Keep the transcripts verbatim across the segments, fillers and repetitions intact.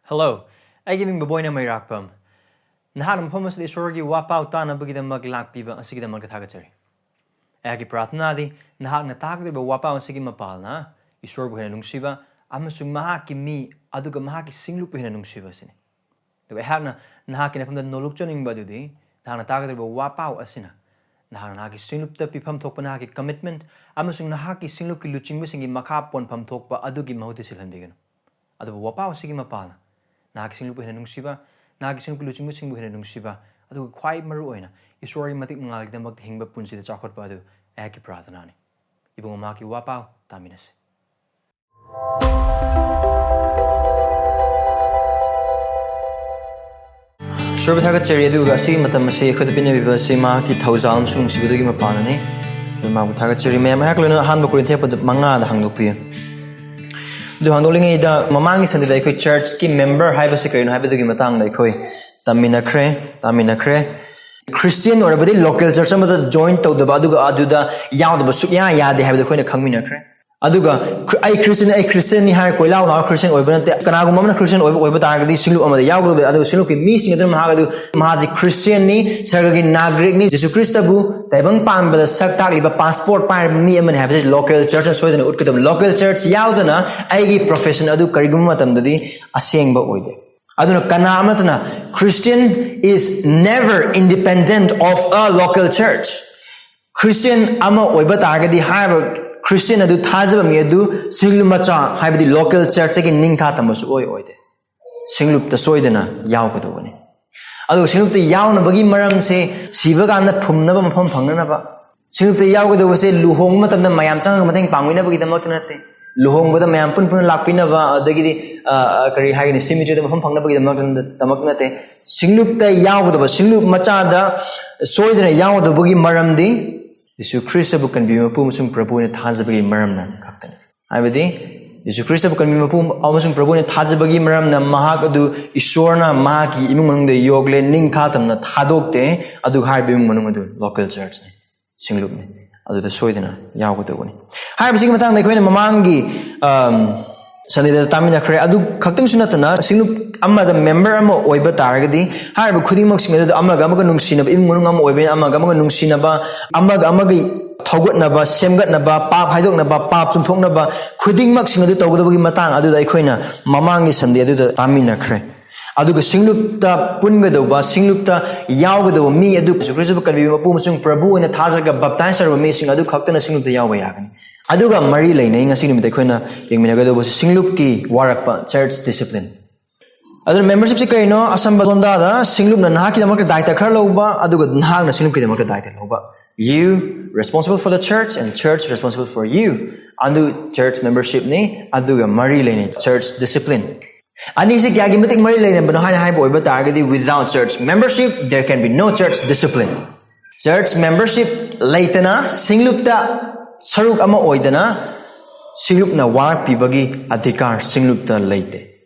Hello, ꯑꯩꯒꯤ ꯃꯤꯡ ꯕꯕꯣꯏꯅ ꯃꯩꯔꯥꯛꯄꯝ꯫ ꯅꯍꯥꯛꯅ ꯃꯐꯝ ꯑꯁꯤꯗ ꯏꯁꯣꯔꯒꯤ ꯋꯥꯄꯥꯎ ꯇꯥꯅꯕꯒꯤꯗꯃꯛ ꯂꯥꯛꯄꯤꯕ ꯑꯁꯤꯒꯤꯗꯃꯛꯇ ꯊꯥꯒꯠꯆꯔꯤ꯫ ꯑꯩꯍꯥꯛꯀꯤ ꯄ꯭ꯔꯥꯔꯊꯅꯥꯗꯤ ꯅꯍꯥꯛꯅ ꯇꯥꯒꯗꯧꯔꯤꯕ ꯋꯥꯄꯥꯎ ꯑꯁꯤꯒꯤ ꯃꯄꯥꯜꯅ ꯏꯁꯣꯔꯕꯨ ꯍꯦꯟꯅ ꯅꯨꯡꯁꯤꯕ ꯑꯃꯁꯨꯡ ꯃꯍꯥꯛꯀꯤ ꯃꯤ ꯑꯗꯨꯒ ꯃꯍꯥꯛꯀꯤ ꯁꯤꯡꯂꯨꯞꯄꯨ ꯍꯦꯟꯅ ꯅꯨꯡꯁꯤꯕ ꯑꯁꯤꯅꯤ꯫ ꯑꯗꯨꯒ ꯑꯩꯍꯥꯛꯅ ꯅꯍꯥꯛꯀꯤ ꯅꯐꯝꯗ ꯅꯣꯂꯨꯛꯆꯅꯤꯡꯕ ꯑꯗꯨꯗꯤ ꯅꯍꯥꯛꯅ ꯇꯥꯒꯗꯧꯔꯤꯕ ꯋꯥꯄꯥꯎ ꯑꯁꯤꯅ ꯅꯍꯥꯛꯅ ꯅꯍꯥꯛꯀꯤ ꯁꯤꯡꯂꯨꯞꯇ ꯄꯤꯐꯝ ꯊꯣꯛꯄ ꯅꯍꯥꯛꯀꯤ commitment ꯑꯃꯁꯨꯡ ꯅꯍꯥꯛꯀꯤ ꯁꯤꯡꯂꯨꯞꯀꯤ ꯂꯨꯆꯤꯡꯕꯁꯤꯡꯒꯤ ꯃꯈꯥ ꯄꯣꯟꯐꯝ ꯊꯣꯛꯄ ꯑꯗꯨꯒꯤ ꯃꯍꯨꯠꯇ ꯁꯤꯜꯍꯟꯕꯤꯒꯅꯨ꯫ ꯑꯗꯨꯕꯨ ꯋꯥꯄꯥꯎ ꯑꯁꯤꯒꯤ ꯃꯄꯥꯜꯅ ꯅꯍꯥꯛꯀꯤ ꯁꯤꯡꯂꯨꯞꯄꯨ ꯍꯦꯟꯅ ꯅꯨꯡꯁꯤꯕ, ꯅꯍꯥꯛꯀꯤ ꯁꯤꯡꯂꯨꯞꯀꯤ ꯂꯨꯆꯤꯡꯕꯁꯤꯡꯕꯨ ꯍꯦꯟꯅ ꯅꯨꯡꯁꯤꯕ, ꯑꯗꯨꯒ ꯈ꯭ꯋꯥꯏ ꯃꯔꯨ ꯑꯣꯏꯅ ꯏꯁꯣꯔꯒꯤ ꯃꯇꯤꯛ ꯃꯉꯥꯜꯒꯤꯗꯃꯛꯇ ꯍꯤꯡꯕ ꯄꯨꯟꯁꯤꯗ ꯆꯥꯎꯈꯠꯄ ꯑꯗꯨ ꯑꯩꯍꯥꯛꯀꯤ ꯄ꯭ꯔꯥꯔꯊꯅꯥꯅꯤ꯫ ꯏꯕꯨꯡꯉꯣ, ꯃꯍꯥꯛꯀꯤ ꯋꯥꯄꯥꯎ ꯇꯥꯃꯤꯟꯅꯁꯤ꯫ ꯏꯁꯣꯔꯕꯨ ꯊꯥꯒꯠꯆꯔꯤ, ꯑꯗꯨꯒ ꯑꯁꯤꯒꯤ ꯃꯇꯝ ꯑꯁꯤ ꯑꯩꯈꯣꯏꯗ ꯄꯤꯅꯕꯤꯕ ꯑꯁꯤ ꯃꯍꯥꯛꯀꯤ ꯊꯧꯖꯥꯜ ꯑꯃꯁꯨꯡ ꯅꯨꯡꯁꯤꯕꯗꯨꯒꯤ ꯃꯄꯥꯟꯅꯅꯤ꯫ ꯑꯗꯨ ꯃꯍꯥꯛꯄꯨ ꯊꯥꯒꯠꯆꯔꯤ꯫ ꯃꯌꯥꯝ ꯑꯩꯍꯥꯛ ꯂꯣꯏꯅ ꯑꯍꯥꯟꯕ ꯀꯣꯔꯤꯟꯊꯤꯌꯥ ꯄꯗ ꯃꯉꯥꯗ ꯍꯥꯡꯗꯣꯛꯄꯤꯌꯨ꯫ ꯑꯗꯨ ꯍꯥꯡꯗꯣꯛꯂꯤꯉꯩꯗ ꯃꯃꯥꯡꯒꯤ Sundayꯗ ꯑꯩꯈꯣꯏ churchꯀꯤ member ꯍꯥꯏꯕꯁꯤ ꯀꯔꯤꯅꯣ ꯍꯥꯏꯕꯗꯨꯒꯤ ꯃꯇꯥꯡꯗ ꯑꯩꯈꯣꯏ ꯇꯝꯃꯤꯟꯅꯈ꯭ꯔꯦ, ꯇꯥꯃꯤꯟꯅꯈ꯭ꯔꯦ꯫ Christian ꯑꯣꯏꯔꯕꯗꯤ local church ꯑꯃꯗ join ꯇꯧꯗꯕ, ꯑꯗꯨꯒ ꯑꯗꯨꯗ ꯌꯥꯎꯗꯕ ꯁꯨꯛꯌꯥ ꯌꯥꯗꯦ ꯍꯥꯏꯕꯗꯨ ꯑꯩꯈꯣꯏꯅ ꯈꯪꯃꯤꯟꯅꯈ꯭ꯔꯦ꯫ ꯑꯗꯨꯒ ꯈ꯭ꯔꯤ-, "ꯑꯩ Christian, ꯑꯩ Christianꯅꯤ" ꯍꯥꯏꯔ ꯀꯣꯏꯂꯥꯎ ꯂꯥꯎꯔ Christian ꯑꯣꯏꯕ ꯅꯠꯇꯦ꯫ ꯀꯅꯥꯒꯨꯝꯕ ꯑꯃꯅ Christian ꯑꯣꯏꯕ, ꯑꯣꯏꯕ ꯇꯥꯔꯒꯗꯤ ꯁꯤꯡꯂꯨꯞ ꯑꯃꯗ ꯌꯥꯎꯒꯗꯕ, ꯑꯗꯨꯒ ꯁꯤꯡꯂꯨꯞꯀꯤ ꯃꯤꯁꯤꯡ ꯑꯗꯨꯅ ꯃꯍꯥꯛ ꯑꯗꯨ, "ꯃꯍꯥꯛꯁꯤ Christianꯅꯤ, ꯁꯔꯒꯒꯤ ꯅꯥꯒꯔꯤꯛꯅꯤ, ꯖꯤꯁꯨ ꯈ꯭ꯔꯤꯁꯇꯕꯨ ꯇꯥꯏꯕꯪ ꯄꯥꯟꯕꯗ ꯁꯛ ꯇꯥꯛꯂꯤꯕ passport ꯄꯥꯏꯔꯕ ꯃꯤ ꯑꯃꯅꯤ" ꯍꯥꯏꯕꯁꯤ local churchꯅ ꯁꯣꯏꯗꯅ ꯎꯠꯀꯗꯕꯅꯤ꯫ Local church ꯌꯥꯎꯗꯅ ꯑꯩꯒꯤ profession ꯑꯗꯨ ꯀꯔꯤꯒꯨꯝꯕ ꯃꯇꯝꯗꯗꯤ ꯑꯁꯦꯡꯕ ꯑꯣꯏꯗꯦ꯫ ꯑꯗꯨꯅ ꯀꯅꯥ ꯑꯃꯠꯇꯅ, Christian is never independent of a local church꯫ Christian ꯑꯃ ꯑꯣꯏꯕ ꯇꯥꯔꯒꯗꯤ ꯍꯥꯏꯔꯤꯕ Christian ꯑꯗꯨ ꯊꯥꯖꯕ ꯃꯤ ꯑꯗꯨ ꯁꯤꯡꯂꯨꯞ ꯃꯆꯥ, ꯍꯥꯏꯕꯗꯤ local churchꯇꯒꯤ ꯅꯤꯡꯈꯥ ꯇꯝꯕ ꯁꯨꯛꯑꯣꯏ ꯑꯣꯏꯗꯦ꯫ ꯁꯤꯡꯂꯨꯞꯇ ꯁꯣꯏꯗꯅ ꯌꯥꯎꯒꯗꯧꯕꯅꯤ꯫ ꯑꯗꯨꯒ ꯁꯤꯡꯂꯨꯞꯇ ꯌꯥꯎꯅꯕꯒꯤ ꯃꯔꯝꯁꯦ ꯁꯤꯕ ꯀꯥꯟꯗ ꯐꯨꯝꯅꯕ ꯃꯐꯝ ꯐꯪꯅꯅꯕ꯫ ꯁꯤꯡꯂꯨꯞꯇ ꯌꯥꯎꯒꯗꯧꯕꯁꯦ ꯂꯨꯍꯣꯡꯕ ꯃꯇꯝꯗ ꯃꯌꯥꯝ ꯆꯪꯉꯒ ꯃꯇꯦꯡ ꯄꯥꯡꯕꯤꯅꯕꯒꯤꯗꯃꯛꯇ ꯅꯠꯇꯦ꯫ ꯂꯨꯍꯣꯡꯕꯗ ꯃꯌꯥꯝ ꯄꯨꯟ ꯄꯨꯟꯅ ꯂꯥꯛꯄꯤꯅꯕ, ꯑꯗꯒꯤꯗꯤ, ꯑ, ꯑ, ꯀꯔꯤ ꯍꯥꯏꯒꯅꯤ, cemeteryꯗ ꯃꯐꯝ ꯐꯪꯅꯕꯒꯤꯗꯃꯛ, ꯗꯃꯛ ꯅꯠꯇꯦ꯫ ꯁꯤꯡꯂꯨꯞꯇ ꯌꯥꯎꯒꯗꯕ, ꯁꯤꯡꯂꯨꯞ ꯃꯆꯥꯗ ꯁꯣꯏꯗꯅ ꯌꯥꯎꯒꯗꯕꯒꯤ ꯃꯔꯝꯗꯤ ꯌꯤꯁꯨ ꯈ꯭ꯔꯤꯁꯇꯕꯨ ꯀꯟꯕꯤꯕ ꯃꯄꯨ ꯑꯃꯁꯨꯡ ꯄ꯭ꯔꯚꯨ ꯑꯣꯏꯅ ꯊꯥꯖꯕꯒꯤ ꯃꯔꯝꯅ ꯈꯛꯇꯅꯤ꯫ ꯍꯥꯏꯕꯗꯤ, ꯌꯤꯁꯨ ꯈ꯭ꯔꯤꯁꯇꯕꯨ ꯀꯟꯕꯤꯕ ꯃꯄꯨ ꯑꯃꯁꯨꯡ ꯄ꯭ꯔꯚꯨ ꯑꯣꯏꯅ ꯊꯥꯖꯕꯒꯤ ꯃꯔꯝꯅ ꯃꯍꯥꯛ ꯑꯗꯨ ꯏꯁꯣꯔꯅ ꯃꯍꯥꯛꯀꯤ ꯏꯃꯨꯡ ꯃꯅꯨꯡꯗ ꯌꯣꯛꯂꯦ, ꯅꯤꯡꯈꯥ ꯇꯝꯅ ꯊꯥꯗꯣꯛꯇꯦ, ꯑꯗꯨꯒ ꯍꯥꯏꯔꯤꯕ ꯏꯃꯨꯡ ꯃꯅꯨꯡ ꯑꯗꯨ local churchꯅꯤ, ꯁꯤꯡꯂꯨꯞꯅꯤ, ꯑꯗꯨꯗ ꯁꯣꯏꯗꯅ ꯌꯥꯎꯒꯗꯧꯕꯅꯤ꯫ ꯍꯥꯏꯔꯤꯕꯁꯤꯒꯤ ꯃꯇꯥꯡꯗ ꯑꯩꯈꯣꯏꯅ ꯃꯃꯥꯡꯒꯤ, ꯑꯝ, Sundayꯗ ꯇꯥꯃꯤꯟꯅꯈ꯭ꯔꯦ꯫ ꯑꯗꯨ ꯈꯛꯇꯪꯁꯨ ꯅꯠꯇꯅ, ꯁꯤꯡꯂꯨꯞ ꯑꯃꯗ member ꯑꯃ ꯑꯣꯏꯕ ꯇꯥꯔꯒꯗꯤ, ꯍꯥꯏꯔꯤꯕ ꯈꯨꯗꯤꯡꯃꯛꯁꯤꯡ ꯑꯗꯨꯗ ꯑꯃꯒ ꯑꯃꯒ ꯅꯨꯡꯁꯤꯅꯕ, ꯏꯃꯨꯡ ꯃꯅꯨꯡ ꯑꯃ ꯑꯣꯏꯕꯅꯤꯅ ꯑꯃꯒ ꯑꯃꯒ ꯅꯨꯡꯁꯤꯅꯕ, ꯑꯃꯒ ꯑꯃꯒꯤ ꯊꯧꯒꯠꯅꯕ, ꯁꯦꯝꯒꯠꯅꯕ, ꯄꯥꯞ ꯍꯥꯏꯗꯣꯛꯅꯕ, ꯄꯥꯞ ꯆꯨꯝꯊꯣꯛꯅꯕ, ꯈꯨꯗꯤꯡꯃꯛꯁꯤꯡ ꯑꯗꯨ ꯇꯧꯒꯗꯕꯒꯤ ꯃꯇꯥꯡ ꯑꯗꯨꯗ ꯑꯩꯈꯣꯏꯅ ꯃꯃꯥꯡꯒꯤ Sunday ꯑꯗꯨꯗ ꯇꯥꯃꯤꯟꯅꯈ꯭ꯔꯦ꯫ ꯑꯗꯨꯒ ꯁꯤꯡꯂꯨꯞꯇ ꯄꯨꯟꯒꯗꯧꯕ, ꯁꯤꯡꯂꯨꯞꯇ ꯌꯥꯎꯒꯗꯧꯕ ꯃꯤ ꯑꯗꯨ ꯖꯤꯁꯨ ꯈ꯭ꯔꯤꯁꯇꯕꯨ ꯀꯟꯕꯤꯕ ꯃꯄꯨ ꯑꯃꯁꯨꯡ ꯄ꯭ꯔꯚꯨ ꯑꯣꯏꯅ ꯊꯥꯖꯔꯒ baptize ꯇꯧꯔꯕ ꯃꯤꯁꯤꯡ ꯑꯗꯨ ꯈꯛꯇꯅ ꯁꯤꯡꯂꯨꯞꯇ ꯌꯥꯎꯕ ꯌꯥꯒꯅꯤ꯫ ꯑꯗꯨꯒ ꯃꯔꯤ ꯂꯩꯅꯩ ꯉꯁꯤ ꯅꯨꯃꯤꯠꯇ ꯑꯩꯈꯣꯏꯅ ꯌꯦꯡꯃꯤꯟꯅꯒꯗꯧꯕꯁꯤ ꯁꯤꯡꯂꯨꯞꯀꯤ ꯋꯥꯔꯛꯄ, church discipline꯫ ꯑꯗꯨꯅ membershipꯁꯤ ꯀꯔꯤꯅꯣ? ꯑꯁꯝꯕ ꯂꯣꯟꯗꯥꯗ ꯁꯤꯡꯂꯨꯞꯅ ꯅꯍꯥꯛꯀꯤꯗꯃꯛꯇ ꯗꯥꯏꯇ ꯈꯔ ꯂꯧꯕ, ꯑꯗꯨꯒ ꯅꯍꯥꯛꯅ ꯁꯤꯡꯂꯨꯞꯀꯤꯗꯃꯛꯇ ꯗꯥꯏꯇ ꯂꯧꯕ꯫ You responsible for the church and church responsible for you. ꯑꯗꯨ church membershipꯅꯤ, ꯑꯗꯨꯒ ꯃꯔꯤ ꯂꯩꯅꯩ church discipline꯫ ꯑꯅꯤꯁꯤ ꯀꯌꯥꯒꯤ ꯃꯇꯤꯛ ꯃꯔꯤ ꯂꯩꯅꯕꯅꯣ ꯍꯥꯏꯅ ꯍꯥꯏꯕ ꯑꯣꯏꯕ ꯇꯥꯔꯒꯗꯤ, without church membership there can be no church discipline. Church membership ꯂꯩꯇꯅ ꯁꯤꯡꯂꯨꯞꯇ ꯁꯔꯨꯛ ꯑꯃ ꯑꯣꯏꯗꯅ ꯁꯤꯡꯂꯨꯞꯅ ꯋꯥꯔꯛꯄꯤꯕꯒꯤ ꯑꯙꯤꯀꯥꯔ ꯁꯤꯡꯂꯨꯞꯇ ꯂꯩꯇꯦ꯫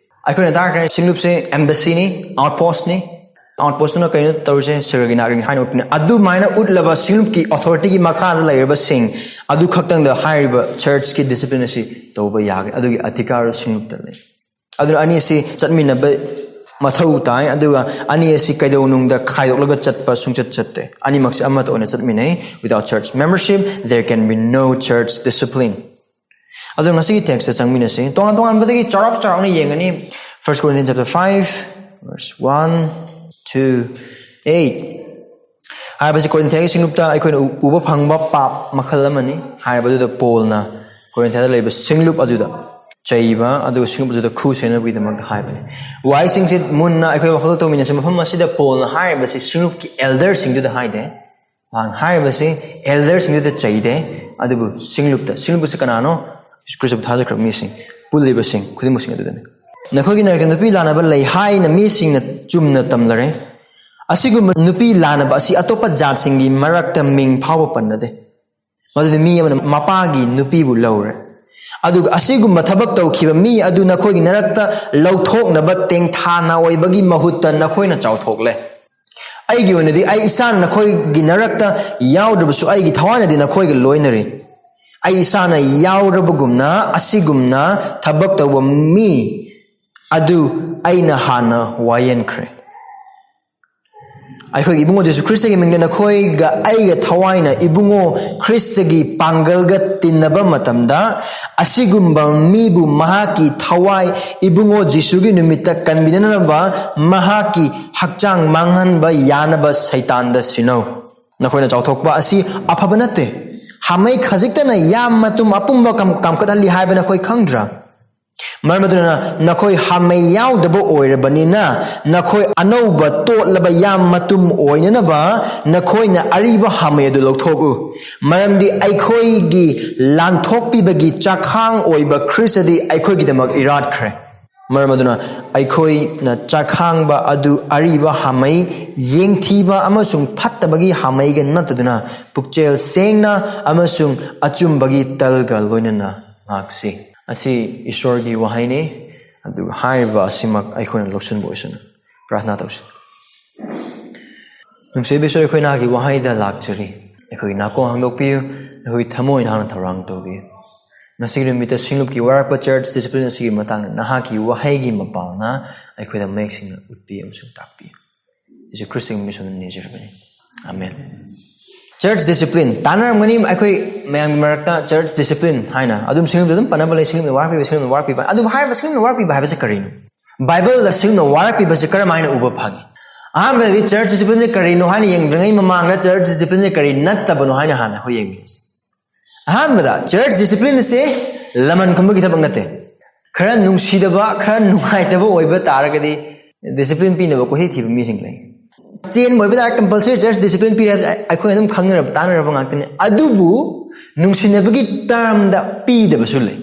ꯑꯩꯈꯣꯏꯅ ꯇꯥꯈ꯭ꯔꯦ, ꯁꯤꯡꯂꯨꯞꯁꯦ embassyꯅꯤ, outpostꯅꯤ꯫ Outpostꯇꯨꯅ ꯀꯩꯅꯣ ꯇꯧꯔꯤꯁꯦ? ꯁꯔꯒꯒꯤ ꯅꯥꯒꯔꯤꯛꯅꯤ ꯍꯥꯏꯅ ꯎꯠꯄꯅꯤ꯫ ꯑꯗꯨꯃꯥꯏꯅ ꯎꯠꯂꯕ ꯁꯤꯡꯂꯨꯞꯀꯤ authorityꯒꯤ ꯃꯈꯥꯗ ꯂꯩꯔꯕꯁꯤꯡ ꯑꯗꯨ ꯈꯛꯇꯪꯗ ꯍꯥꯏꯔꯤꯕ churchꯀꯤ discipline ꯑꯁꯤ ꯇꯧꯕ ꯌꯥꯒꯅꯤ꯫ ꯑꯗꯨꯒꯤ ꯑꯙꯤꯀꯥꯔ ꯁꯤꯡꯂꯨꯞꯇ ꯂꯩ꯫ ꯑꯗꯨꯅ ꯑꯅꯤ ꯑꯁꯤ ꯆꯠꯃꯤꯟꯅꯕ ꯃꯊꯧ ꯇꯥꯏ, ꯑꯗꯨꯒ ꯑꯅꯤ ꯑꯁꯤ ꯀꯩꯗꯧꯅꯨꯡꯗ ꯈꯥꯏꯗꯣꯛꯂꯒ ꯆꯠꯄ ꯁꯨꯡꯆꯠ ꯆꯠꯇꯦ꯫ ꯑꯅꯤꯃꯛꯁꯦ ꯑꯃꯠꯇ ꯑꯣꯏꯅ ꯆꯠꯃꯤꯟꯅꯩ꯫ Without church membership there can be no church discipline. ꯑꯗꯣ ꯉꯁꯤꯒꯤ textꯇ ꯆꯪꯃꯤꯟꯅꯁꯤ꯫ ꯇꯣꯉꯥꯟ ꯇꯣꯉꯥꯟꯕꯗꯒꯤ ꯆꯥꯎꯔꯥꯛ ꯆꯥꯎꯔꯥꯛꯅ ꯌꯦꯡꯒꯅꯤ꯫ First Corinthians chapter five, verse one to eight꯫ ꯍꯥꯏꯕꯁꯤ ꯀꯣꯔꯤꯟꯊꯤꯌꯥꯒꯤ ꯁꯤꯡꯂꯨꯞꯇ ꯑꯩꯈꯣꯏꯅ ꯎ-, ꯎꯕ ꯐꯪꯕ ꯄꯥꯞ ꯃꯈꯜ ꯑꯃꯅꯤ꯫ ꯍꯥꯏꯕꯗꯨꯗ ꯄꯣꯜꯅ ꯀꯣꯔꯤꯟꯊꯤꯌꯥꯗ ꯂꯩꯕ ꯁꯤꯡꯂꯨꯞ ꯑꯗꯨꯗ ꯆꯩꯕ, ꯑꯗꯨꯒ ꯁꯤꯡꯂꯨꯞ ꯑꯗꯨꯗ ꯈꯨ ꯁꯦꯡꯅꯕꯒꯤꯗꯃꯛꯇ ꯍꯥꯏꯕꯅꯤ꯫ ꯋꯥꯍꯩꯁꯤꯡꯁꯤ ꯃꯨꯟꯅ ꯑꯩꯈꯣꯏ ꯋꯥꯈꯜ ꯇꯧꯃꯤꯟꯅꯁꯤ꯫ ꯃꯐꯝ ꯑꯁꯤꯗ ꯄꯣꯜꯅ ꯍꯥꯏꯔꯤꯕꯁꯤ ꯁꯤꯡꯂꯨꯞꯀꯤ elderꯁꯤꯡꯗꯨꯗ ꯍꯥꯏꯗꯦ꯫ ꯃꯍꯥꯛꯅ ꯍꯥꯏꯔꯤꯕꯁꯤ elderꯁꯤꯡꯗꯨꯗ ꯆꯩꯗꯦ, ꯑꯗꯨꯕꯨ ꯁꯤꯡꯂꯨꯞꯇ, ꯁꯤꯡꯂꯨꯞ ꯑꯁꯤ ꯀꯅꯥꯅꯣ? ꯌꯤꯁꯨ ꯈ꯭ꯔꯤꯁꯇꯕꯨ ꯊꯥꯖꯈ꯭ꯔꯕ ꯃꯤꯁꯤꯡ, ꯄꯨꯜꯂꯤꯕꯁꯤꯡ ꯈꯨꯗꯤꯡꯃꯛꯁꯤꯡ ꯑꯗꯨꯗꯅꯤ꯫ ꯅꯈꯣꯏꯒꯤ ꯅꯥꯔꯛꯇ ꯅꯨꯄꯤ ꯂꯥꯟꯅꯕ ꯂꯩ ꯍꯥꯏꯅ ꯃꯤꯁꯤꯡꯅ ꯆꯨꯝꯅ ꯇꯝꯂꯔꯦ꯫ ꯑꯁꯤꯒꯨꯝꯕ ꯅꯨꯄꯤ ꯂꯥꯟꯅꯕ ꯑꯁꯤ ꯑꯇꯣꯞꯄ ꯖꯥꯠꯁꯤꯡꯒꯤ ꯃꯔꯛꯇ ꯃꯤꯡ ꯐꯥꯎꯕ ꯄꯟꯅꯗꯦ꯫ ꯃꯗꯨꯗꯤ ꯃꯤ ꯑꯃꯅ ꯃꯄꯥꯒꯤ ꯅꯨꯄꯤꯕꯨ ꯂꯧꯔꯦ꯫ ꯑꯗꯨꯒ ꯑꯁꯤꯒꯨꯝꯕ ꯊꯕꯛ ꯇꯧꯈꯤꯕ ꯃꯤ ꯑꯗꯨ ꯅꯈꯣꯏꯒꯤ ꯅꯥꯔꯛꯇ ꯂꯧꯊꯣꯛꯅꯕ ꯇꯦꯡꯊꯥ ꯅꯥꯑꯣꯏꯕꯒꯤ ꯃꯍꯨꯠꯇ ꯅꯈꯣꯏꯅ ꯆꯥꯎꯊꯣꯛꯂꯦ꯫ ꯑꯩꯒꯤ ꯑꯣꯏꯅꯗꯤ ꯑꯩ ꯏꯁꯥꯅ ꯅꯈꯣꯏꯒꯤ ꯅꯥꯔꯛꯇ ꯌꯥꯎꯗ꯭ꯔꯕꯁꯨ ꯑꯩꯒꯤ ꯊꯋꯥꯏꯅꯗꯤ ꯅꯈꯣꯏꯒ ꯂꯣꯏꯅꯔꯤ꯫ ꯑꯩ ꯏꯁꯥꯅ ꯌꯥꯎꯔꯕꯒꯨꯝꯅ ꯑꯁꯤꯒꯨꯝꯅ ꯊꯕꯛ ꯇꯧꯕ ꯃꯤ ꯑꯗꯨ ꯑꯩꯅ ꯍꯥꯟꯅ ꯋꯥꯌꯦꯟꯈ꯭ꯔꯦ꯫ ꯑꯩꯈꯣꯏꯒꯤ ꯏꯕꯨꯡꯉꯣ ꯖꯤꯁꯨ ꯈ꯭ꯔꯤꯁꯇꯒꯤ ꯃꯤꯡꯗ ꯅꯈꯣꯏꯒ ꯑꯩꯒ ꯊꯋꯥꯏꯅ ꯏꯕꯨꯡꯉꯣ ꯈ꯭ꯔꯤꯁꯇꯒꯤ ꯄꯥꯡꯒꯜꯒ ꯇꯤꯟꯅꯕ ꯃꯇꯝꯗ, ꯑꯁꯤꯒꯨꯝꯕ ꯃꯤꯕꯨ ꯃꯍꯥꯛꯀꯤ ꯊꯋꯥꯏ ꯏꯕꯨꯡꯉꯣ ꯖꯤꯁꯨꯒꯤ ꯅꯨꯃꯤꯠꯇ ꯀꯟꯕꯤꯅꯅꯕ ꯃꯍꯥꯛꯀꯤ ꯍꯛꯆꯥꯡ ꯃꯥꯡꯍꯟꯕ ꯌꯥꯅꯕ ꯁꯩꯇꯥꯟꯗ ꯁꯤꯟꯅꯧ꯫ ꯅꯈꯣꯏꯅ ꯆꯥꯎꯊꯣꯛꯄ ꯑꯁꯤ ꯑꯐꯕ ꯅꯠꯇꯦ꯫ ꯍꯥꯃꯩ ꯈꯖꯤꯛꯇꯅ ꯌꯥꯝ ꯃꯇꯨꯝ ꯑꯄꯨꯝꯕ ꯀꯥꯝ-, ꯀꯥꯝꯈꯠꯍꯜꯂꯤ ꯍꯥꯏꯕ ꯅꯈꯣꯏ ꯈꯪꯗ꯭ꯔꯥ? ꯃꯔꯝ ꯑꯗꯨꯅ ꯅꯈꯣꯏ ꯍꯥꯃꯩ ꯌꯥꯎꯗꯕ ꯑꯣꯏꯔꯕꯅꯤꯅ, ꯅꯈꯣꯏ ꯑꯅꯧꯕ ꯇꯣꯠꯂꯕ ꯌꯥꯝ ꯃꯇꯨꯝ ꯑꯣꯏꯅꯅꯕ ꯅꯈꯣꯏꯅ ꯑꯔꯤꯕ ꯍꯥꯃꯩ ꯑꯗꯨ ꯂꯧꯊꯣꯛꯎ꯫ ꯃꯔꯝꯗꯤ ꯑꯩꯈꯣꯏꯒꯤ ꯂꯥꯟꯊꯣꯛꯄꯤꯕꯒꯤ ꯆꯥꯛꯈꯥꯡ ꯑꯣꯏꯕ ꯈ꯭ꯔꯤꯁꯇꯗꯤ ꯑꯩꯈꯣꯏꯒꯤꯗꯃꯛ ꯏꯔꯥꯠꯈ꯭ꯔꯦ꯫ ꯃꯔꯝ ꯑꯗꯨꯅ ꯑꯩꯈꯣꯏꯅ ꯆꯥꯛꯈꯥꯡꯕ ꯑꯗꯨ ꯑꯔꯤꯕ ꯍꯥꯃꯩ, ꯌꯦꯡꯊꯤꯕ ꯑꯃꯁꯨꯡ ꯐꯠꯇꯕꯒꯤ ꯍꯥꯃꯩꯒ ꯅꯠꯇꯗꯨꯅ, ꯄꯨꯛꯆꯦꯜ ꯁꯦꯡꯅ ꯑꯃꯁꯨꯡ ꯑꯆꯨꯝꯕꯒꯤ ꯇꯜꯒ ꯂꯣꯏꯅꯅ ꯉꯥꯛꯁꯤ꯫ ꯑꯁꯤ ꯏꯁꯣꯔꯒꯤ ꯋꯥꯍꯩꯅꯤ꯫ ꯑꯗꯨꯒ ꯍꯥꯏꯔꯤꯕ ꯑꯁꯤꯃꯛ ꯑꯩꯈꯣꯏꯅ ꯂꯧꯁꯤꯟꯕ ꯑꯣꯏꯁꯅꯨ꯫ ꯄ꯭ꯔꯥꯊꯅꯥ ꯇꯧꯁꯤ꯫ ꯅꯨꯡꯁꯤꯕ ꯏꯁꯣꯔ, ꯑꯩꯈꯣꯏ ꯅꯍꯥꯛꯀꯤ ꯋꯥꯍꯩꯗ ꯂꯥꯛꯆꯔꯤ꯫ ꯑꯩꯈꯣꯏꯒꯤ ꯅꯥꯀꯣꯡ ꯍꯥꯡꯗꯣꯛꯄꯤꯌꯨ, ꯑꯩꯈꯣꯏꯒꯤ ꯊꯃꯣꯏ ꯅꯍꯥꯛꯅ ꯊꯧꯔꯥꯡ ꯇꯧꯕꯤꯌꯨ꯫ ꯉꯁꯤꯒꯤ ꯅꯨꯃꯤꯠꯇ ꯁꯤꯡꯂꯨꯞꯀꯤ ꯋꯥꯔꯛꯄ ꯆꯔꯆ ꯗꯤꯁꯤꯄ꯭ꯂꯤꯟ ꯑꯁꯤꯒꯤ ꯃꯇꯥꯡꯗ ꯅꯍꯥꯛꯀꯤ ꯋꯥꯍꯩꯒꯤ ꯃꯄꯥꯜꯅ ꯑꯩꯈꯣꯏꯗ ꯃꯌꯦꯛ ꯁꯦꯡꯅ ꯎꯠꯄꯤꯌꯨ ꯑꯃꯁꯨꯡ ꯇꯥꯛꯄꯤꯌꯨ꯫ ꯖꯤꯁꯨ ꯈ꯭ꯔꯤꯁꯇꯒꯤ ꯃꯤꯡ ꯁꯣꯟꯗꯨꯅ ꯅꯤꯖꯔꯕꯅꯤ꯫ ꯑꯃꯦꯟ꯫ ꯆꯔꯆ ꯗꯤꯁꯤꯄ꯭ꯂꯤꯟ ꯇꯥꯟꯅꯔꯝꯒꯅꯤ, ꯑꯩꯈꯣꯏ ꯃꯌꯥꯝꯒꯤ ꯃꯔꯛꯇ ꯆꯔꯆ ꯗꯤꯁꯤꯄ꯭ꯂꯤꯟ ꯍꯥꯏꯅ ꯑꯗꯨꯝ ꯁꯤꯡꯂꯨꯞꯇ ꯑꯗꯨꯝ ꯄꯟꯅꯕ ꯂꯩ, ꯁꯤꯡꯂꯨꯞꯅ ꯋꯥꯔꯛꯄꯤꯕ, ꯁꯤꯡꯂꯨꯞꯅ ꯋꯥꯔꯛꯄꯤꯕ꯫ ꯑꯗꯨꯕꯨ ꯍꯥꯏꯔꯤꯕ ꯁꯤꯡꯂꯨꯞꯅ ꯋꯥꯔꯛꯄꯤꯕ ꯍꯥꯏꯕꯁꯤ ꯀꯔꯤꯅꯣ? ꯕꯥꯏꯕꯜꯗ ꯁꯤꯡꯂꯨꯞꯅ ꯋꯥꯔꯛꯄꯤꯕꯁꯤ ꯀꯔꯝꯍꯥꯏꯅ ꯎꯕ ꯐꯪꯏ? ꯑꯍꯥꯟꯕꯗꯗꯤ ꯆꯔꯆ ꯗꯤꯁꯤꯄ꯭ꯂꯤꯟꯁꯦ ꯀꯔꯤꯅꯣ ꯍꯥꯏꯅ ꯌꯦꯡꯗ꯭ꯔꯤꯉꯩ ꯃꯃꯥꯡꯗ ꯆꯔꯆ ꯗꯤꯁꯤꯄ꯭ꯂꯤꯟꯁꯦ ꯀꯔꯤ ꯅꯠꯇꯕꯅꯣ ꯍꯥꯏꯅ ꯍꯥꯟꯅ ꯑꯩꯈꯣꯏ ꯌꯦꯡꯃꯤꯟꯅꯁꯤ꯫ ꯑꯍꯥꯟꯕꯗ, ꯆꯔꯆ ꯗꯤꯁꯤꯄ꯭ꯂꯤꯟ ꯑꯁꯤ ꯂꯃꯟ ꯈꯨꯝꯕꯒꯤ ꯊꯕꯛ ꯅꯠꯇꯦ꯫ ꯈꯔ ꯅꯨꯡꯁꯤꯗꯕ, ꯈꯔ ꯅꯨꯡꯉꯥꯏꯇꯕ ꯑꯣꯏꯕ ꯇꯥꯔꯒꯗꯤ ꯗꯤꯁꯤꯄ꯭ꯂꯤꯟ ꯄꯤꯅꯕ ꯀꯣꯏꯊꯤ ꯊꯤꯕ ꯃꯤꯁꯤꯡ ꯂꯩ꯫ ꯆꯦꯟꯕ ꯑꯣꯏꯕ ꯇꯥꯔꯒꯗꯤ ꯀꯝꯄꯜꯁꯔꯤ ꯆꯔꯆ ꯗꯤꯁꯤꯄ꯭ꯂꯤꯟ ꯄꯤꯔꯦ ꯍꯥꯏꯕ ꯑꯩꯈꯣꯏꯅ ꯑꯗꯨꯝ ꯈꯪꯅꯔꯕ ꯇꯥꯟꯅꯔꯕ ꯉꯥꯛꯇꯅꯤ꯫ ꯑꯗꯨꯕꯨ ꯅꯨꯡꯁꯤꯅꯕꯒꯤ ꯇꯔꯝꯗ ꯄꯤꯗꯕꯁꯨ ꯂꯩ꯫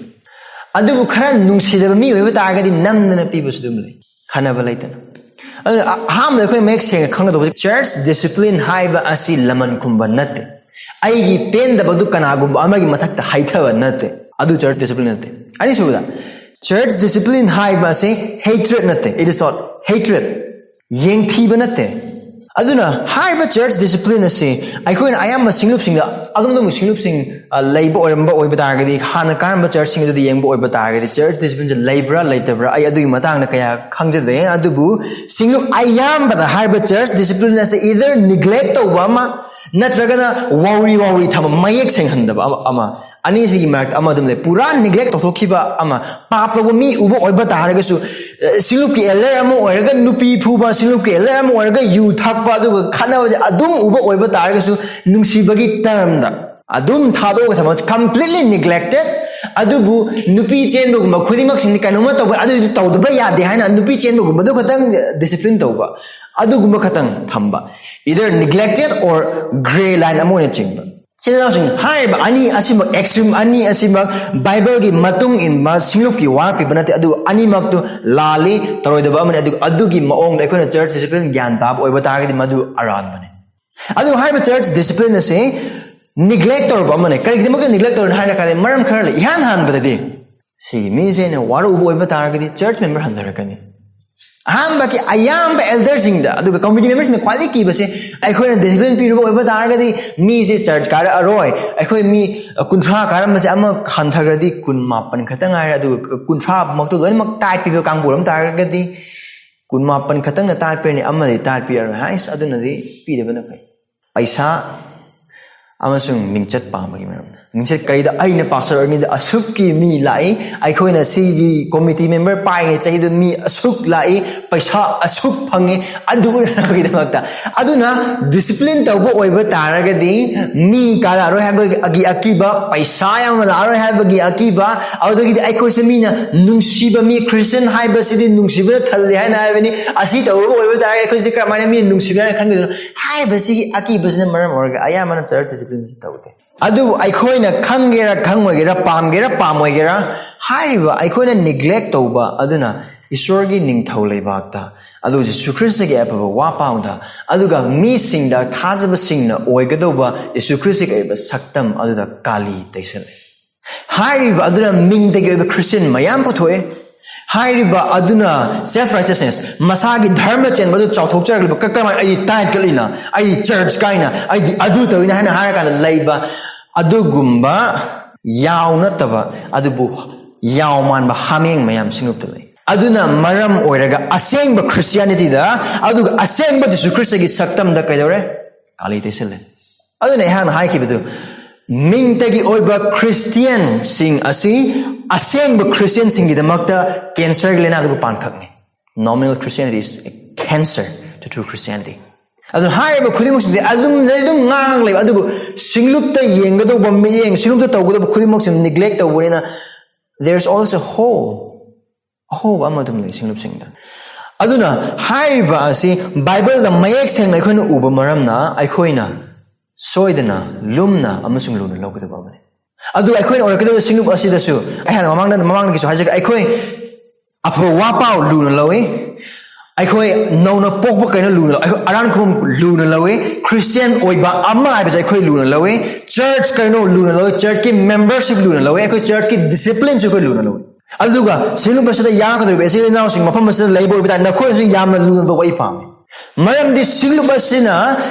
ꯑꯗꯨꯕꯨ ꯈꯔ ꯅꯨꯡꯁꯤꯗꯕ ꯃꯤ ꯑꯣꯏꯕ ꯇꯥꯔꯒꯗꯤ ꯅꯝꯗꯅ ꯄꯤꯕꯁꯨ ꯑꯗꯨꯝ ꯂꯩ, ꯈꯟꯅꯕ ꯂꯩꯇꯅ꯫ ꯑꯗꯨꯅ ꯑ-, ꯑꯍꯥꯟꯕꯗ ꯑꯩꯈꯣꯏ ꯃꯌꯦꯛ ꯁꯦꯡꯅ ꯈꯪꯒꯗꯧꯕꯁꯦ, ꯆꯔꯆ ꯗꯤꯁꯤꯄ꯭ꯂꯤꯟ ꯍꯥꯏꯕ ꯑꯁꯤ ꯂꯃꯟ ꯈꯨꯝꯕ ꯅꯠꯇꯦ꯫ ꯑꯩꯒꯤ ꯄꯦꯟꯗꯕꯗꯨ ꯀꯅꯥꯒꯨꯝꯕ ꯑꯃꯒꯤ ꯃꯊꯛꯇ ꯍꯩꯊꯕ ꯅꯠꯇꯦ꯫ ꯑꯗꯨ ꯆꯔꯆ ꯗꯤꯁꯤꯄ꯭ꯂꯤꯟ ꯅꯠꯇꯦ꯫ ꯑꯅꯤꯁꯨꯕꯗ, ꯆꯔꯆ ꯗꯤꯁꯤꯄ꯭ꯂꯤꯟ ꯍꯥꯏꯕ ꯑꯁꯤ ꯍꯦꯇ꯭ꯔꯦꯠ ꯅꯠꯇꯦ꯫ It is not hatred. ꯌꯦꯡꯊꯤꯕ ꯅꯠꯇꯦ꯫ ꯑꯗꯨꯅ ꯍꯥꯏꯔꯤꯕ church discipline ꯑꯁꯤ ꯑꯩꯈꯣꯏꯅ ꯑꯌꯥꯝꯕ ꯁꯤꯡꯂꯨꯞꯁꯤꯡꯗ, ꯑꯗꯣꯝꯗꯣꯝꯒꯤ ꯁꯤꯡꯂꯨꯞꯁꯤꯡ, ꯑ, ꯂꯩꯕ ꯑꯣꯏꯔꯝꯕ ꯑꯣꯏꯕ ꯇꯥꯔꯒꯗꯤ, ꯍꯥꯟꯅ ꯀꯥꯔꯝꯕ churchꯁꯤꯡ ꯑꯗꯨꯗ ꯌꯦꯡꯕ ꯑꯣꯏꯕ ꯇꯥꯔꯒꯗꯤ, church disciplineꯁꯦ ꯂꯩꯕ꯭ꯔꯥ ꯂꯩꯇꯕ꯭ꯔꯥ, ꯑꯩ ꯑꯗꯨꯒꯤ ꯃꯇꯥꯡꯗ ꯀꯌꯥ ꯈꯪꯖꯗꯦ꯫ ꯑꯗꯨꯕꯨ ꯁꯤꯡꯂꯨꯞ ꯑꯌꯥꯝꯕꯗ ꯍꯥꯏꯔꯤꯕ church discipline ꯑꯁꯤ either neglect ꯇꯧꯕ ꯑꯃ, ꯅꯠꯇ꯭ꯔꯒꯅ ꯋꯥꯎꯔꯤ ꯋꯥꯎꯔꯤ ꯊꯝꯕ, ꯃꯌꯦꯛ ꯁꯦꯡꯍꯟꯗꯕ ꯑꯃ, ꯑꯃ꯫ ꯑꯅꯤꯁꯤꯒꯤ ꯃꯔꯛꯇ ꯑꯃ ꯑꯗꯨꯝ ꯂꯩ꯫ ꯄꯨꯔꯥ neglect ꯇꯧꯊꯣꯛꯈꯤꯕ ꯑꯃ, ꯄꯥꯞ ꯇꯧꯕ ꯃꯤ ꯎꯕ ꯑꯣꯏꯕ ꯇꯥꯔꯒꯁꯨ, ꯑ, ꯁꯤꯡꯂꯨꯞꯀꯤ elder ꯑꯃ ꯑꯣꯏꯔꯒ ꯅꯨꯄꯤ ꯐꯨꯕ, ꯁꯤꯡꯂꯨꯞꯀꯤ elder ꯑꯃ ꯑꯣꯏꯔꯒ ꯌꯨ ꯊꯛꯄ, ꯑꯗꯨꯒ ꯈꯠꯅꯕꯁꯦ ꯑꯗꯨꯝ ꯎꯕ ꯑꯣꯏꯕ ꯇꯥꯔꯒꯁꯨ, ꯅꯨꯡꯁꯤꯕꯒꯤ termꯗ ꯑꯗꯨꯝ ꯊꯥꯗꯣꯛꯑꯒ ꯊꯝꯕ, completely neglected꯫ ꯑꯗꯨꯕꯨ ꯅꯨꯄꯤ ꯆꯦꯟꯕꯒꯨꯝꯕ ꯈꯨꯗꯤꯡꯃꯛꯁꯤꯡꯗꯤ ꯀꯩꯅꯣꯝꯃ ꯇꯧꯕ, ꯑꯗꯨꯗꯤ ꯇꯧꯗꯕ ꯌꯥꯗꯦ ꯍꯥꯏꯅ ꯅꯨꯄꯤ ꯆꯦꯟꯕꯒꯨꯝꯕꯗꯨ ꯈꯛꯇꯪ discipline ꯇꯧꯕ, ꯑꯗꯨꯒꯨꯝꯕ ꯈꯛꯇꯪ ꯊꯝꯕ, either neglected or grey line ꯑꯃ ꯑꯣꯏꯅ ꯆꯤꯡꯕ꯫ ꯏꯆꯤꯟ ꯏꯅꯥꯎꯁꯤꯡ, ꯍꯥꯏꯔꯤꯕ ꯑꯅꯤ ꯑꯁꯤꯃꯛ, extreme ꯑꯅꯤ ꯑꯁꯤꯃꯛ ꯕꯥꯏꯕꯜꯒꯤ ꯃꯇꯨꯡ ꯏꯟꯕ ꯁꯤꯡꯂꯨꯞꯀꯤ ꯋꯥ ꯄꯤꯕ ꯅꯠꯇꯦ, ꯑꯗꯨ ꯑꯅꯤꯃꯛꯇꯨ ꯂꯥꯜꯂꯤ, ꯇꯧꯔꯣꯏꯗꯕ ꯑꯃꯅꯤ꯫ ꯑꯗꯨꯒ ꯑꯗꯨꯒꯤ ꯃꯑꯣꯡꯗ ꯑꯩꯈꯣꯏꯅ church discipline ꯒ꯭ꯌꯥꯟ ꯇꯥꯕ ꯑꯣꯏꯕ ꯇꯥꯔꯒꯗꯤ ꯃꯗꯨ ꯑꯔꯥꯟꯕꯅꯤ꯫ ꯑꯗꯨ ꯍꯥꯏꯔꯤꯕ church discipline ꯑꯁꯤ neglect ꯇꯧꯔꯕ ꯑꯃꯅꯤ꯫ ꯀꯔꯤꯒꯤꯗꯃꯛꯇ neglect ꯇꯧꯔꯤꯅꯣ ꯍꯥꯏꯔ ꯀꯥꯟꯗ, ꯃꯔꯝ ꯈꯔ ꯂꯩ꯫ ꯏꯍꯥꯟ ꯍꯥꯟꯕꯗꯗꯤ ꯁꯤꯒꯤ ꯃꯤꯁꯦ ꯑꯩꯅ ꯋꯥꯔꯧꯕ ꯑꯣꯏꯕ ꯇꯥꯔꯒꯗꯤ church member ꯍꯟꯊꯔꯛꯀꯅꯤ꯫ ꯑꯍꯥꯟꯕꯒꯤ ꯑꯌꯥꯝꯕ elderꯁꯤꯡꯗ, ꯑꯗꯨꯒ committee memberꯁꯤꯡꯗ ꯈ꯭ꯋꯥꯏꯗꯒꯤ ꯀꯤꯕꯁꯦ, ꯑꯩꯈꯣꯏꯅ discipline ꯄꯤꯔꯨꯕ ꯑꯣꯏꯕ ꯇꯥꯔꯒꯗꯤ ꯃꯤꯁꯦ church ꯀꯥꯔꯛꯑꯔꯣꯏ, ꯑꯩꯈꯣꯏ ꯃꯤ ꯀꯨꯟꯊ꯭ꯔꯥ ꯀꯥꯔꯝꯕꯁꯦ ꯑꯃ ꯍꯟꯊꯈ꯭ꯔꯗꯤ ꯀꯨꯟ ꯃꯥꯄꯟ ꯈꯛꯇ ꯉꯥꯏꯔꯦ, ꯑꯗꯨꯒ ꯀꯨꯟꯊ꯭ꯔꯥꯃꯛꯇꯨ ꯂꯣꯏꯅꯃꯛ ꯇꯥꯏꯠ ꯄꯤꯕ ꯀꯥꯡꯕꯨ ꯑꯣꯏꯔꯝ ꯇꯥꯔꯒꯗꯤ ꯀꯨꯟ ꯃꯥꯄꯟ ꯈꯛꯇꯪꯅ ꯇꯥꯏꯠ ꯄꯤꯔꯅꯤ, ꯑꯃꯗꯤ ꯇꯥꯏꯠ ꯄꯤꯔꯔꯣꯏ꯫ ꯍꯥꯏꯁ, ꯑꯗꯨꯅꯗꯤ ꯄꯤꯗꯕꯅ ꯐꯩ꯫ ꯄꯩꯁꯥ ꯑꯃꯁꯨꯡ ꯃꯤꯡꯆꯠ ꯄꯥꯝꯕꯒꯤ ꯃꯔꯝꯅ꯫ ꯃꯤꯡꯆꯠ ꯀꯔꯤꯗ? ꯑꯩꯅ pastor ꯑꯣꯏꯔꯤꯉꯩꯗ ꯑꯁꯨꯛꯀꯤ ꯃꯤ ꯂꯥꯛꯏ, ꯑꯩꯈꯣꯏꯅ ꯁꯤꯒꯤ committee member ꯄꯥꯏꯔꯤꯉꯩ ꯆꯍꯤꯗ ꯃꯤ ꯑꯁꯨꯛ ꯂꯥꯛꯏ, ꯄꯩꯁꯥ ꯑꯁꯨꯛ ꯐꯪꯉꯤ, ꯑꯗꯨ ꯎꯠꯅꯕꯒꯤꯗꯃꯛꯇ꯫ ꯑꯗꯨꯅ discipline ꯇꯧꯕ ꯑꯣꯏꯕ ꯇꯥꯔꯒꯗꯤ ꯃꯤ ꯀꯥꯔꯛꯑꯔꯣꯏ ꯍꯥꯏꯕꯒꯤ ꯑꯀꯤꯕ, ꯄꯩꯁꯥ ꯌꯥꯝꯅ ꯂꯥꯛꯑꯔꯣꯏ ꯍꯥꯏꯕꯒꯤ ꯑꯀꯤꯕ, ꯑꯗꯨꯗꯒꯤꯗꯤ ꯑꯩꯈꯣꯏꯁꯦ ꯃꯤꯅ ꯅꯨꯡꯁꯤꯕ, ꯃꯤ Christian ꯍꯥꯏꯕꯁꯤꯗꯤ ꯅꯨꯡꯁꯤꯕꯅ ꯊꯜꯂꯤ ꯍꯥꯏꯅ ꯍꯥꯏꯕꯅꯤ꯫ ꯑꯁꯤ ꯇꯧꯕ ꯑꯣꯏꯕ ꯇꯥꯔꯒꯗꯤ ꯑꯩꯈꯣꯏꯁꯦ ꯀꯔꯝꯍꯥꯏꯅ ꯃꯤꯅ ꯅꯨꯡꯁꯤꯕ꯭ꯔꯥ ꯍꯥꯏꯅ ꯈꯟꯒꯗꯣꯏꯅꯣ ꯍꯥꯏꯕꯁꯤꯒꯤ ꯑꯀꯤꯕꯁꯤꯅ ꯃꯔꯝ ꯑꯣꯏꯔꯒ ꯑꯌꯥꯝꯕꯅ church discipline ꯁꯤ ꯇꯧꯗꯦ꯫ ꯑꯗꯨꯕꯨ ꯑꯩꯈꯣꯏꯅ ꯈꯪꯒꯦꯔꯥ ꯈꯪꯉꯣꯏꯒꯦꯔꯥ, ꯄꯥꯝꯒꯦꯔꯥ ꯄꯥꯝꯃꯣꯏꯒꯦꯔꯥ, ꯍꯥꯏꯔꯤꯕ ꯑꯩꯈꯣꯏꯅ neglect ꯇꯧꯕ ꯑꯗꯨꯅ ꯏꯁꯣꯔꯒꯤ ꯅꯤꯡꯊꯧ ꯂꯩꯕꯥꯛꯇ, ꯑꯗꯨ ꯖꯤꯁꯨ ꯈ꯭ꯔꯤꯁꯇꯒꯤ ꯑꯐꯕ ꯋꯥ ꯄꯥꯎꯗ, ꯑꯗꯨꯒ ꯃꯤꯁꯤꯡꯗ ꯊꯥꯖꯕꯁꯤꯡꯅ ꯑꯣꯏꯒꯗꯧꯕ ꯖꯤꯁꯨ ꯈ꯭ꯔꯤꯁꯇꯒꯤ ꯑꯣꯏꯕ ꯁꯛꯇꯝ ꯑꯗꯨꯗ ꯀꯥꯂꯤ ꯇꯩꯁꯜꯂꯦ꯫ ꯍꯥꯏꯔꯤꯕ ꯑꯗꯨꯅ ꯃꯤꯡꯗꯒꯤ ꯑꯣꯏꯕ Christian ꯃꯌꯥꯝ ꯄꯨꯊꯣꯛꯑꯦ꯫ ꯍꯥꯏꯔꯤꯕ ꯑꯗꯨꯅ self righteousness, ꯃꯁꯥꯒꯤ ꯙꯔꯃ ꯆꯦꯟꯕ ꯑꯗꯨ ꯆꯥꯎꯊꯣꯛꯆꯔꯛꯂꯤꯕ, "ꯀ-, ꯀꯃꯥꯏꯅ ꯑꯩꯗꯤ tithe ꯀꯠꯂꯤꯅ, ꯑꯩꯗꯤ church ꯀꯥꯏꯅ, ꯑꯩꯗꯤ ꯑꯗꯨ ꯇꯧꯏꯅ" ꯍꯥꯏꯅ ꯍꯥꯏꯔꯀꯥꯟꯗ ꯂꯩꯕ ꯑꯗꯨꯒꯨꯝꯕ ꯌꯥꯎ ꯅꯠꯇꯕ, ꯑꯗꯨꯕꯨ ꯌꯥꯎ ꯃꯥꯟꯕ ꯍꯥꯃꯦꯡ ꯃꯌꯥꯝ ꯁꯤꯡꯂꯨꯞꯇ ꯂꯩ꯫ ꯑꯗꯨꯅ ꯃꯔꯝ ꯑꯣꯏꯔꯒ ꯑꯁꯦꯡꯕ Christianity ꯗ, ꯑꯗꯨꯒ ꯑꯁꯦꯡꯕ ꯖꯤꯁꯨ ꯈ꯭ꯔꯤꯁꯇꯒꯤ ꯁꯛꯇꯝꯗ ꯀꯩꯗꯧꯔꯦ? ꯀꯥꯂꯤ ꯇꯩꯁꯤꯜꯂꯦ꯫ ꯑꯗꯨꯅ ꯑꯩꯍꯥꯛꯅ ꯍꯥꯏꯈꯤꯕꯗꯨ, ꯃꯤꯡꯇꯒꯤ ꯑꯣꯏꯕ Christian ꯁꯤꯡ ꯑꯁꯤ ꯑꯁꯦꯡꯕ Christian ꯁꯤꯡꯒꯤꯗꯃꯛꯇ cancer ꯒꯤ ꯂꯥꯏꯅꯥꯗꯨꯒ ꯄꯥꯟꯈꯛꯅꯤ꯫ Nominal Christianity is a cancer to true Christianity. ꯑꯗꯨ ꯍꯥꯏꯔꯤꯕ ꯈꯨꯗꯤꯡꯃꯛꯁꯤꯡꯁꯦ ꯑꯗꯨꯝ, ꯑꯗꯨꯝ ꯉꯥꯡꯂꯒ ꯂꯩꯕ, ꯑꯗꯨꯕꯨ ꯁꯤꯡꯂꯨꯞꯇ ꯌꯦꯡꯒꯗꯧꯕ ꯃꯤꯠꯌꯦꯡ, ꯁꯤꯡꯂꯨꯞꯇ ꯇꯧꯒꯗꯧꯕ ꯈꯨꯗꯤꯡꯃꯛꯁꯦ neglect ꯇꯧꯕꯅꯤꯅ, there is also hole, ꯑꯍꯣꯕ ꯑꯃ ꯑꯗꯨꯝ ꯂꯩ ꯁꯤꯡꯂꯨꯞꯁꯤꯡꯗ꯫ ꯑꯗꯨꯅ ꯍꯥꯏꯔꯤꯕ ꯑꯁꯤ ꯕꯥꯏꯕꯜꯗ ꯃꯌꯦꯛ ꯁꯦꯡꯅ ꯑꯩꯈꯣꯏꯅ ꯎꯕ ꯃꯔꯝꯅ, ꯑꯩꯈꯣꯏꯅ ꯁꯣꯏꯗꯅ, ꯂꯨꯝꯅ ꯑꯃꯁꯨꯡ ꯂꯨꯅ ꯂꯧꯒꯗꯕ ꯑꯃꯅꯤ꯫ ꯑꯗꯨꯒ ꯑꯩꯈꯣꯏꯅ ꯑꯣꯏꯔꯛꯀꯗꯕ ꯁꯤꯡꯂꯨꯞ ꯑꯁꯤꯗꯁꯨ, ꯑꯩ ꯍꯥꯟꯅ ꯃꯃꯥꯡꯗ, ꯃꯃꯥꯡꯗꯒꯤꯁꯨ ꯍꯥꯏꯖꯈ꯭ꯔꯦ, ꯑꯩꯈꯣꯏ ꯑꯐꯕ ꯋꯥ ꯄꯥꯎ ꯂꯨꯅ ꯂꯧꯏ, ꯑꯩꯈꯣꯏ ꯅꯧꯅ ꯄꯣꯛꯄ ꯀꯩꯅꯣ ꯂꯨꯅ ꯂꯧꯏ, ꯑꯩꯈꯣꯏ ꯑꯔꯥꯟ ꯈꯨꯕꯝ ꯂꯨꯅ ꯂꯧꯏ, Christian ꯑꯣꯏꯕ ꯑꯃ ꯍꯥꯏꯕꯁꯦ ꯑꯩꯈꯣꯏ ꯂꯨꯅ ꯂꯧꯏ, church ꯀꯩꯅꯣ ꯂꯨꯅ ꯂꯧꯏ, church ꯀꯤ membership ꯂꯨꯅ ꯂꯧꯏ, ꯑꯩꯈꯣꯏ church ꯀꯤ discipline ꯁꯨ ꯑꯩꯈꯣꯏ ꯂꯨꯅ ꯂꯧꯏ꯫ ꯑꯗꯨꯒ ꯁꯤꯡꯂꯨꯞ ꯑꯁꯤꯗ ꯌꯥꯎꯔꯛꯀꯗꯧꯔꯤꯕ ꯏꯆꯤꯜ ꯏꯅꯥꯎꯁꯤꯡ ꯃꯐꯝ ꯑꯁꯤꯗ ꯂꯩꯕ ꯑꯣꯏꯕ ꯇꯥꯔꯗꯤ, ꯅꯈꯣꯏꯁꯨ ꯌꯥꯝꯅ ꯂꯨꯅ ꯇꯧꯕ ꯑꯩ ꯄꯥꯝꯃꯤ꯫ ꯃꯔꯝꯗꯤ ꯁꯤꯡꯂꯨꯞ ꯑꯁꯤꯅ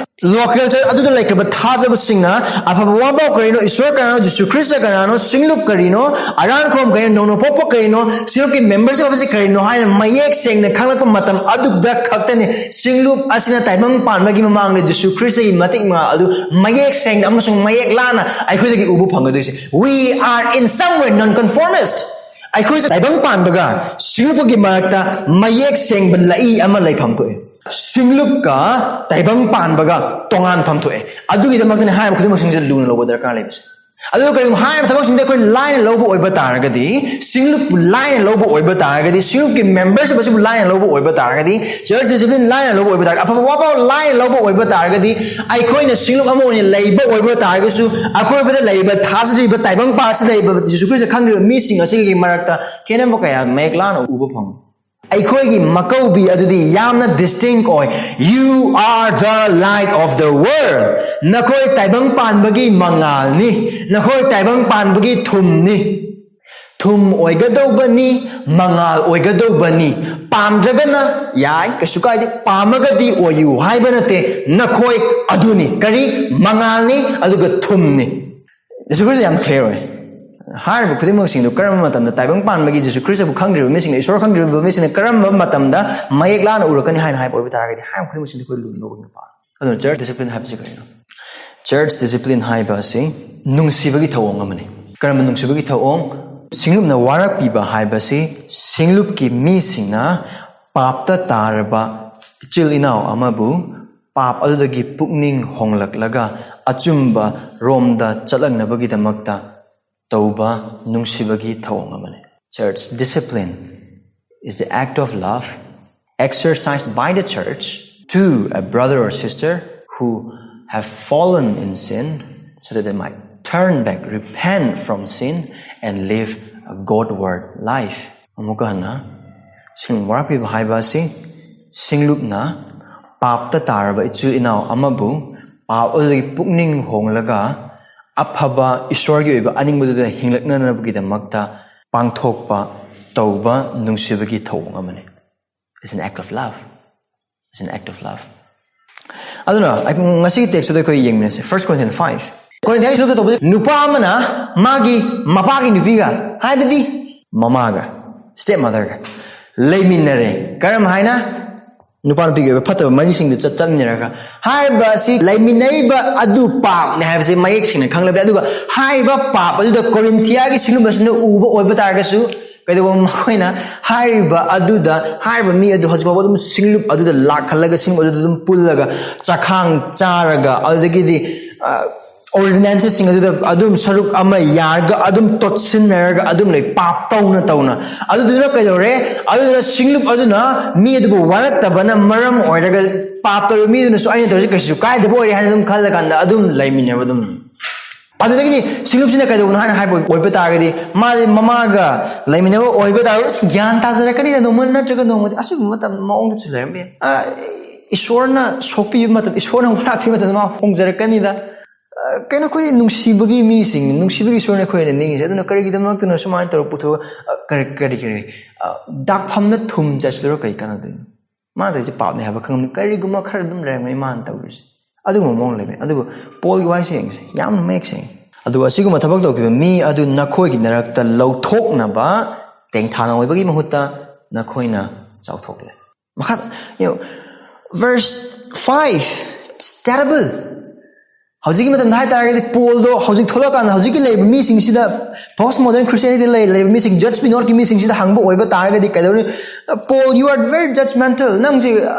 local church ꯑꯗꯨꯗ ꯂꯩꯈ꯭ꯔꯕ ꯊꯥꯖꯕꯁꯤꯡꯅ ꯑꯐꯕ ꯋꯥꯐꯥꯎ ꯀꯔꯤꯅꯣ, ꯏꯁꯣꯔ ꯀꯅꯥꯅꯣ, ꯖꯤꯁꯨ ꯈ꯭ꯔꯤꯁꯇ ꯀꯅꯥꯅꯣ, ꯁꯤꯡꯂꯨꯞ ꯀꯔꯤꯅꯣ, ꯑꯔꯥꯟ ꯈꯨꯕꯝ ꯀꯔꯤꯅꯣ, ꯅꯧꯅ ꯄꯣꯛꯄ ꯀꯔꯤꯅꯣ, ꯁꯤꯡꯂꯨꯞꯀꯤ membership ꯍꯥꯏꯕꯁꯤ ꯀꯔꯤꯅꯣ ꯍꯥꯏꯅ ꯃꯌꯦꯛ ꯁꯦꯡꯅ ꯈꯪꯂꯛꯄ ꯃꯇꯝ ꯑꯗꯨꯗ ꯈꯛꯇꯅꯤ ꯁꯤꯡꯂꯨꯞ ꯑꯁꯤꯅ ꯇꯥꯏꯕꯪ ꯄꯥꯟꯕꯒꯤ ꯃꯃꯥꯡꯗ ꯖꯤꯁꯨ ꯈ꯭ꯔꯤꯁꯇꯒꯤ ꯃꯇꯤꯛ ꯃꯉꯥꯜ ꯑꯗꯨ ꯃꯌꯦꯛ ꯁꯦꯡꯅ ꯑꯃꯁꯨꯡ ꯃꯌꯦꯛ ꯂꯥꯅ ꯑꯩꯈꯣꯏꯗꯒꯤ ꯎꯕ ꯐꯪꯒꯗꯣꯏꯁꯦ꯫ We are in some way nonconformist. ꯑꯩꯈꯣꯏꯁꯦ ꯇꯥꯏꯕꯪ ꯄꯥꯟꯕꯒ ꯁꯤꯡꯂꯨꯞꯀꯤ ꯃꯔꯛꯇ ꯃꯌꯦꯛ ꯁꯦꯡꯕ ꯂꯩꯏ ꯑꯃ ꯂꯩꯐꯝ ꯊꯣꯛꯏ꯫ ꯁꯤꯡꯂꯨꯞꯀ ꯇꯥꯏꯕꯪ ꯄꯥꯟꯕꯒ ꯇꯣꯉꯥꯟꯐꯝ ꯊꯣꯛꯑꯦ꯫ ꯑꯗꯨꯒꯤꯗꯃꯛꯇꯅꯤ ꯍꯥꯏꯔꯤꯕ ꯈꯨꯗꯤꯡꯃꯛꯁꯤꯡꯁꯦ ꯂꯨꯅ ꯂꯧꯕ ꯗꯔꯀꯥꯔ ꯂꯩꯕꯁꯦ꯫ ꯑꯗꯨꯒ ꯀꯔꯤꯒꯨꯝꯕ ꯍꯥꯏꯔꯤꯕ ꯊꯕꯛꯁꯤꯡꯗ ꯑꯩꯈꯣꯏ ꯂꯥꯏꯅ ꯂꯧꯕ ꯑꯣꯏꯕ ꯇꯥꯔꯒꯗꯤ, ꯁꯤꯡꯂꯨꯞꯄꯨ ꯂꯥꯏꯅ ꯂꯧꯕ ꯑꯣꯏꯕ ꯇꯥꯔꯒꯗꯤ, ꯁꯤꯡꯂꯨꯞꯀꯤ membership ꯑꯁꯤꯕꯨ ꯂꯥꯏꯅ ꯂꯧꯕ ꯑꯣꯏꯕ ꯇꯥꯔꯒꯗꯤ, church discipline ꯂꯥꯏꯅ ꯂꯧꯕ ꯑꯣꯏꯕ ꯇꯥꯔꯒꯗꯤ, ꯑꯐꯕ ꯋꯥꯐꯥꯎ ꯂꯥꯏꯅ ꯂꯧꯕ ꯑꯣꯏꯕ ꯇꯥꯔꯒꯗꯤ, ꯑꯩꯈꯣꯏꯅ ꯁꯤꯡꯂꯨꯞ ꯑꯃ ꯑꯣꯏꯅ ꯂꯩꯕ ꯑꯣꯏꯕ ꯇꯥꯔꯒꯁꯨ, ꯑꯀꯣꯏꯕꯗ ꯂꯩꯔꯤꯕ ꯊꯥꯖꯗ꯭ꯔꯤꯕ ꯇꯥꯏꯕꯪ ꯄꯥꯠꯁꯤꯗ ꯂꯩꯔꯤꯕ ꯖꯤꯁꯨ ꯈ꯭ꯔꯤꯁꯇ ꯈꯪꯗ꯭ꯔꯤꯕ ꯃꯤꯁꯤꯡ ꯑꯁꯤꯒꯤ ꯃꯔꯛꯇ ꯈꯦꯠꯅꯕ ꯀꯌꯥ ꯃꯌꯦꯛ ꯂꯥꯅ ꯎꯕ ꯐꯪꯏ꯫ ꯑꯩꯈꯣꯏꯒꯤ ꯃꯀꯧꯕꯤ ꯑꯗꯨꯗꯤ ꯌꯥꯝꯅ distinct ꯑꯣꯏ꯫ "You are the light of the world." ꯅꯈꯣꯏ ꯇꯥꯏꯕꯪ ꯄꯥꯟꯕꯒꯤ ꯃꯉꯥꯜꯅꯤ, ꯅꯈꯣꯏ ꯇꯥꯏꯕꯪ ꯄꯥꯟꯕꯒꯤ ꯊꯨꯝꯅꯤ꯫ ꯊꯨꯝ ꯑꯣꯏꯒꯗꯧꯕꯅꯤ, ꯃꯉꯥꯜ ꯑꯣꯏꯒꯗꯧꯕꯅꯤ꯫ ꯄꯥꯝꯗ꯭ꯔꯒꯅ ꯌꯥꯏ, ꯀꯩꯁꯨ ꯀꯥꯏꯗꯦ꯫ ꯄꯥꯝꯃꯒꯗꯤ ꯑꯣꯏꯌꯨ ꯍꯥꯏꯕ ꯅꯠꯇꯦ꯫ ꯅꯈꯣꯏ ꯑꯗꯨꯅꯤ꯫ ꯀꯔꯤ? ꯃꯉꯥꯜꯅꯤ, ꯑꯗꯨꯒ ꯊꯨꯝꯅꯤ꯫ ꯖꯤꯁꯨ ꯈ꯭ꯔꯤꯁꯇ ꯌꯥꯝ clear ꯑꯣꯏ꯫ ꯍꯥꯏꯔꯤꯕ ꯈꯨꯗꯤꯡꯃꯛꯁꯤꯡꯗꯨ ꯀꯔꯝꯕ ꯃꯇꯝꯗ ꯇꯥꯏꯕꯪ ꯄꯥꯟꯕꯒꯤ ꯖꯤꯁꯨ ꯈ꯭ꯔꯤꯁꯇꯕꯨ ꯈꯪꯗ꯭ꯔꯤꯕ ꯃꯤꯁꯤꯡꯅ, ꯏꯁꯣꯔ ꯈꯪꯗ꯭ꯔꯤꯕ ꯃꯤꯁꯤꯡꯅ ꯀꯔꯝꯕ ꯃꯇꯝꯗ ꯃꯌꯦꯛ ꯂꯥꯅ ꯎꯔꯛꯀꯅꯤ ꯍꯥꯏꯅ ꯍꯥꯏꯕ ꯑꯣꯏꯕ ꯇꯥꯔꯒꯗꯤ, ꯍꯥꯏꯔꯤꯕ ꯈꯨꯗꯤꯡꯃꯛꯁꯤꯡꯗꯨ ꯑꯩꯈꯣꯏ ꯂꯨꯅ ꯂꯧꯕ ꯑꯣꯏꯅ ꯄꯥꯝꯃꯤ꯫ ꯑꯗꯨꯅ church discipline ꯍꯥꯏꯕꯁꯤ ꯀꯔꯤꯅꯣ? Church discipline ꯍꯥꯏꯕ ꯑꯁꯤ ꯅꯨꯡꯁꯤꯕꯒꯤ ꯊꯧꯑꯣꯡ ꯑꯃꯅꯤ꯫ ꯀꯔꯝꯕ ꯅꯨꯡꯁꯤꯕꯒꯤ ꯊꯧꯑꯣꯡ? ꯁꯤꯡꯂꯨꯞꯅ ꯋꯥꯔꯛꯄꯤꯕ ꯍꯥꯏꯕꯁꯤ ꯁꯤꯡꯂꯨꯞꯀꯤ ꯃꯤꯁꯤꯡꯅ ꯄꯥꯞꯇ ꯇꯥꯔꯕ ꯏꯆꯤꯜ ꯏꯅꯥꯎ ꯑꯃꯕꯨ ꯄꯥꯞ ꯑꯗꯨꯗꯒꯤ ꯄꯨꯛꯅꯤꯡ ꯍꯣꯡꯂꯛꯂꯒ ꯑꯆꯨꯝꯕ ꯔꯣꯝꯗ ꯆꯠꯂꯛꯅꯕꯒꯤꯗꯃꯛꯇ ꯇꯧꯕ ꯅꯨꯡꯁꯤꯕꯒꯤ ꯊꯧꯑꯣꯡ ꯑꯃꯅꯤ꯫ Church discipline is the act of love exercised by the church to a brother or sister who have fallen in sin, so that they might turn back, repent from sin, and live a Godward life. ꯑꯃꯨꯛꯀ ꯍꯟꯅ, ꯁꯤꯡꯂꯨꯞ ꯋꯥꯔꯛꯄꯤꯕ ꯍꯥꯏꯕ ꯑꯁꯤ ꯁꯤꯡꯂꯨꯞꯅ ꯄꯥꯞꯇ ꯇꯥꯔꯕ ꯏꯆꯤꯜ ꯏꯅꯥꯎ ꯑꯃꯕꯨ ꯄꯥꯞ ꯑꯗꯨꯗꯒꯤ ꯄꯨꯛꯅꯤꯡ ꯍꯣꯡꯂꯒ ꯑꯐꯕ ꯏꯁꯣꯔꯒꯤ ꯑꯣꯏꯕ ꯑꯅꯤꯡꯕꯗꯨꯗ ꯍꯤꯡꯂꯛꯅꯅꯕꯒꯤꯗꯃꯛꯇ ꯄꯥꯡꯊꯣꯛꯄ, ꯇꯧꯕ ꯅꯨꯡꯁꯤꯕꯒꯤ ꯊꯧꯑꯣꯡ ꯑꯃꯅꯤ꯫ It's an act of love. It's an act of love. ꯑꯗꯨꯅ ꯑꯩ ꯉꯁꯤꯒꯤ text ꯇꯨꯗ ꯑꯩꯈꯣꯏ ꯌꯦꯡꯃꯤꯟꯅꯁꯦ꯫ First Corinthians five꯫ ꯀꯣꯔꯤꯟꯊꯤꯌꯥꯒꯤ ꯁꯤꯡꯂꯨꯞꯇ ꯇꯧꯕꯁꯦ, ꯅꯨꯄꯥ ꯑꯃꯅ ꯃꯥꯒꯤ ꯃꯄꯥꯒꯤ ꯅꯨꯄꯤꯒ, ꯍꯥꯏꯕꯗꯤ ꯃꯃꯥꯒ, step motherꯒ ꯂꯩꯃꯤꯟꯅꯔꯦ꯫ ꯀꯔꯝ ꯍꯥꯏꯅ? ꯅꯨꯄꯥ ꯅꯨꯄꯤꯒꯤ ꯑꯣꯏꯕ ꯐꯠꯇꯕ ꯃꯔꯤꯁꯤꯡꯗꯨ ꯆꯠ-, ꯆꯠꯃꯤꯟꯅꯔꯒ, ꯍꯥꯏꯔꯤꯕ ꯑꯁꯤ ꯂꯩꯃꯤꯟꯅꯔꯤꯕ ꯑꯗꯨ ꯄꯥꯞꯅꯤ ꯍꯥꯏꯕꯁꯤ ꯃꯌꯦꯛ ꯁꯦꯡꯅ ꯈꯪꯂꯕꯅꯤ꯫ ꯑꯗꯨꯒ ꯍꯥꯏꯔꯤꯕ ꯄꯥꯞ ꯑꯗꯨꯗ ꯀꯣꯔꯤꯟꯊꯤꯌꯥꯒꯤ ꯁꯤꯡꯂꯨꯞ ꯑꯁꯤꯅ ꯎꯕ ꯑꯣꯏꯕ ꯇꯥꯔꯒꯁꯨ, ꯀꯩꯗꯧꯕ ꯃꯈꯣꯏꯅ ꯍꯥꯏꯔꯤꯕ ꯑꯗꯨꯗ, ꯍꯥꯏꯔꯤꯕ ꯃꯤ ꯑꯗꯨ ꯍꯧꯖꯤꯛ ꯐꯥꯎꯕ ꯑꯗꯨꯝ ꯁꯤꯡꯂꯨꯞ ꯑꯗꯨꯗ ꯂꯥꯛꯍꯜꯂꯒ, ꯁꯤꯡꯂꯨꯞ ꯑꯗꯨꯗ ꯑꯗꯨꯝ ꯄꯨꯜꯂꯒ, ꯆꯥꯛꯈꯥꯡ ꯆꯥꯔꯒ, ꯑꯗꯨꯗꯒꯤꯗꯤ, ꯑ, ordinanceꯁꯤꯡ ꯑꯗꯨꯗ ꯑꯗꯨꯝ ꯁꯔꯨꯛ ꯑꯃ ꯌꯥꯔꯒ, ꯑꯗꯨꯝ ꯇꯣꯠꯁꯤꯟꯅꯔꯒ ꯑꯗꯨꯝ ꯂꯩ, ꯄꯥꯞ ꯇꯧꯅ ꯇꯧꯅ꯫ ꯑꯗꯨꯗꯨꯅ ꯀꯩꯗꯧꯔꯦ? ꯑꯗꯨꯗꯨꯅ ꯁꯤꯡꯂꯨꯞ ꯑꯗꯨꯅ ꯃꯤ ꯑꯗꯨꯕꯨ ꯋꯥꯔꯛꯇꯕꯅ ꯃꯔꯝ ꯑꯣꯏꯔꯒ, ꯄꯥꯞ ꯇꯧꯔꯤꯕ ꯃꯤꯗꯨꯅꯁꯨ ꯑꯩꯅ ꯇꯧꯔꯤꯁꯤ ꯀꯩꯁꯨ ꯀꯥꯏꯗꯕ ꯑꯣꯏꯔꯦ ꯍꯥꯏꯅ ꯑꯗꯨꯝ ꯈꯜꯂꯀꯥꯟꯗ ꯑꯗꯨꯝ ꯂꯩꯃꯤꯟꯅꯕ ꯑꯗꯨꯝ꯫ ꯑꯗꯨꯗꯒꯤꯗꯤ ꯁꯤꯡꯂꯨꯞꯁꯤꯅ ꯀꯩꯗꯧꯕꯅꯣ ꯍꯥꯏꯅ ꯍꯥꯏꯕ ꯑꯣꯏꯕ ꯇꯥꯔꯒꯗꯤ, ꯃꯥꯁꯦ ꯃꯃꯥꯒ ꯂꯩꯃꯤꯟꯅꯕ ꯑꯣꯏꯕ ꯇꯥꯔꯒꯗꯤ, ꯑꯁ, ꯒ꯭ꯌꯥꯟ ꯇꯥꯖꯔꯛꯀꯅꯤꯗ, ꯅꯣꯡꯃ ꯅꯠꯇ꯭ꯔꯒ ꯅꯣꯡꯃꯗꯤ꯫ ꯑꯁꯤꯒꯨꯝꯕ ꯃꯇꯝ ꯃꯑꯣꯡꯗꯁꯨ ꯂꯩꯔꯝꯕ ꯌꯥꯏ꯫ ꯑ, ꯏꯁꯣꯔꯅ ꯁꯣꯛꯄꯤꯕ ꯃꯇꯝ, ꯏꯁꯣꯔꯅ ꯋꯥꯔꯛꯄꯤꯕ ꯃꯇꯝꯗ ꯃꯥ ꯍꯣꯡꯖꯔꯛꯀꯅꯤꯗ꯫ ꯑ, ꯀꯩꯅꯣ, ꯑꯩꯈꯣꯏ ꯅꯨꯡꯁꯤꯕꯒꯤ ꯃꯤꯁꯤꯡ, ꯅꯨꯡꯁꯤꯕꯒꯤ ꯏꯁꯣꯔꯅ ꯑꯩꯈꯣꯏꯅ ꯅꯤꯡꯉꯤꯁꯦ꯫ ꯑꯗꯨꯅ ꯀꯔꯤꯒꯤꯗꯃꯛꯇꯅꯣ ꯁꯨꯃꯥꯏꯅ ꯇꯧꯔ ꯄꯨꯊꯣꯛꯑ, ꯑ, ꯀꯔꯤ, ꯀꯔꯤ, ꯀꯔꯤ, ꯑ, ꯗꯥꯛꯐꯝꯗ ꯊꯨꯝ ꯆꯥꯏꯁꯤꯜꯂꯨꯔ ꯀꯩ ꯀꯥꯟꯅꯗꯣꯏꯅꯣ? ꯃꯥꯅ ꯇꯧꯔꯤꯁꯦ ꯄꯥꯞꯅꯦ ꯍꯥꯏꯕ ꯈꯪꯉꯝꯅꯤ꯫ ꯀꯔꯤꯒꯨꯝꯕ ꯈꯔ ꯑꯗꯨꯝ ꯂꯩꯔꯝꯒꯅꯤ ꯃꯥꯅ ꯇꯧꯔꯤꯁꯦ꯫ ꯑꯗꯨꯒꯨꯝꯕ ꯃꯑꯣꯡ ꯂꯩꯕꯅꯤ꯫ ꯑꯗꯨꯕꯨ ꯄꯣꯜꯒꯤ ꯋꯥꯍꯩꯁꯦ ꯌꯦꯡꯁꯦ, ꯌꯥꯝꯅ ꯃꯌꯦꯛ ꯁꯦꯡꯉꯤ꯫ "ꯑꯗꯨꯒ ꯑꯁꯤꯒꯨꯝꯕ ꯊꯕꯛ ꯇꯧꯈꯤꯕ ꯃꯤ ꯑꯗꯨ ꯅꯈꯣꯏꯒꯤ ꯅꯔꯛꯇ ꯂꯧꯊꯣꯛꯅꯕ ꯇꯦꯡꯊꯥꯅ ꯑꯣꯏꯕꯒꯤ ꯃꯍꯨꯠꯇ ꯅꯈꯣꯏꯅ ꯆꯥꯎꯊꯣꯛꯂꯦ"꯫ ꯃꯈꯥ, you know, verse five, it's terrible. ꯍꯧꯖꯤꯛꯀꯤ ꯃꯇꯝꯗ ꯍꯥꯏ ꯇꯥꯔꯒꯗꯤ ꯄꯣꯜꯗꯣ ꯍꯧꯖꯤꯛ ꯊꯣꯛꯂꯛꯑꯀꯥꯟꯗ ꯍꯧꯖꯤꯛꯀꯤ ꯂꯩꯔꯤꯕ ꯃꯤꯁꯤꯡꯁꯤꯗ, post modern Christianity ꯂꯩ-, ꯂꯩꯔꯤꯕ ꯃꯤꯁꯤꯡ, ꯖꯁ ꯃꯤꯅꯣꯔꯀꯤ ꯃꯤꯁꯤꯡꯁꯤꯗ ꯍꯪꯕ ꯑꯣꯏꯕ ꯇꯥꯔꯒꯗꯤ ꯀꯩꯗꯧꯅꯤ? "Paul, you are very judgmental. ꯅꯪꯁꯦ, ꯑ,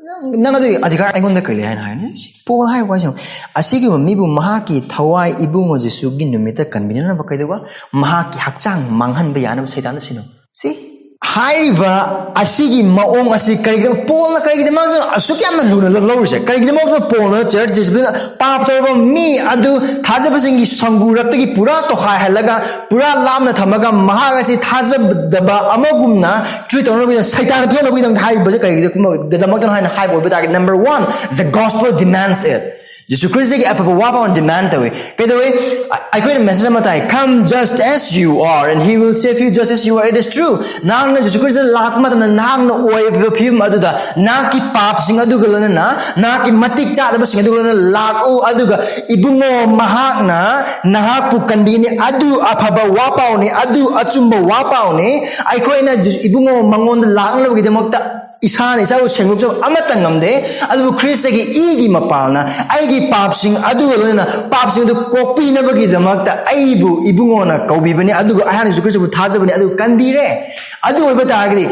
ꯅꯪ, ꯅꯪ ꯑꯗꯨꯒꯤ ꯑꯙꯤꯀꯥꯔ ꯑꯩꯉꯣꯟꯗ ꯀꯔꯤ ꯂꯩ?" ꯍꯥꯏꯅ ꯍꯥꯏꯅꯤ꯫ ꯄꯣꯜ ꯍꯥꯏꯔꯤꯕ ꯋꯥꯍꯩꯁꯦ, "ꯑꯁꯤꯒꯨꯝꯕ ꯃꯤꯕꯨ ꯃꯍꯥꯛꯀꯤ ꯊꯋꯥꯏ ꯏꯕꯨꯡꯉꯣ ꯖꯤꯁꯨꯒꯤ ꯅꯨꯃꯤꯠꯇ ꯀꯟꯕꯤꯅꯅꯕ ꯀꯩꯗꯧꯕ? ꯃꯍꯥꯛꯀꯤ ꯍꯛꯆꯥꯡ ꯃꯥꯡꯍꯟꯕ ꯌꯥꯅꯕ ꯁꯩꯇꯥꯟꯗ ꯁꯤꯟꯅꯧ"꯫ ꯁꯤ ꯍꯥꯏꯔꯤꯕ ꯑꯁꯤꯒꯤ ꯃꯑꯣꯡ ꯑꯁꯤ ꯀꯔꯤꯒꯤꯗꯃꯛ, ꯄꯣꯜꯅ ꯀꯔꯤꯒꯤꯗꯃꯛꯇ ꯑꯁꯨꯛ ꯌꯥꯝꯅ ꯂꯨꯅ ꯂꯧꯔꯤꯁꯦ? ꯀꯔꯤꯒꯤꯗꯃꯛꯇ ꯄꯣꯜꯅ ꯆꯔꯆ ꯗꯤꯁꯤꯄ꯭ꯂꯤꯟ, ꯄꯥꯞ ꯇꯧꯔꯕ ꯃꯤ ꯑꯗꯨ ꯊꯥꯖꯕꯁꯤꯡꯒꯤ ꯁꯪꯒꯨꯔꯛꯇꯒꯤ ꯄꯨꯔꯥ ꯇꯣꯈꯥꯏꯍꯜꯂꯒ, ꯄꯨꯔꯥ ꯂꯥꯞꯅ ꯊꯝꯃꯒ, ꯃꯍꯥꯛ ꯑꯁꯤ ꯊꯥꯖꯗꯕ ꯑꯃꯒꯨꯝꯅ ꯇ꯭ꯔꯤꯠ ꯇꯧꯅꯕꯒꯤꯗꯃꯛ, ꯁꯩꯇꯥꯟ ꯐꯦꯡꯅꯕꯒꯤꯗꯃꯛꯇ ꯍꯥꯏꯔꯤꯕꯁꯦ ꯀꯔꯤꯒꯤꯗꯃꯛꯇꯅꯣ ꯍꯥꯏꯅ ꯍꯥꯏꯕ ꯑꯣꯏꯕ ꯇꯥꯔꯒꯗꯤ, number one, the gospel demands it. ꯖꯤꯁꯨ ꯈ꯭ꯔꯤꯁꯇꯒꯤ ꯑꯐꯕ ꯋꯥ ꯄꯥꯎꯅ ꯗꯤꯃꯥꯟ ꯇꯧꯏ꯫ ꯀꯩꯗꯧꯏ? ꯑ-, ꯑꯩꯈꯣꯏꯅ ꯃꯦꯁꯦꯖ ꯑꯃ ꯇꯥꯏ, "Come just as you are, and he will save you just as you are." It is true. ꯅꯍꯥꯛꯅ ꯖꯤꯁꯨ ꯈ꯭ꯔꯤꯁꯇ ꯂꯥꯛꯄ ꯃꯇꯝꯗ, ꯅꯍꯥꯛꯅ ꯑꯣꯏꯕ ꯐꯤꯕꯝ ꯑꯗꯨꯗ, ꯅꯍꯥꯛꯀꯤ ꯄꯥꯞꯁꯤꯡ ꯑꯗꯨꯒ ꯂꯣꯏꯅꯅ, ꯅꯍꯥꯛꯀꯤ ꯃꯇꯤꯛ ꯆꯥꯗꯕꯁꯤꯡ ꯑꯗꯨꯒ ꯂꯣꯏꯅꯅ ꯂꯥꯛꯎ, ꯑꯗꯨꯒ ꯏꯕꯨꯡꯉꯣ ꯃꯍꯥꯛꯅ ꯅꯍꯥꯛꯄꯨ ꯀꯟꯕꯤꯅꯤ꯫ ꯑꯗꯨ ꯑꯐꯕ ꯋꯥ ꯄꯥꯎꯅꯤ, ꯑꯗꯨ ꯑꯆꯨꯝꯕ ꯋꯥ ꯄꯥꯎꯅꯤ꯫ ꯑꯩꯈꯣꯏꯅ ꯖꯤ-, ꯏꯕꯨꯡꯉꯣ ꯃꯉꯣꯟꯗ ꯂꯥꯛꯅꯕꯒꯤꯗꯃꯛꯇ ꯏꯁꯥꯅ ꯏꯁꯥꯕꯨ ꯁꯦꯡꯗꯣꯛꯆꯕ ꯑꯃꯠꯇ ꯉꯝꯗꯦ, ꯑꯗꯨꯕꯨ ꯈ꯭ꯔꯤꯁꯇꯒꯤ ꯏꯒꯤ ꯃꯄꯥꯜꯅ ꯑꯩꯒꯤ ꯄꯥꯞꯁꯤꯡ ꯑꯗꯨꯒ ꯂꯣꯏꯅꯅ ꯄꯥꯞꯁꯤꯡ ꯑꯗꯨ ꯀꯣꯛꯄꯤꯅꯕꯒꯤꯗꯃꯛꯇ ꯑꯩꯕꯨ ꯏꯕꯨꯡꯉꯣꯅ ꯀꯧꯕꯤꯕꯅꯤ, ꯑꯗꯨꯒ ꯑꯩꯍꯥꯛꯅ ꯖꯤꯁꯨ ꯈ꯭ꯔꯤꯁꯇꯕꯨ ꯊꯥꯖꯕꯅꯤ, ꯑꯗꯨ ꯀꯟꯕꯤꯔꯦ꯫ ꯑꯗꯨ ꯑꯣꯏꯕ ꯇꯥꯔꯒꯗꯤ,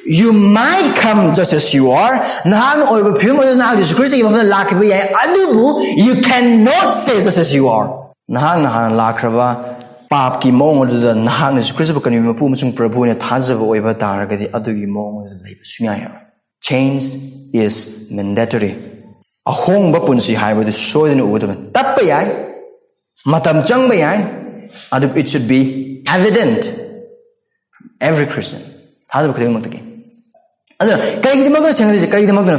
you might come just as you are, ꯅꯍꯥꯛꯅ ꯑꯣꯏꯕ ꯐꯤꯕꯝ ꯑꯗꯨ ꯅꯍꯥꯛ ꯖꯤꯁꯨ ꯈ꯭ꯔꯤꯁꯇꯒꯤ ꯃꯐꯝꯗ ꯂꯥꯛꯈꯤꯕ ꯌꯥꯏ, ꯑꯗꯨꯕꯨ you cannot say just as you are. ꯅꯍꯥꯛꯅ ꯍꯥꯟꯅ ꯂꯥꯛꯈ꯭ꯔꯕ ꯄꯥꯞꯀꯤ ꯃꯑꯣꯡ ꯑꯗꯨꯗ ꯅꯍꯥꯛꯅ ꯖꯤꯁꯨ ꯈ꯭ꯔꯤꯁꯇꯕꯨ ꯀꯟꯕꯤꯕ ꯃꯄꯨ ꯑꯃꯁꯨꯡ ꯄ꯭ꯔꯚꯨ ꯑꯣꯏꯅ ꯊꯥꯖꯕ ꯑꯣꯏꯕ ꯇꯥꯔꯒꯗꯤ, ꯑꯗꯨꯒꯤ ꯃꯑꯣꯡ ꯑꯗꯨꯗ ꯂꯩꯕ ꯁꯨꯡꯌꯥ ꯌꯥꯔꯣꯏ꯫ Change is mandatory. ꯑꯍꯣꯡꯕ ꯄꯨꯟꯁꯤ ꯍꯥꯏꯕꯗꯨ ꯁꯣꯏꯗꯅ ꯎꯒꯗꯕꯅꯤ꯫ ꯇꯞꯄ ꯌꯥꯏ, ꯃꯇꯝ ꯆꯪꯕ ꯌꯥꯏ, ꯑꯗꯨꯕꯨ it should be evident from every Christian. ꯊꯥꯖꯕ ꯈꯨꯗꯤꯡꯃꯛꯇꯒꯤ꯫ ꯑꯗꯨꯅ ꯀꯔꯤꯒꯤꯗꯃꯛꯇꯅ ꯁꯦꯡꯍꯜꯂꯤꯁꯦ? ꯀꯔꯤꯒꯤꯗꯃꯛꯇꯅ?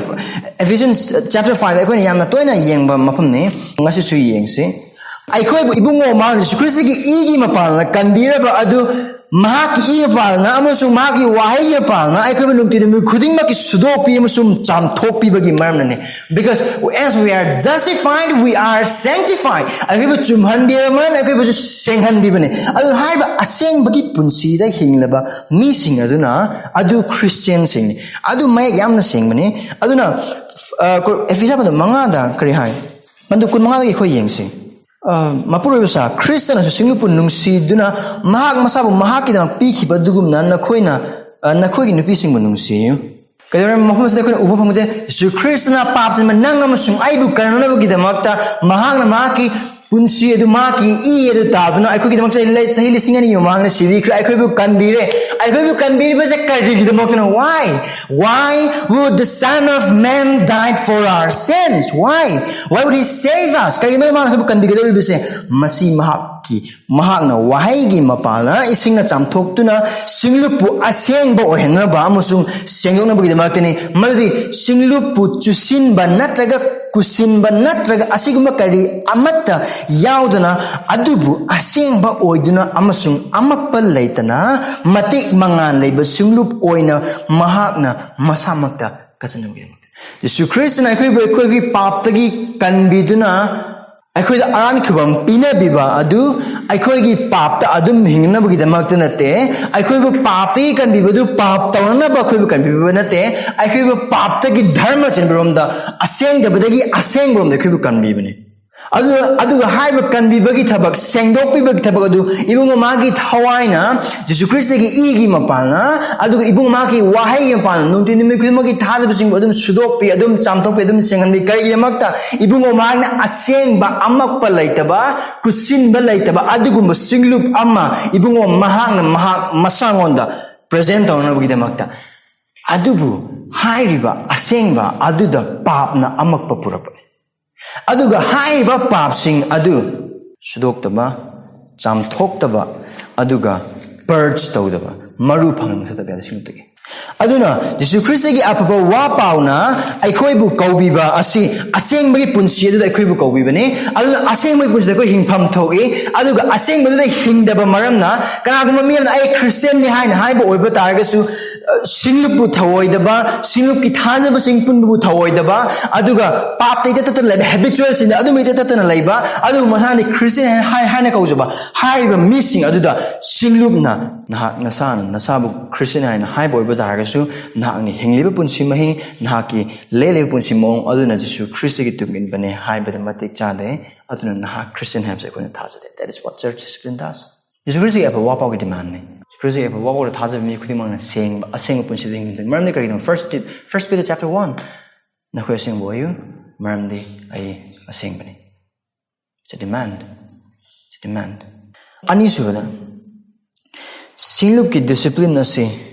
Ephesians chapter five ꯑꯩꯈꯣꯏꯅ ꯌꯥꯝꯅ ꯇꯣꯏꯅ ꯌꯦꯡꯕ ꯃꯐꯝꯅꯤ꯫ ꯉꯁꯤꯁꯨ ꯌꯦꯡꯁꯤ꯫ ꯑꯩꯈꯣꯏꯕꯨ ꯏꯕꯨꯡꯉꯣ ꯃꯍꯥꯛ ꯖꯤꯁꯨ ꯈ꯭ꯔꯤꯁꯇꯒꯤ ꯏꯒꯤ ꯃꯄꯥꯜꯅ ꯀꯟꯕꯤꯔꯕ ꯑꯗꯨ, ꯃꯍꯥꯛꯀꯤ ꯏ ꯃꯄꯥꯜꯅ ꯑꯃꯁꯨꯡ ꯃꯍꯥꯛꯀꯤ ꯋꯥꯍꯩꯒꯤ ꯃꯄꯥꯜꯅ ꯑꯩꯈꯣꯏꯕꯨ ꯅꯨꯡꯇꯤ ꯅꯨꯃꯤꯠ ꯈꯨꯗꯤꯡꯃꯛꯀꯤ ꯁꯨꯗꯣꯛꯄꯤ ꯑꯃꯁꯨꯡ ꯆꯥꯝꯊꯣꯛꯄꯤꯕꯒꯤ ꯃꯔꯝꯅꯅꯤ꯫ Because as we are justified, we are sanctified. ꯑꯩꯈꯣꯏꯕꯨ ꯆꯨꯝꯍꯟꯕꯤꯔꯕꯅ ꯑꯩꯈꯣꯏꯕꯨꯁꯨ ꯁꯦꯡꯍꯟꯕꯤꯕꯅꯤ꯫ ꯑꯗꯨ ꯍꯥꯏꯔꯤꯕ ꯑꯁꯦꯡꯕꯒꯤ ꯄꯨꯟꯁꯤꯗ ꯍꯤꯡꯂꯕ ꯃꯤꯁꯤꯡ ꯑꯗꯨꯅ ꯑꯗꯨ ꯈ꯭ꯔꯤꯁꯇꯤꯌꯟꯁꯤꯡꯅꯤ꯫ ꯑꯗꯨ ꯃꯌꯦꯛ ꯌꯥꯝꯅ ꯁꯦꯡꯕꯅꯤ꯫ ꯑꯗꯨꯅ, ꯑ, ꯀꯣ-, ꯑꯦꯐꯤꯁꯥ ꯃꯉꯥꯗ ꯀꯔꯤ ꯍꯥꯏ? ꯃꯗꯨ ꯀꯨꯟꯃꯉꯥꯗꯒꯤ ꯑꯩꯈꯣꯏ ꯌꯦꯡꯁꯤ꯫ ꯑ, ꯃꯄꯨꯔꯣꯏꯕ ꯁꯥ, ꯈ꯭ꯔꯤꯁꯇꯅꯁꯨ ꯁꯤꯡꯂꯨꯞꯄꯨ ꯅꯨꯡꯁꯤꯗꯨꯅ ꯃꯍꯥꯛ ꯃꯁꯥꯕꯨ ꯃꯍꯥꯛꯀꯤꯗꯃꯛ ꯄꯤꯈꯤꯕ ꯑꯗꯨꯒꯨꯝꯅ ꯅꯈꯣꯏꯅ, ꯑ, ꯅꯈꯣꯏꯒꯤ ꯅꯨꯄꯤꯁꯤꯡꯕꯨ ꯅꯨꯡꯁꯤꯌꯨ꯫ ꯀꯩꯗꯧꯔꯦ? ꯃꯐꯝ ꯑꯁꯤꯗ ꯑꯩꯈꯣꯏꯅ ꯎꯕ ꯐꯪꯕꯁꯦ, ꯖꯤꯁꯨ ꯈ꯭ꯔꯤꯁꯇꯅ ꯄꯥꯞ ꯆꯦꯟꯕ ꯅꯪ ꯑꯃꯁꯨꯡ ꯑꯩꯕꯨ ꯀꯟꯅꯕꯒꯤꯗꯃꯛꯇ ꯃꯍꯥꯛꯅ ꯃꯍꯥꯛꯀꯤ ꯄꯨꯟꯁꯤ ꯑꯗꯨ, ꯃꯍꯥꯛꯀꯤ ꯏ ꯑꯗꯨ ꯇꯥꯗꯨꯅ ꯑꯩꯈꯣꯏꯒꯤꯗꯃꯛꯇ ꯆꯍꯤ, ꯆꯍꯤ ꯂꯤꯁꯤꯡ ꯑꯅꯤ ꯃꯃꯥꯡꯗ ꯁꯤꯕꯤꯈ꯭ꯔꯦ꯫ ꯑꯩꯈꯣꯏꯕꯨ ꯀꯟꯕꯤꯔꯦ꯫ ꯑꯩꯈꯣꯏꯕꯨ ꯀꯟꯕꯤꯔꯤꯕꯁꯦ ꯀꯔꯤꯒꯤꯗꯃꯛꯇꯅꯣ? Why? Why would the Son of Man died for our sins? Why? Why would he save us? ꯀꯔꯤꯒꯤꯅꯣ ꯃꯥꯅ ꯑꯩꯈꯣꯏꯕꯨ ꯀꯟꯕꯤꯒꯗꯧꯔꯤꯕꯁꯦ? ꯃꯁꯤ ꯃꯍꯥꯛꯀꯤ, ꯃꯍꯥꯛꯅ ꯋꯥꯍꯩꯒꯤ ꯃꯄꯥꯜꯅ ꯏꯁꯤꯡꯅ ꯆꯥꯝꯊꯣꯛꯇꯨꯅ ꯁꯤꯡꯂꯨꯞꯄꯨ ꯑꯁꯦꯡꯕ ꯑꯣꯏꯍꯟꯅꯕ ꯑꯃꯁꯨꯡ ꯁꯦꯡꯗꯣꯛꯅꯕꯒꯤꯗꯃꯛꯇꯅꯤ꯫ ꯃꯗꯨꯗꯤ ꯁꯤꯡꯂꯨꯞꯄꯨ ꯆꯨꯁꯤꯟꯕ ꯅꯠꯇ꯭ꯔꯒ ꯀꯨꯁꯤꯟꯕ ꯅꯠꯇ꯭ꯔꯒ ꯑꯁꯤꯒꯨꯝꯕ ꯀꯔꯤ ꯑꯃꯠꯇ ꯌꯥꯎꯗꯅ, ꯑꯗꯨꯕꯨ ꯑꯁꯦꯡꯕ ꯑꯣꯏꯗꯨꯅ ꯑꯃꯁꯨꯡ ꯑꯃꯛꯄ ꯂꯩꯇꯅ ꯃꯇꯤꯛ ꯃꯉꯥꯜ ꯂꯩꯕ ꯁꯤꯡꯂꯨꯞ ꯑꯣꯏꯅ ꯃꯍꯥꯛꯅ ꯃꯁꯥꯃꯛꯇ ꯀꯠꯆꯅꯕꯒꯤꯗꯃꯛꯇ꯫ ꯌꯤꯁꯨ ꯈ꯭ꯔꯤꯁꯇꯅ ꯑꯩꯈꯣꯏꯕꯨ ꯑꯩꯈꯣꯏꯒꯤ ꯄꯥꯞꯇꯒꯤ ꯀꯟꯕꯤꯗꯨꯅ ꯑꯩꯈꯣꯏꯗ ꯑꯔꯥꯟ ꯈꯨꯕꯝ ꯄꯤꯅꯕꯤꯕ ꯑꯗꯨ ꯑꯩꯈꯣꯏꯒꯤ ꯄꯥꯞꯇ ꯑꯗꯨꯝ ꯍꯤꯡꯅꯕꯒꯤꯗꯃꯛꯇ ꯅꯠꯇꯦ꯫ ꯑꯩꯈꯣꯏꯕꯨ ꯄꯥꯞꯇꯒꯤ ꯀꯟꯕꯤꯕꯗꯨ ꯄꯥꯞ ꯇꯧꯅꯅꯕ ꯑꯩꯈꯣꯏꯕꯨ ꯀꯟꯕꯤꯕ ꯅꯠꯇꯦ꯫ ꯑꯩꯈꯣꯏꯕꯨ ꯄꯥꯞꯇꯒꯤ ꯙꯔꯃ ꯆꯦꯟꯕꯔꯣꯝꯗ, ꯑꯁꯦꯡꯗꯕꯗꯒꯤ ꯑꯁꯦꯡꯕꯔꯣꯝꯗ ꯑꯩꯈꯣꯏꯕꯨ ꯀꯟꯕꯤꯕꯅꯤ꯫ ꯑꯗꯨ, ꯑꯗꯨꯒ ꯍꯥꯏꯔꯤꯕ ꯀꯟꯕꯤꯕꯒꯤ ꯊꯕꯛ, ꯁꯦꯡꯗꯣꯛꯄꯤꯕꯒꯤ ꯊꯕꯛ ꯑꯗꯨ ꯏꯕꯨꯡꯉꯣ ꯃꯥꯒꯤ ꯊꯋꯥꯏꯅ, ꯖꯤꯁꯨ ꯈ꯭ꯔꯤꯁꯇꯒꯤ ꯏꯒꯤ ꯃꯄꯥꯜꯅ, ꯑꯗꯨꯒ ꯏꯕꯨꯡꯉꯣ ꯃꯥꯒꯤ ꯋꯥꯍꯩꯒꯤ ꯃꯄꯥꯜꯅ, ꯅꯨꯡꯇꯤ ꯅꯨꯃꯤꯠ ꯈꯨꯗꯤꯡꯃꯛꯀꯤ ꯊꯥꯖꯕꯁꯤꯡꯕꯨ ꯑꯗꯨꯝ ꯁꯨꯗꯣꯛꯄꯤ, ꯑꯗꯨꯝ ꯆꯥꯝꯊꯣꯛꯄꯤ, ꯑꯗꯨꯝ ꯁꯦꯡꯍꯟꯕꯤ꯫ ꯀꯔꯤꯒꯤꯗꯃꯛꯇ? ꯏꯕꯨꯡꯉꯣ ꯃꯍꯥꯛꯅ ꯑꯁꯦꯡꯕ, ꯑꯃꯛꯄ ꯂꯩꯇꯕ, ꯀꯨꯠꯁꯤꯟꯕ ꯂꯩꯇꯕ ꯑꯗꯨꯒꯨꯝꯕ ꯁꯤꯡꯂꯨꯞ ꯑꯃ ꯏꯕꯨꯡꯉꯣ ꯃꯍꯥꯛꯅ ꯃꯍꯥꯛ ꯃꯁꯥꯉꯣꯟꯗ ꯄ꯭ꯔꯖꯦꯟ ꯇꯧꯅꯕꯒꯤꯗꯃꯛꯇ꯫ ꯑꯗꯨꯕꯨ ꯍꯥꯏꯔꯤꯕ ꯑꯁꯦꯡꯕ ꯑꯗꯨꯗ ꯄꯥꯞꯅ ꯑꯃꯛꯄ ꯄꯨꯔꯛꯄꯅꯤ꯫ ꯑꯗꯨꯒ ꯍꯥꯏꯔꯤꯕ ꯄꯥꯞꯁꯤꯡ ꯑꯗꯨ ꯁꯨꯗꯣꯛꯇꯕ, ꯆꯥꯝꯊꯣꯛꯇꯕ, ꯑꯗꯨꯒ ꯄꯔꯖ ꯇꯧꯗꯕ, ꯃꯔꯨ ꯐꯪꯅ ꯃꯨꯊꯠꯇꯕ ꯌꯥꯗꯦ ꯁꯤꯡꯂꯨꯞꯇꯒꯤ꯫ ꯑꯗꯨꯅ ꯖꯤꯁꯨ ꯈ꯭ꯔꯤꯁꯇꯒꯤ ꯑꯐꯕ ꯋꯥ ꯄꯥꯎꯅ ꯑꯩꯈꯣꯏꯕꯨ ꯀꯧꯕꯤꯕ ꯑꯁꯤ ꯑꯁꯦꯡꯕꯒꯤ ꯄꯨꯟꯁꯤ ꯑꯗꯨꯗ ꯑꯩꯈꯣꯏꯕꯨ ꯀꯧꯕꯤꯕꯅꯤ꯫ ꯑꯗꯨꯅ ꯑꯁꯦꯡꯕꯒꯤ ꯄꯨꯟꯁꯤꯗ ꯑꯩꯈꯣꯏ ꯍꯤꯡꯐꯝ ꯊꯣꯛꯏ꯫ ꯑꯗꯨꯒ ꯑꯁꯦꯡꯕꯗꯨꯗ ꯍꯤꯡꯗꯕ ꯃꯔꯝꯅ, ꯀꯅꯥꯒꯨꯝꯕ ꯃꯤ ꯑꯃꯅ "ꯑꯩ ꯈ꯭ꯔꯤꯁꯇꯤꯌꯟꯅꯤ" ꯍꯥꯏꯅ ꯍꯥꯏꯕ ꯑꯣꯏꯕ ꯇꯥꯔꯒꯁꯨ, ꯑ, ꯁꯤꯡꯂꯨꯞꯄꯨ ꯊꯧꯑꯣꯏꯗꯕ, ꯁꯤꯡꯂꯨꯞꯀꯤ ꯊꯥꯖꯕꯁꯤꯡ ꯄꯨꯟꯕꯕꯨ ꯊꯧꯑꯣꯏꯗꯕ, ꯑꯗꯨꯒ ꯄꯥꯞꯇꯩ ꯇꯠꯇꯅ ꯂꯩꯕ, ꯍꯦꯕꯤꯆꯨꯋꯦꯜꯁꯤꯡꯗ ꯑꯗꯨꯃꯩ ꯇꯠꯇꯅ ꯂꯩꯕ, ꯑꯗꯨꯕꯨ ꯃꯁꯥꯅ ꯈ꯭ꯔꯤꯁꯇꯤꯌꯟ ꯍꯥꯏ-, ꯍꯥꯏꯅ ꯀꯧꯖꯕ ꯍꯥꯏꯔꯤꯕ ꯃꯤꯁꯤꯡ ꯑꯗꯨꯗ ꯁꯤꯡꯂꯨꯞꯅ ꯅꯍꯥꯛ ꯅꯁꯥꯅ ꯅꯁꯥꯕꯨ ꯈ꯭ꯔꯤꯁꯇꯤꯌꯟ ꯍꯥꯏꯅ ꯍꯥꯏꯕ ꯑꯣꯏꯕ ꯇꯥꯔꯒꯁꯨ, ꯅꯍꯥꯛꯅ ꯍꯤꯡꯂꯤꯕ ꯄꯨꯟꯁꯤ ꯃꯍꯤꯡ, ꯅꯍꯥꯛꯀꯤ ꯂꯦꯜꯂꯤꯕ ꯄꯨꯟꯁꯤ ꯃꯑꯣꯡ ꯑꯗꯨꯅ ꯖꯤꯁꯨ ꯈ꯭ꯔꯤꯁꯇꯒꯤ ꯇꯨꯡ ꯏꯟꯕꯅꯦ ꯍꯥꯏꯕꯗ ꯃꯇꯤꯛ ꯆꯥꯗꯦ꯫ ꯑꯗꯨꯅ ꯅꯍꯥꯛ ꯈ꯭ꯔꯤꯁꯇꯤꯌꯟ ꯍꯥꯏꯕꯁꯦ ꯑꯩꯈꯣꯏꯅ ꯊꯥꯖꯗꯦ꯫ That is what church discipline does. ꯖꯤꯁꯨ ꯈ꯭ꯔꯤꯁꯇꯒꯤ ꯑꯐꯕ ꯋꯥꯄꯥꯎꯒꯤ ꯗꯤꯃꯥꯟꯅꯦ꯫ ꯖꯤꯁꯨ ꯈ꯭ꯔꯤꯁꯇꯒꯤ ꯑꯐꯕ ꯋꯥꯄꯥꯎꯗ ꯊꯥꯖꯕ ꯃꯤ ꯈꯨꯗꯤꯡꯃꯛꯅ ꯁꯦꯡꯕ, ꯑꯁꯦꯡꯕ ꯄꯨꯟꯁꯤꯗ ꯍꯤꯡꯒꯅꯤ꯫ ꯃꯔꯝꯗꯤ ꯀꯔꯤꯒꯤꯅꯣ? First, First Peter chapter one, "ꯅꯈꯣꯏ ꯑꯁꯦꯡꯕ ꯑꯣꯏꯌꯨ, ꯃꯔꯝꯗꯤ ꯑꯩ ꯑꯁꯦꯡꯕꯅꯤ"꯫ It's a demand. It's a demand. ꯑꯅꯤꯁꯨꯕꯗ, ꯁꯤꯡꯂꯨꯞꯀꯤ ꯗꯤꯁꯤꯄ꯭ꯂꯤꯟ ꯑꯁꯤ,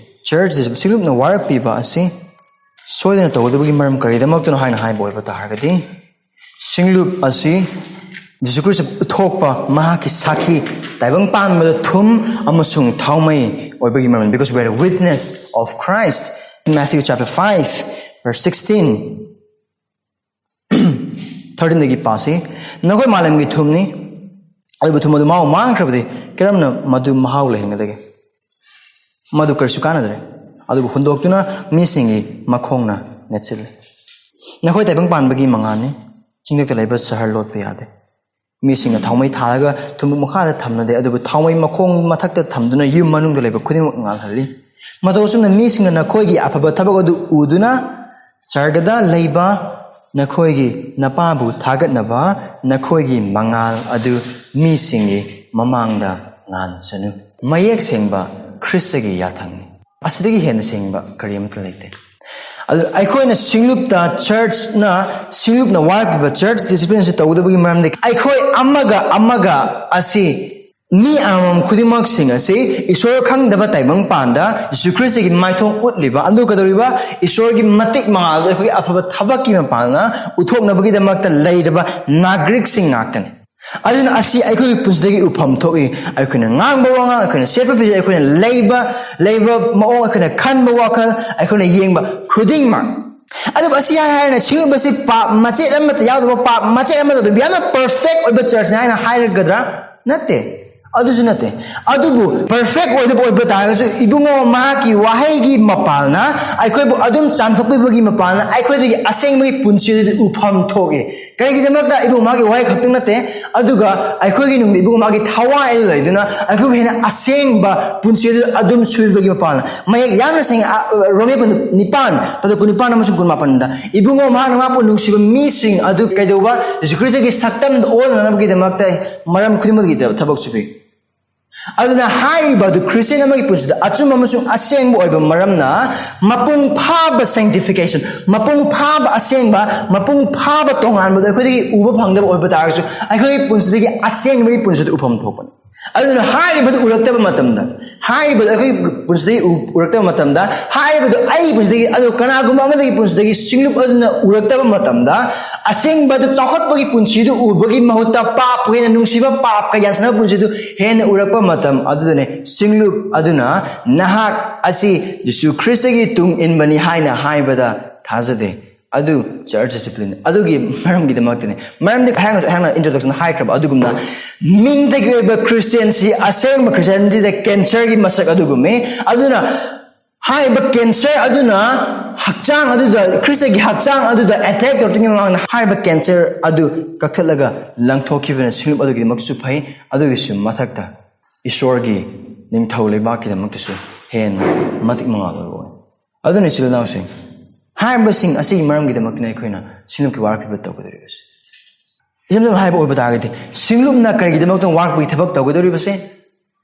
ꯆꯔꯆ ꯗꯤꯁꯤꯄ꯭ꯂꯤꯟ, ꯁꯤꯡꯂꯨꯞꯅ ꯋꯥꯔꯛꯄꯤꯕ ꯑꯁꯤ ꯁꯣꯏꯗꯅ ꯇꯧꯒꯗꯕꯒꯤ ꯃꯔꯝ ꯀꯔꯤꯗꯃꯛꯇꯅꯣ ꯍꯥꯏꯅ ꯍꯥꯏꯕ ꯑꯣꯏꯕ ꯇꯥꯔꯒꯗꯤ, ꯁꯤꯡꯂꯨꯞ ꯑꯁꯤ ꯖꯤꯁꯨ ꯈ꯭ꯔꯤꯁꯇ ꯎꯠꯊꯣꯛꯄ, ꯃꯍꯥꯛꯀꯤ ꯁꯥꯈꯤ, ꯇꯥꯏꯕꯪ ꯄꯥꯟꯕꯗ ꯊꯨꯝ ꯑꯃꯁꯨꯡ ꯊꯥꯎꯃꯩ ꯑꯣꯏꯕꯒꯤ ꯃꯔꯝ, because we are a witness of Christ. In Matthew chapter five, verse sixteen, thirteenꯗꯒꯤ ꯄꯥꯁꯤ꯫ "ꯅꯈꯣꯏ ꯃꯥꯂꯦꯝꯒꯤ ꯊꯨꯝꯅꯤ, ꯑꯗꯨꯕꯨ ꯊꯨꯝ ꯑꯗꯨ ꯃꯍꯥꯎ ꯃꯥꯡꯈ꯭ꯔꯕꯗꯤ ꯀꯔꯝꯅ ꯃꯗꯨ ꯃꯍꯥꯎ ꯂꯩꯍꯟꯒꯗꯒꯦ? ꯃꯗꯨ ꯀꯔꯤꯁꯨ ꯀꯥꯟꯅꯗ꯭ꯔꯦ꯫ ꯑꯗꯨꯕꯨ ꯍꯨꯟꯗꯣꯛꯇꯨꯅ ꯃꯤꯁꯤꯡꯒꯤ ꯃꯈꯣꯡꯅ ꯅꯦꯠꯁꯤꯜꯂꯤ꯫ ꯅꯈꯣꯏ ꯇꯥꯏꯕꯪ ꯄꯥꯟꯕꯒꯤ ꯃꯉꯥꯜꯅꯤ꯫ ꯆꯤꯡꯊꯛꯇ ꯂꯩꯕ ꯁꯍꯔ ꯂꯣꯠꯄ ꯌꯥꯗꯦ꯫ ꯃꯤꯁꯤꯡꯅ ꯊꯥꯎꯃꯩ ꯊꯥꯔꯒ ꯊꯨꯝꯕꯨꯛ ꯃꯈꯥꯗ ꯊꯝꯅꯗꯦ, ꯑꯗꯨꯕꯨ ꯊꯥꯎꯃꯩ ꯃꯈꯣꯡ ꯃꯊꯛꯇ ꯊꯝꯗꯨꯅ ꯌꯨꯝ ꯃꯅꯨꯡꯗ ꯂꯩꯕ ꯈꯨꯗꯤꯡꯃꯛ ꯉꯥꯜꯍꯜꯂꯤ꯫ ꯃꯇꯧ ꯑꯁꯨꯝꯅ ꯃꯤꯁꯤꯡꯅ ꯅꯈꯣꯏꯒꯤ ꯑꯐꯕ ꯊꯕꯛ ꯑꯗꯨ ꯎꯗꯨꯅ ꯁꯔꯒꯗ ꯂꯩꯕ ꯅꯈꯣꯏꯒꯤ ꯅꯄꯥꯕꯨ ꯊꯥꯒꯠꯅꯕ ꯅꯈꯣꯏꯒꯤ ꯃꯉꯥꯜ ꯑꯗꯨ ꯃꯤꯁꯤꯡꯒꯤ ꯃꯃꯥꯡꯗ ꯉꯥꯟꯁꯅꯨ"꯫ ꯃꯌꯦꯛ ꯁꯦꯡꯕ ꯈ꯭ꯔꯤꯁꯇꯒꯤ ꯌꯥꯊꯪꯅꯤ꯫ ꯑꯁꯤꯗꯒꯤ ꯍꯦꯟꯅ ꯁꯦꯡꯕ ꯀꯔꯤ ꯑꯃꯠꯇ ꯂꯩꯇꯦ꯫ ꯑꯗꯨ ꯑꯩꯈꯣꯏꯅ ꯁꯤꯡꯂꯨꯞꯇ, ꯆꯔꯆꯅ, ꯁꯤꯡꯂꯨꯞꯅ ꯋꯥꯔꯛꯂꯤꯕ ꯆꯔꯆ ꯗꯤꯁꯤꯄ꯭ꯂꯤꯟ ꯑꯁꯤ ꯇꯧꯒꯗꯕꯒꯤ ꯃꯔꯝꯗꯤ, ꯑꯩꯈꯣꯏ ꯑꯃꯒ ꯑꯃꯒ ꯑꯁꯤ ꯃꯤ ꯑꯃꯃꯝ ꯈꯨꯗꯤꯡꯃꯛꯁꯤꯡ ꯑꯁꯤ ꯏꯁꯣꯔ ꯈꯪꯗꯕ ꯇꯥꯏꯕꯪ ꯄꯥꯟꯗ ꯖꯤꯁꯨ ꯈ꯭ꯔꯤꯁꯇꯒꯤ ꯃꯥꯏꯊꯣꯡ ꯎꯠꯂꯤꯕ, ꯑꯗꯨ ꯀꯩꯗꯧꯔꯤꯕ? ꯏꯁꯣꯔꯒꯤ ꯃꯇꯤꯛ ꯃꯉꯥꯜꯗꯣ ꯑꯩꯈꯣꯏꯒꯤ ꯑꯐꯕ ꯊꯕꯛꯀꯤ ꯃꯄꯥꯡꯅ ꯎꯠꯊꯣꯛꯅꯕꯒꯤꯗꯃꯛꯇ ꯂꯩꯔꯕ ꯅꯥꯒꯔꯤꯛꯁꯤꯡ ꯉꯥꯛꯇꯅꯤ꯫ ꯑꯗꯨꯅ ꯑꯁꯤ ꯑꯩꯈꯣꯏꯒꯤ ꯄꯨꯟꯁꯤꯗꯒꯤ ꯎꯐꯝ ꯊꯣꯛꯏ꯫ ꯑꯩꯈꯣꯏꯅ ꯉꯥꯡꯕ ꯋꯥꯉꯥꯡ, ꯑꯩꯈꯣꯏꯅ ꯁꯦꯠꯄ ꯐꯤꯖꯦꯠ, ꯑꯩꯈꯣꯏꯅ ꯂꯩꯕ ꯂꯩꯕ ꯃꯑꯣꯡ, ꯑꯩꯈꯣꯏꯅ ꯈꯟꯕ ꯋꯥꯈꯜ, ꯑꯩꯈꯣꯏꯅ ꯌꯦꯡꯕ ꯈꯨꯗꯤꯡꯃꯛ꯫ ꯑꯗꯨꯕꯨ ꯑꯁꯤ ꯍꯥꯏ ꯍꯥꯏꯅ ꯁꯤꯡꯂꯨꯞ ꯑꯁꯤ ꯄꯥꯞ ꯃꯆꯦꯠ ꯑꯃꯠꯇ ꯌꯥꯎꯗꯕ, ꯄꯥꯞ ꯃꯆꯦꯠ ꯑꯃꯠꯇ ꯌꯥꯎꯗꯕ, ꯌꯥꯝꯅ ꯄꯔꯐꯦꯛ ꯑꯣꯏꯕ ꯆꯔꯆꯅꯤ ꯍꯥꯏꯅ ꯍꯥꯏꯔꯒꯗ꯭ꯔꯥ? ꯅꯠꯇꯦ, ꯑꯗꯨꯁꯨ ꯅꯠꯇꯦ꯫ ꯑꯗꯨꯕꯨ ꯄꯔꯐꯦꯛ ꯑꯣꯏꯗꯕ ꯑꯣꯏꯕ ꯇꯥꯔꯒꯁꯨ, ꯏꯕꯨꯡꯉꯣ ꯃꯍꯥꯛꯀꯤ ꯋꯥꯍꯩꯒꯤ ꯃꯄꯥꯜꯅ, ꯑꯩꯈꯣꯏꯕꯨ ꯑꯗꯨꯝ ꯆꯥꯝꯊꯣꯛꯄꯤꯕꯒꯤ ꯃꯄꯥꯜꯅ, ꯑꯩꯈꯣꯏꯗꯒꯤ ꯑꯁꯦꯡꯕꯒꯤ ꯄꯨꯟꯁꯤꯗꯨꯗꯤ ꯎꯐꯝ ꯊꯣꯛꯏ꯫ ꯀꯔꯤꯒꯤꯗꯃꯛꯇ? ꯏꯕꯨꯡꯉꯣ ꯃꯍꯥꯛꯀꯤ ꯋꯥꯍꯩ ꯈꯛꯇꯪ ꯅꯠꯇꯦ, ꯑꯗꯨꯒ ꯑꯩꯈꯣꯏꯒꯤ ꯅꯨꯡꯗ ꯏꯕꯨꯡꯉꯣ ꯃꯍꯥꯛꯀꯤ ꯊꯋꯥꯏ ꯑꯗꯨ ꯂꯩꯗꯨꯅ, ꯑꯩꯈꯣꯏꯕꯨ ꯍꯦꯟꯅ ꯑꯁꯦꯡꯕ ꯄꯨꯟꯁꯤ ꯑꯗꯨ ꯑꯗꯨꯝ ꯁꯨꯕꯤꯕꯒꯤ ꯃꯄꯥꯜꯅ꯫ ꯃꯌꯦꯛ ꯌꯥꯝꯅ ꯁꯦꯡꯉꯤ, ꯑ, ꯔꯣꯃꯦ ꯅꯤꯄꯥꯟ, ꯄꯗ ꯀꯨꯟꯅꯤꯄꯥꯟ ꯑꯃꯁꯨꯡ ꯀꯨꯟꯃꯥꯄꯟꯗ, ꯏꯕꯨꯡꯉꯣ ꯃꯍꯥꯛꯅ ꯃꯍꯥꯛꯄꯨ ꯅꯨꯡꯁꯤꯕ ꯃꯤꯁꯤꯡ ꯑꯗꯨ ꯀꯩꯗꯧꯕ? ꯌꯦꯁꯨ ꯈ꯭ꯔꯤꯁꯇꯒꯤ ꯁꯛꯇꯝꯗ ꯑꯣꯟꯅꯅꯕꯒꯤꯗꯃꯛꯇ ꯃꯔꯝ ꯈꯨꯗꯤꯡꯃꯛꯀꯤ ꯊꯕꯛ ꯁꯨꯕꯤ꯫ ꯑꯗꯨꯅ ꯍꯥꯏꯔꯤꯕ ꯑꯗꯨ ꯈ꯭ꯔꯤꯁꯇꯤꯌꯟ ꯑꯃꯒꯤ ꯄꯨꯟꯁꯤꯗ ꯑꯆꯨꯝꯕ ꯑꯃꯁꯨꯡ ꯑꯁꯦꯡꯕ ꯑꯣꯏꯕ ꯃꯔꯝꯅ, ꯃꯄꯨꯡ ꯐꯥꯕ sanctification, ꯃꯄꯨꯡ ꯐꯥꯕ ꯑꯁꯦꯡꯕ, ꯃꯄꯨꯡ ꯐꯥꯕ ꯇꯣꯉꯥꯟꯕꯗꯣ ꯑꯩꯈꯣꯏꯗꯒꯤ ꯎꯕ ꯐꯪꯗꯕ ꯑꯣꯏꯕ ꯇꯥꯔꯒꯁꯨ, ꯑꯩꯈꯣꯏꯒꯤ ꯄꯨꯟꯁꯤꯗꯒꯤ ꯑꯁꯦꯡꯕꯒꯤ ꯄꯨꯟꯁꯤꯗ ꯎꯐꯝ ꯊꯣꯛꯄꯅꯤ꯫ ꯑꯗꯨꯅ ꯍꯥꯏꯔꯤꯕꯗꯨ ꯎꯔꯛꯇꯕ ꯃꯇꯝꯗ, ꯍꯥꯏꯔꯤꯕꯗꯨ ꯑꯩꯈꯣꯏꯒꯤ ꯄꯨꯟꯁꯤꯗꯒꯤ ꯎ-, ꯎꯔꯛꯇꯕ ꯃꯇꯝꯗ, ꯍꯥꯏꯔꯤꯕꯗꯨ ꯑꯩꯒꯤ ꯄꯨꯟꯁꯤꯗꯒꯤ, ꯑꯗꯨ ꯀꯅꯥꯒꯨꯝꯕ ꯑꯃꯗꯒꯤ ꯄꯨꯟꯁꯤꯗꯒꯤ ꯁꯤꯡꯂꯨꯞ ꯑꯗꯨꯅ ꯎꯔꯛꯇꯕ ꯃꯇꯝꯗ, ꯑꯁꯦꯡꯕꯗꯨ ꯆꯥꯎꯈꯠꯄꯒꯤ ꯄꯨꯟꯁꯤꯗꯨ ꯎꯕꯒꯤ ꯃꯍꯨꯠꯇ ꯄꯥꯞ, ꯍꯦꯟꯅ ꯅꯨꯡꯁꯤꯕ ꯄꯥꯞꯀ ꯌꯥꯟꯁꯤꯟꯅꯕ ꯄꯨꯟꯁꯤꯗꯨ ꯍꯦꯟꯅ ꯎꯔꯛꯄ ꯃꯇꯝ ꯑꯗꯨꯗꯅꯦ ꯁꯤꯡꯂꯨꯞ ꯑꯗꯨꯅ ꯅꯍꯥꯛ ꯑꯁꯤ ꯖꯤꯁꯨ ꯈ꯭ꯔꯤꯁꯇꯒꯤ ꯇꯨꯡ ꯏꯟꯕꯅꯤ ꯍꯥꯏꯅ ꯍꯥꯏꯕꯗ ꯊꯥꯖꯗꯦ꯫ ꯑꯗꯨ church discipline ꯑꯗꯨꯒꯤ ꯃꯔꯝꯒꯤꯗꯃꯛꯇꯅꯤ꯫ ꯃꯔꯝꯗꯤ ꯑꯩꯍꯥꯛꯅꯁꯨ, ꯑꯩꯍꯥꯛꯅ introduction ꯍꯥꯏꯈ꯭ꯔꯕ ꯑꯗꯨꯒꯨꯝꯅ, ꯃꯤꯡꯗꯒꯤ ꯑꯣꯏꯕ ꯈ꯭ꯔꯤꯁꯇꯤꯌꯟꯁꯤ ꯑꯁꯦꯡꯕ ꯈ꯭ꯔꯤꯁꯇꯤꯌꯥꯅꯤꯇꯤꯗ cancer ꯒꯤ ꯃꯁꯛ ꯑꯗꯨꯒꯨꯝꯃꯤ꯫ ꯑꯗꯨꯅ ꯍꯥꯏꯔꯤꯕ cancer ꯑꯗꯨꯅ ꯍꯛꯆꯥꯡ ꯑꯗꯨꯗ, ꯈ꯭ꯔꯤꯁꯇꯒꯤ ꯍꯛꯆꯥꯡ ꯑꯗꯨꯗ attack ꯇꯧꯔꯛꯇ꯭ꯔꯤꯉꯩ ꯃꯃꯥꯡꯗ ꯍꯥꯏꯔꯤꯕ cancer ꯑꯗꯨ ꯀꯛꯊꯠꯂꯒ ꯂꯪꯊꯣꯛꯈꯤꯕꯅ ꯁꯤꯡꯂꯨꯞ ꯑꯗꯨꯒꯤꯗꯃꯛꯁꯨ ꯐꯩ, ꯑꯗꯨꯒꯤꯁꯨ ꯃꯊꯛꯇ ꯏꯁꯣꯔꯒꯤ ꯅꯤꯡꯊꯧ ꯂꯩꯕꯥꯛꯀꯤꯗꯃꯛꯇꯁꯨ ꯍꯦꯟꯅ ꯃꯇꯤꯛ ꯃꯉꯥꯜ ꯑꯣꯏꯕ ꯑꯣꯏ꯫ ꯑꯗꯨꯅ ꯏꯆꯤꯜ ꯏꯅꯥꯎꯁꯤꯡ, ꯍꯥꯏꯔꯤꯕꯁꯤꯡ ꯑꯁꯤꯒꯤ ꯃꯔꯝꯒꯤꯗꯃꯛꯇꯅꯤ ꯑꯩꯈꯣꯏꯅ ꯁꯤꯡꯂꯨꯞꯀꯤ ꯋꯥꯔꯛꯄꯤꯕ ꯇꯧꯒꯗꯧꯔꯤꯕꯁꯤ꯫ ꯏꯆꯝ ꯆꯝꯅ ꯍꯥꯏꯕ ꯑꯣꯏꯕ ꯇꯥꯔꯒꯗꯤ, ꯁꯤꯡꯂꯨꯞꯅ ꯀꯔꯤꯒꯤꯗꯃꯛꯇ ꯋꯥꯔꯛꯄꯒꯤ ꯊꯕꯛ ꯇꯧꯒꯗꯧꯔꯤꯕꯁꯦ?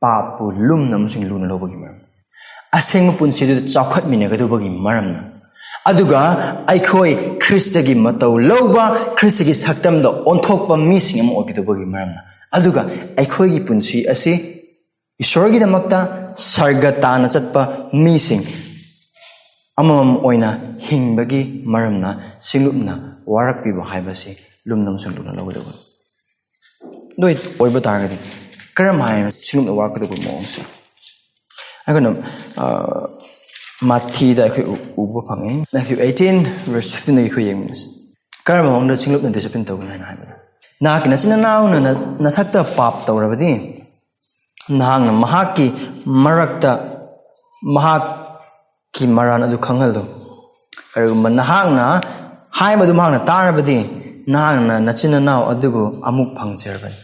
ꯄꯥꯞꯄꯨ ꯂꯨꯝꯅ ꯑꯃꯁꯨꯡ ꯂꯨꯅ ꯂꯧꯕꯒꯤ ꯃꯔꯝ, ꯑꯁꯦꯡꯕ ꯄꯨꯟꯁꯤꯗꯨꯗ ꯆꯥꯎꯈꯠꯃꯤꯟꯅꯒꯗꯧꯕꯒꯤ ꯃꯔꯝꯅ, ꯑꯗꯨꯒ ꯑꯩꯈꯣꯏ ꯈ꯭ꯔꯤꯁꯇꯒꯤ ꯃꯇꯧ ꯂꯧꯕ, ꯈ꯭ꯔꯤꯁꯇꯒꯤ ꯁꯛꯇꯝꯗ ꯑꯣꯟꯊꯣꯛꯄ ꯃꯤꯁꯤꯡ ꯑꯃ ꯑꯣꯏꯒꯗꯧꯕꯒꯤ ꯃꯔꯝꯅ, ꯑꯗꯨꯒ ꯑꯩꯈꯣꯏꯒꯤ ꯄꯨꯟꯁꯤ ꯑꯁꯤ ꯏꯁꯣꯔꯒꯤꯗꯃꯛꯇ ꯁꯔꯒ ꯇꯥꯟꯅ ꯆꯠꯄ ꯃꯤꯁꯤꯡ ꯑꯃꯃꯝ ꯑꯣꯏꯅ ꯍꯤꯡꯕꯒꯤ ꯃꯔꯝꯅ ꯁꯤꯡꯂꯨꯞꯅ ꯋꯥꯔꯛꯄꯤꯕ ꯍꯥꯏꯕꯁꯤ ꯂꯨꯝꯅ ꯑꯃꯁꯨꯡ ꯂꯨꯅ ꯂꯧꯒꯗꯧꯕꯅꯤ꯫ ꯑꯗꯨ ꯑꯣꯏꯕ ꯇꯥꯔꯒꯗꯤ ꯀꯔꯝ ꯍꯥꯏꯅ ꯁꯤꯡꯂꯨꯞꯅ ꯋꯥꯔꯛꯀꯗꯧꯕ ꯃꯑꯣꯡꯁꯦ ꯑꯩꯈꯣꯏꯅ ꯃꯥꯊꯤꯗ ꯑꯩꯈꯣꯏ ꯎꯕ ꯐꯪꯉꯤ꯫ Matthew eighteen verse fifteen ꯑꯩꯈꯣꯏ ꯌꯦꯡꯃꯤꯟꯅꯁꯤ꯫ ꯀꯔꯝꯕ ꯃꯑꯣꯡꯗ ꯁꯤꯡꯂꯨꯞꯅ ꯗꯤꯁꯤꯄ꯭ꯂꯤꯟ ꯇꯧꯒꯅꯤ ꯍꯥꯏꯅ ꯍꯥꯏꯕꯗ, ꯅꯍꯥꯛꯀꯤ ꯅꯆꯤꯟ ꯅꯅꯥꯎꯅ ꯅꯊꯛꯇ ꯄꯥꯞ ꯇꯧꯔꯕꯗꯤ ꯅꯍꯥꯛꯅ ꯃꯍꯥꯛꯀꯤ ꯃꯔꯛꯇ ꯃꯍꯥꯛꯀꯤ ꯃꯔꯥꯟ ꯑꯗꯨ ꯈꯪꯍꯜꯂꯨ꯫ ꯀꯔꯤꯒꯨꯝꯕ ꯅꯍꯥꯛꯅ ꯍꯥꯏꯕꯗꯨ ꯃꯍꯥꯛꯅ ꯇꯥꯔꯕꯗꯤ ꯅꯍꯥꯛꯅ ꯅꯆꯤꯟ ꯅꯅꯥꯎ ꯑꯗꯨꯕꯨ ꯑꯃꯨꯛ ꯐꯪꯖꯔꯕꯅꯤ꯫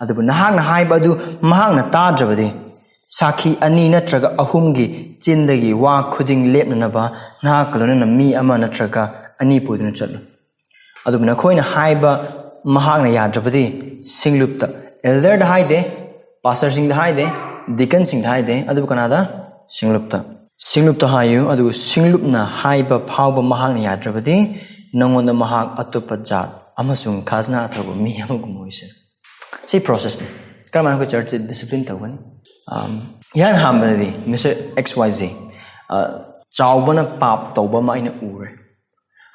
ꯑꯗꯨꯕꯨ ꯅꯍꯥꯛꯅ ꯍꯥꯏꯕ ꯑꯗꯨ ꯃꯍꯥꯛꯅ ꯇꯥꯗ꯭ꯔꯕꯗꯤ ꯁꯥꯈꯤ ꯑꯅꯤ ꯅꯠꯇ꯭ꯔꯒ ꯑꯍꯨꯝꯒꯤ ꯆꯤꯟꯗꯒꯤ ꯋꯥ ꯈꯨꯗꯤꯡ ꯂꯦꯞꯅꯅꯕ ꯅꯍꯥꯛꯀ ꯂꯣꯏꯅꯅ ꯃꯤ ꯑꯃ ꯅꯠꯇ꯭ꯔꯒ ꯑꯅꯤ ꯄꯨꯗꯨꯅ ꯆꯠꯂꯨ꯫ ꯑꯗꯨꯕꯨ ꯅꯈꯣꯏꯅ ꯍꯥꯏꯕ ꯃꯍꯥꯛꯅ ꯌꯥꯗ꯭ꯔꯕꯗꯤ ꯁꯤꯡꯂꯨꯞꯇ, ꯑꯦꯜꯗꯔꯗ ꯍꯥꯏꯗꯦ, ꯄꯥꯁꯇꯔꯁꯤꯡꯗ ꯍꯥꯏꯗꯦ, ꯗꯤꯀꯟꯁꯤꯡꯗ ꯍꯥꯏꯗꯦ, ꯑꯗꯨꯕꯨ ꯀꯅꯥꯗ? ꯁꯤꯡꯂꯨꯞꯇ꯫ ꯁꯤꯡꯂꯨꯞꯇ ꯍꯥꯏꯌꯨ, ꯑꯗꯨꯒ ꯁꯤꯡꯂꯨꯞꯅ ꯍꯥꯏꯕ ꯐꯥꯎꯕ ꯃꯍꯥꯛꯅ ꯌꯥꯗ꯭ꯔꯕꯗꯤ ꯅꯪꯉꯣꯟꯗ ꯃꯍꯥꯛ ꯑꯇꯣꯞꯄ ꯖꯥꯠ ꯑꯃꯁꯨꯡ ꯈꯥꯖꯅꯥ ꯑꯊꯧꯕ ꯃꯤ ꯑꯃꯒꯨꯝ ꯑꯣꯏꯁꯅꯨ꯫ ꯁꯤ ꯄ꯭ꯔꯣꯁꯦꯁꯅꯤ꯫ ꯀꯔꯝꯍꯥꯏꯅ ꯑꯩꯈꯣꯏ ꯆꯔꯆꯁꯦ ꯗꯤꯁꯤꯄ꯭ꯂꯤꯟ ꯇꯧꯒꯅꯤ? ꯑꯝ, ꯏꯍꯥꯟ ꯍꯥꯟꯕꯗꯗꯤ ꯃꯤꯁꯇꯔ ꯑꯦꯛꯁ ꯋꯥꯏ ꯖꯦ, ꯑ, ꯆꯥꯎꯕꯅ ꯄꯥꯞ ꯇꯧꯕ ꯑꯃ ꯑꯩꯅ ꯎꯔꯦ꯫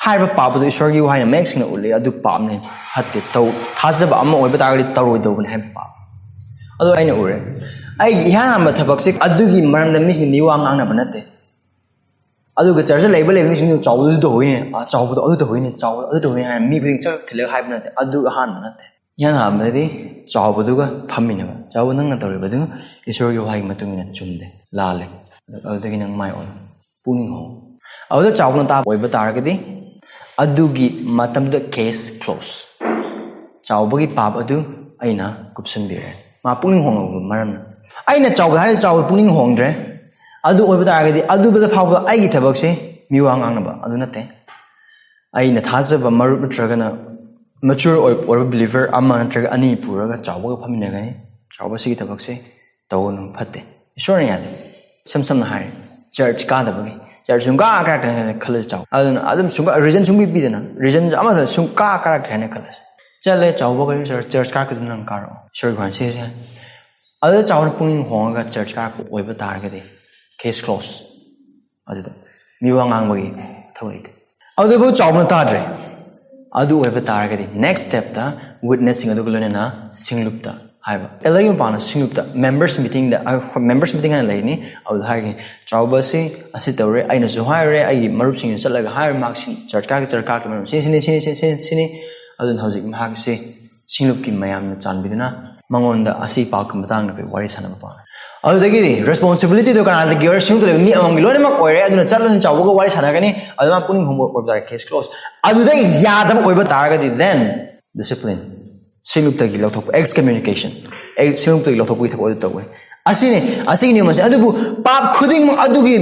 ꯍꯥꯏꯔꯤꯕ ꯄꯥꯞ ꯑꯗꯨ ꯏꯁꯣꯔꯒꯤ ꯋꯥꯍꯩꯅ ꯃꯌꯦꯛ ꯁꯦꯡꯅ ꯎꯠꯂꯤ, ꯑꯗꯨ ꯄꯥꯞꯅꯤ, ꯐꯠꯇꯦ, ꯇꯧ-, ꯊꯥꯖꯕ ꯑꯃ ꯑꯣꯏꯕ ꯇꯥꯔꯒꯗꯤ ꯇꯧꯔꯣꯏꯗꯧꯕꯅꯤ ꯍꯥꯏꯕ ꯄꯥꯞ꯫ ꯑꯗꯣ ꯑꯩꯅ ꯎꯔꯦ, ꯑꯩꯒꯤ ꯏꯍꯥꯟ ꯍꯥꯟꯕ ꯊꯕꯛꯁꯦ ꯑꯗꯨꯒꯤ ꯃꯔꯝꯗ ꯃꯤꯁꯤꯡ ꯃꯤ ꯋꯥ ꯉꯥꯡꯅꯕ ꯅꯠꯇꯦ꯫ ꯑꯗꯨꯒ ꯆꯔꯆꯇ ꯂꯩꯕ ꯂꯩꯕ ꯃꯤꯁꯤꯡꯗꯨ ꯆꯥꯎꯕꯗꯨ ꯇꯧꯍꯣꯏꯅꯦ, ꯑꯥ, ꯆꯥꯎꯕꯗꯣ ꯑꯗꯨ ꯇꯧꯍꯣꯏꯅꯦ, ꯆꯥꯎꯕꯗꯣ ꯑꯗꯨ ꯇꯧꯍꯣꯏꯅꯦ ꯍꯥꯏꯅ ꯃꯤ ꯈꯨꯗꯤꯡ ꯆꯠ ꯊꯤꯜꯂꯒ ꯍꯥꯏꯕ ꯅꯠꯇꯦ꯫ ꯑꯗꯨ ꯑꯍꯥꯟꯕ ꯅꯠꯇꯦ꯫ ꯏꯍꯥꯟ ꯍꯥꯟꯕꯗꯗꯤ ꯆꯥꯎꯕꯗꯨꯒ ꯐꯝꯃꯤꯟꯅꯕ꯫ ꯆꯥꯎꯕ, ꯅꯪꯅ ꯇꯧꯔꯤꯕꯗꯨ ꯏꯁꯣꯔꯒꯤ ꯋꯥꯍꯩꯒꯤ ꯃꯇꯨꯡ ꯏꯟꯅ ꯆꯨꯝꯗꯦ, ꯂꯥꯜꯂꯦ꯫ ꯑꯗꯨꯗꯒꯤ ꯅꯪ ꯃꯥꯏ ꯑꯣꯟ-, ꯄꯨꯛꯅꯤꯡ ꯍꯣꯡꯉꯨ꯫ ꯑꯗꯨꯗ ꯆꯥꯎꯕꯅ ꯇꯥꯕ ꯑꯣꯏꯕ ꯇꯥꯔꯒꯗꯤ ꯑꯗꯨꯒꯤ ꯃꯇꯝꯗ case close꯫ ꯆꯥꯎꯕꯒꯤ ꯄꯥꯞ ꯑꯗꯨ ꯑꯩꯅ ꯀꯨꯞꯁꯟꯕꯤꯔꯦ꯫ ꯃꯥ ꯄꯨꯛꯅꯤꯡ ꯍꯣꯡꯂꯕ ꯃꯔꯝꯅ꯫ ꯑꯩꯅ ꯆꯥꯎꯕ ꯍꯥꯏꯔ ꯆꯥꯎꯕ ꯄꯨꯛꯅꯤꯡ ꯍꯣꯡꯗ꯭ꯔꯦ꯫ ꯑꯗꯨ ꯑꯣꯏꯕ ꯇꯥꯔꯒꯗꯤ ꯑꯗꯨꯗ ꯐꯥꯎꯕ ꯑꯩꯒꯤ ꯊꯕꯛꯁꯦ ꯃꯤ ꯋꯥ ꯉꯥꯡꯅꯕ ꯑꯗꯨ ꯅꯠꯇꯦ꯫ ꯑꯩꯅ ꯊꯥꯖꯕ ꯃꯔꯨꯞ ꯅꯠꯇ꯭ꯔꯒꯅ mature ꯑꯣꯏ-, ꯑꯣꯏꯕ believer ꯑꯃ ꯅꯠꯇ꯭ꯔꯒ ꯑꯅꯤ ꯄꯨꯔꯒ ꯆꯥꯎꯕꯒ ꯐꯝꯃꯤꯟꯅꯒꯅꯤ꯫ ꯆꯥꯎꯕ ꯁꯤꯒꯤ ꯊꯕꯛꯁꯦ ꯇꯧꯒꯅꯨ, ꯐꯠꯇꯦ꯫ ꯏꯁꯣꯔꯅ ꯌꯥꯗꯦ꯫ ꯏꯁꯝ ꯁꯝꯅ ꯍꯥꯏꯔꯦ, ꯆꯔꯆ ꯀꯥꯗꯕꯒꯤ, ꯆꯔꯆ ꯁꯨꯡꯀꯥ ꯀꯥꯔꯛꯇ꯭ꯔꯦ ꯈꯜꯂꯁꯤ ꯆꯥꯎ꯫ ꯑꯗꯨꯅ ꯑꯗꯨꯝ ꯁꯨꯡꯀꯥ, reason ꯁꯨꯡꯄꯤ ꯄꯤꯗꯅ, reason ꯑꯃꯗ ꯁꯨꯡꯀꯥ ꯀꯥꯔꯛꯇ꯭ꯔꯦ ꯍꯥꯏꯅ ꯈꯜꯂꯁꯤ꯫ ꯆꯠꯂꯦ, ꯆꯥꯎꯕ ꯀꯔꯤ ꯆꯔꯆ, ꯆꯔꯆ ꯀꯥꯔꯛꯇꯗꯅ ꯅꯪ ꯀꯥꯔꯛꯑꯣ꯫ ꯏꯁꯣꯔꯒꯤ ꯋꯥꯍꯩ ꯁꯤꯁꯦ꯫ ꯑꯗꯨꯗ ꯆꯥꯎꯅ ꯄꯨꯛꯅꯤꯡ ꯍꯣꯡꯉꯒ ꯆꯔꯆ ꯀꯥꯔꯛꯄ ꯑꯣꯏꯕ ꯇꯥꯔꯒꯗꯤ case close꯫ ꯑꯗꯨꯗ ꯃꯤ ꯋꯥ ꯉꯥꯡꯕꯒꯤ ꯃꯊꯧ ꯂꯩꯇꯦ꯫ ꯑꯗꯨꯕꯨ ꯆꯥꯎꯕꯅ ꯇꯥꯗ꯭ꯔꯦ꯫ ꯑꯗꯨ ꯑꯣꯏꯕ ꯇꯥꯔꯒꯗꯤ next step ꯇ witness ꯁꯤꯡ ꯑꯗꯨꯒ ꯂꯣꯏꯅꯅ ꯁꯤꯡꯂꯨꯞꯇ ꯍꯥꯏꯕ, elder ꯒꯤ ꯃꯄꯥꯟꯅ ꯁꯤꯡꯂꯨꯞꯇ members meeting ꯗ, members meeting ꯍꯥꯏꯅ ꯂꯩꯅꯤ, ꯑꯗꯨꯗ ꯍꯥꯏꯒꯅꯤ, "ꯆꯥꯎꯕ ꯑꯁꯤ ꯑꯁꯤ ꯇꯧꯔꯦ, ꯑꯩꯅꯁꯨ ꯍꯥꯏꯔꯨꯔꯦ, ꯑꯩꯒꯤ ꯃꯔꯨꯞꯁꯤꯡꯁꯨ ꯆꯠꯂꯒ ꯍꯥꯏꯔꯨꯔꯦ, ꯃꯍꯥꯛꯁꯤꯡ church ꯀꯥꯒꯤ church ꯀꯥꯒꯤ ꯃꯔꯝ ꯁꯤꯅꯤ, ꯁꯤꯅꯤ, ꯁꯤꯅꯤ, ꯁꯤꯅꯤ, ꯁꯤꯅꯤ, ꯁꯤꯅꯤ, ꯑꯗꯨꯅ ꯍꯧꯖꯤꯛ ꯃꯍꯥꯛꯁꯤ ꯁꯤꯡꯂꯨꯞꯀꯤ ꯃꯌꯥꯝꯅ ꯆꯥꯟꯕꯤꯗꯨꯅ ꯃꯉꯣꯟꯗ ꯑꯁꯤ ꯄꯥꯎꯒꯤ ꯃꯇꯥꯡꯗ ꯑꯩꯈꯣꯏ ꯋꯥꯔꯤ ꯁꯥꯟꯅꯕ ꯄꯥꯝꯃꯤ"꯫ ꯑꯗꯨꯗꯒꯤꯗꯤ responsibility ꯗꯣ ꯀꯅꯥꯗꯒꯤ ꯑꯣꯏꯔꯦ? ꯁꯤꯡꯂꯨꯞꯇ ꯂꯩꯕ ꯃꯤ ꯑꯃꯃꯝꯒꯤ ꯂꯣꯏꯅꯃꯛ ꯑꯣꯏꯔꯦ꯫ ꯑꯗꯨꯅ ꯆꯠꯂꯅꯤ, ꯆꯥꯎꯕꯒ ꯋꯥꯔꯤ ꯁꯥꯟꯅꯒꯅꯤ, ꯑꯗꯨ ꯃꯥ ꯄꯨꯛꯅꯤꯡ ꯍꯣꯡꯕ ꯑꯣꯏꯕ ꯇꯥꯔꯦ, case close꯫ ꯑꯗꯨꯗ ꯌꯥꯗꯕ ꯑꯣꯏꯕ ꯇꯥꯔꯒꯗꯤ then discipline, ꯁꯤꯡꯂꯨꯞꯇꯒꯤ ꯂꯧꯊꯣꯛꯄ, excommunication, ꯁꯤꯡꯂꯨꯞꯇꯒꯤ ꯂꯧꯊꯣꯛꯄꯒꯤ ꯊꯕꯛ ꯑꯗꯨ ꯇꯧꯒꯅꯤ꯫ ꯑꯁꯤꯅꯤ, ꯑꯁꯤꯒꯤ ꯅꯤꯌꯣꯝ ꯑꯁꯤ꯫ ꯑꯗꯨꯕꯨ ꯄꯥꯞ ꯈꯨꯗꯤꯡꯃꯛ ꯑꯗꯨꯒꯤ,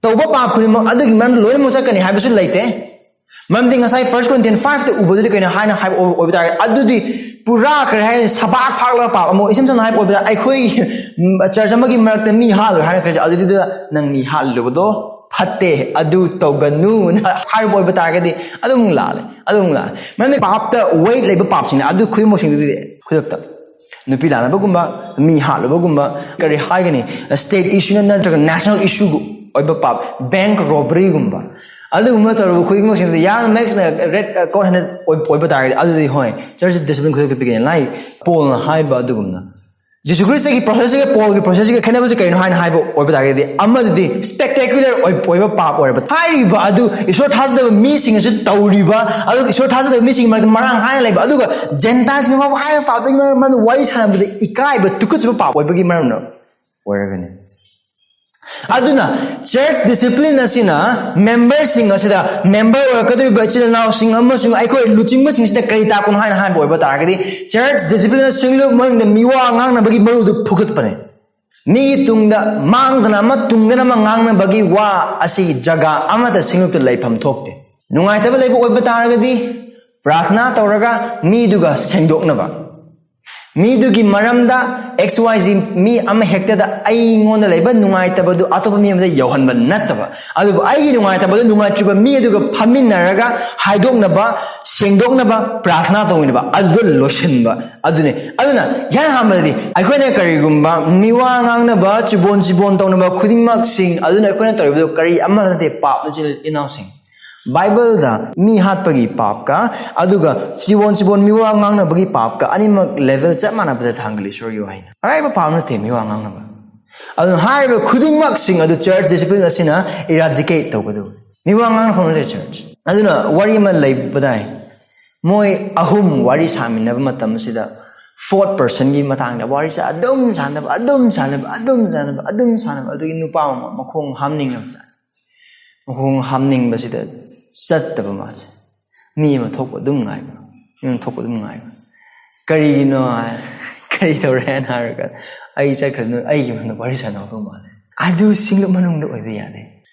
ꯇꯧꯕ ꯄꯥꯞ ꯈꯨꯗꯤꯡꯃꯛ ꯑꯗꯨꯒꯤ ꯃꯔꯝꯗ ꯂꯣꯏꯅꯃꯛ ꯆꯠꯀꯅꯤ ꯍꯥꯏꯕꯁꯨ ꯂꯩꯇꯦ꯫ ꯃꯔꯝꯗꯤ ꯉꯁꯥꯏ First Corinthians five ꯇ ꯎꯕꯗꯨꯗꯤ ꯀꯩꯅꯣ ꯍꯥꯏꯅ ꯍꯥꯏꯕ ꯑꯣꯏꯕ ꯇꯥꯔꯒꯗꯤ, ꯑꯗꯨꯗꯤ ꯄꯨꯔꯥ ꯀꯔꯤ ꯍꯥꯏꯅꯤ, ꯁꯕꯥꯛ ꯐꯥꯛꯂꯒ ꯄꯥꯞ ꯑꯃ, ꯏꯁꯝ ꯁꯝꯅ ꯍꯥꯏꯕ ꯑꯣꯏꯕꯗ, ꯑꯩꯈꯣꯏ, ꯎꯝ, church ꯑꯃꯒꯤ ꯃꯔꯛꯇ ꯃꯤ ꯍꯥꯠꯂꯣꯏ ꯍꯥꯏꯅ ꯈꯜꯂꯁꯤ, ꯑꯗꯨꯗꯨꯗ "ꯅꯪ ꯃꯤ ꯍꯥꯠꯂꯨꯕꯗꯣ ꯐꯠꯇꯦ, ꯑꯗꯨ ꯇꯧꯒꯅꯨꯅ" ꯍꯥꯏꯔꯨꯕ ꯑꯣꯏꯕ ꯇꯥꯔꯒꯗꯤ ꯑꯗꯨꯝ ꯂꯥꯜꯂꯦ, ꯑꯗꯨꯝ ꯂꯥꯜꯂꯦ꯫ ꯃꯔꯝꯗꯤ ꯄꯥꯞꯇ weight ꯂꯩꯕ ꯄꯥꯞꯁꯤꯡꯅꯦ ꯑꯗꯨ ꯈꯨꯗꯤꯡꯃꯛꯁꯤꯡꯗꯨꯗꯤ꯫ ꯈꯨꯗꯛꯇ ꯅꯨꯄꯤ ꯂꯥꯟꯅꯕꯒꯨꯝꯕ, ꯃꯤ ꯍꯥꯠꯂꯨꯕꯒꯨꯝꯕ, ꯀꯔꯤ ꯍꯥꯏꯒꯅꯤ, state issue ꯅ ꯅꯠꯇ꯭ꯔꯒ national issue ꯒꯤ ꯑꯣꯏꯕ ꯄꯥꯞ, bank robbery ꯒꯨꯝꯕ, ꯑꯗꯨꯒꯨꯝꯕ ꯇꯧꯔꯕ ꯈꯨꯗꯤꯡꯃꯛꯁꯤꯡꯗ ꯌꯥꯝꯅ ꯃꯌꯦꯛ ꯁꯦꯡꯅ red code ꯍꯟꯗ꯭ꯔꯦꯠ ꯑꯣꯏꯕ ꯇꯥꯔꯒꯗꯤ, ꯑꯗꯨꯗꯤ ꯍꯣꯏ, church discipline ꯈꯨꯗꯛꯇ ꯄꯤꯒꯅꯤ꯫ ꯂꯥꯏ ꯄꯣꯜꯅ ꯍꯥꯏꯕ ꯑꯗꯨꯒꯨꯝꯅ꯫ ꯖꯤꯁꯨ ꯈ꯭ꯔꯤꯁꯇꯒꯤ process ꯁꯤꯒ ꯄꯣꯜꯒꯤ process ꯁꯤꯒ ꯈꯦꯠꯅꯕꯁꯦ ꯀꯩꯅꯣ ꯍꯥꯏꯅ ꯍꯥꯏꯕ ꯑꯣꯏꯕ ꯇꯥꯔꯒꯗꯤ, ꯑꯃꯗꯨꯗꯤ spectacular ꯑꯣꯏ-, ꯑꯣꯏꯕ ꯄꯥꯞ ꯑꯣꯏꯔꯕ, ꯍꯥꯏꯔꯤꯕ ꯑꯗꯨ ꯏꯁꯣꯔ ꯊꯥꯖꯗꯕ ꯃꯤꯁꯤꯡꯅꯁꯨ ꯇꯧꯔꯤꯕ, ꯑꯗꯨꯒ ꯏꯁꯣꯔ ꯊꯥꯖꯗꯕ ꯃꯤꯁꯤꯡꯒꯤ ꯃꯔꯛꯇ ꯃꯔꯥꯡ ꯀꯥꯏꯅ ꯂꯩꯕ, ꯑꯗꯨꯒ Gentile ꯁꯤꯡꯅ ꯃꯥꯕꯨ ꯍꯥꯏꯔꯤꯕ ꯄꯥꯞꯇꯒꯤ ꯃꯔꯝ, ꯃꯔꯝꯗ ꯋꯥꯔꯤ ꯁꯥꯟꯅꯕꯗ ꯏꯀꯥꯏꯕ, ꯇꯨꯀꯠꯆꯕ ꯄꯥꯞ ꯑꯣꯏꯕꯒꯤ ꯃꯔꯝꯅ ꯑꯣꯏꯔꯒꯅꯤ꯫ ꯑꯗꯨꯅ church discipline ꯑꯁꯤꯅ member ꯁꯤꯡ ꯑꯁꯤꯗ, member ꯑꯣꯏꯔꯛꯀꯗꯧꯔꯤꯕ ꯏꯆꯤꯜ ꯏꯅꯥꯎꯁꯤꯡ ꯑꯃꯁꯨꯡ ꯑꯩꯈꯣꯏ ꯂꯨꯆꯤꯡꯕꯁꯤꯡꯁꯤꯗ ꯀꯔꯤ ꯇꯥꯛꯄꯅꯣ ꯍꯥꯏꯅ ꯍꯥꯏꯕ ꯑꯣꯏꯕ ꯇꯥꯔꯒꯗꯤ, church discipline ꯅ ꯁꯤꯡꯂꯨꯞ ꯃꯅꯨꯡꯗ ꯃꯤꯋꯥ ꯉꯥꯡꯅꯕꯒꯤ ꯃꯔꯨꯗꯨ ꯐꯨꯒꯠꯄꯅꯦ꯫ ꯃꯤꯒꯤ ꯇꯨꯡꯗ ꯃꯥꯡꯗꯅ ꯑꯃ, ꯇꯨꯡꯗꯅ ꯑꯃ ꯉꯥꯡꯅꯕꯒꯤ ꯋꯥ ꯑꯁꯤ ꯖꯒꯥ ꯑꯃꯗ ꯁꯤꯡꯂꯨꯞꯇ ꯂꯩꯐꯝ ꯊꯣꯛꯇꯦ꯫ ꯅꯨꯡꯉꯥꯏꯇꯕ ꯂꯩꯕ ꯑꯣꯏꯕ ꯇꯥꯔꯒꯗꯤ, ꯄ꯭ꯔꯥꯊꯅꯥ ꯇꯧꯔꯒ ꯃꯤꯗꯨꯒ ꯁꯦꯡꯗꯣꯛꯅꯕ, ꯃꯤꯗꯨꯒꯤ ꯃꯔꯝꯗ X Y Z, ꯃꯤ ꯑꯃ ꯍꯦꯛꯇꯗ ꯑꯩꯉꯣꯟꯗ ꯂꯩꯕ ꯅꯨꯡꯉꯥꯏꯇꯕꯗꯨ ꯑꯇꯣꯞꯄ ꯃꯤ ꯑꯃꯗ ꯌꯧꯍꯟꯕ ꯅꯠꯇꯕ, ꯑꯗꯨꯕꯨ ꯑꯩꯒꯤ ꯅꯨꯡꯉꯥꯏꯇꯕꯗꯨ ꯅꯨꯡꯉꯥꯏꯇ꯭ꯔꯤꯕ ꯃꯤ ꯑꯗꯨꯒ ꯐꯝꯃꯤꯟꯅꯔꯒ ꯍꯥꯏꯗꯣꯛꯅꯕ, ꯁꯦꯡꯗꯣꯛꯅꯕ, ꯄ꯭ꯔꯥꯊꯅꯥ ꯇꯧꯃꯤꯟꯅꯕ, ꯑꯗꯨꯗ ꯂꯣꯏꯁꯤꯟꯕ ꯑꯗꯨꯅꯤ꯫ ꯑꯗꯨꯅ ꯏꯍꯥꯟ ꯍꯥꯟꯕꯗꯗꯤ ꯑꯩꯈꯣꯏꯅ ꯀꯔꯤꯒꯨꯝꯕ ꯃꯤꯋꯥ ꯉꯥꯡꯅꯕ, ꯆꯨꯕꯣꯟ ꯆꯤꯕꯣꯟ ꯇꯧꯅꯕ ꯈꯨꯗꯤꯡꯃꯛꯁꯤꯡ ꯑꯗꯨꯅ ꯑꯩꯈꯣꯏꯅ ꯇꯧꯔꯤꯕꯗꯨ ꯀꯔꯤ ꯑꯃꯠꯇ ꯅꯠꯇꯦ, ꯄꯥꯞꯅ ꯆꯦꯜꯂꯤ ꯏꯅꯥꯎꯁꯤꯡ꯫ ꯕꯥꯏꯕꯜꯗ ꯃꯤ ꯍꯥꯠꯄꯒꯤ ꯄꯥꯞꯀ ꯑꯗꯨꯒ ꯆꯤꯕꯣꯟ ꯆꯤꯕꯣꯟ ꯃꯤꯋꯥ ꯉꯥꯡꯅꯕꯒꯤ ꯄꯥꯞꯀ ꯑꯅꯤꯃꯛ ꯂꯦꯚꯦꯜ ꯆꯞ ꯃꯥꯟꯅꯕꯗ ꯊꯥꯡꯒꯠꯂꯤ ꯏꯁꯣꯔꯒꯤ ꯋꯥꯍꯩꯅ꯫ ꯑꯔꯥꯏꯕ ꯄꯥꯞ ꯅꯠꯇꯦ ꯃꯤꯋꯥ ꯉꯥꯡꯅꯕ꯫ ꯑꯗꯨꯅ ꯍꯥꯏꯔꯤꯕ ꯈꯨꯗꯤꯡꯃꯛꯁꯤꯡ ꯑꯗꯨ ꯆꯔꯆ ꯗꯤꯁꯤꯄ꯭ꯂꯤꯟ ꯑꯁꯤꯅ ꯏꯔꯥꯗꯤꯀꯦꯠ ꯇꯧꯒꯗꯕꯅꯤ꯫ ꯃꯤꯋꯥ ꯉꯥꯡꯅꯐꯝ ꯅꯠꯇꯦ ꯆꯔꯆ꯫ ꯑꯗꯨꯅ ꯋꯥꯔꯤ ꯑꯃ ꯂꯩꯕꯗꯥꯏ, ꯃꯣꯏ ꯑꯍꯨꯝ ꯋꯥꯔꯤ ꯁꯥꯃꯤꯟꯅꯕ ꯃꯇꯝꯁꯤꯗ ꯐꯣꯔꯠ ꯄꯔꯁꯟꯒꯤ ꯃꯇꯥꯡꯗ ꯋꯥꯔꯤꯁꯦ ꯑꯗꯨꯝ ꯁꯥꯟꯅꯕ, ꯑꯗꯨꯝ ꯁꯥꯟꯅꯕ, ꯑꯗꯨꯝ ꯁꯥꯟꯅꯕ, ꯑꯗꯨꯝ ꯁꯥꯟꯅꯕ꯫ ꯑꯗꯨꯒꯤ ꯅꯨꯄꯥ ꯑꯃ ꯃꯈꯣꯡ ꯍꯥꯝꯅꯤꯡꯉꯕ ꯖꯥꯠꯅꯤ꯫ ꯃꯈꯣꯡ ꯍꯥꯝꯅꯤꯡꯕꯁꯤꯗ ꯆꯠꯇꯕ ꯃꯥꯁꯦ꯫ ꯃꯤ ꯑꯃ ꯊꯣꯛꯄ ꯑꯗꯨꯝ ꯉꯥꯏꯕ, ꯃꯤ ꯑꯃ ꯊꯣꯛꯄ ꯑꯗꯨꯝ ꯉꯥꯏꯕ꯫ "ꯀꯔꯤꯒꯤꯅꯣ?" ꯍꯥꯏ꯫ "ꯀꯔꯤ ꯇꯧꯔꯦ?" ꯍꯥꯏꯅ ꯍꯥꯏꯔꯒ, "ꯑꯩ ꯆꯠꯈ꯭ꯔꯅꯨ, ꯑꯩꯒꯤ ꯃꯔꯝꯗ ꯋꯥꯔꯤ ꯁꯥꯟꯅꯍꯧꯗꯧ ꯃꯥꯜꯂꯦ"꯫ ꯑꯗꯨ ꯁꯤꯡꯂꯨꯞ ꯃꯅꯨꯡꯗ ꯑꯣꯏꯕ ꯌꯥꯗꯦ꯫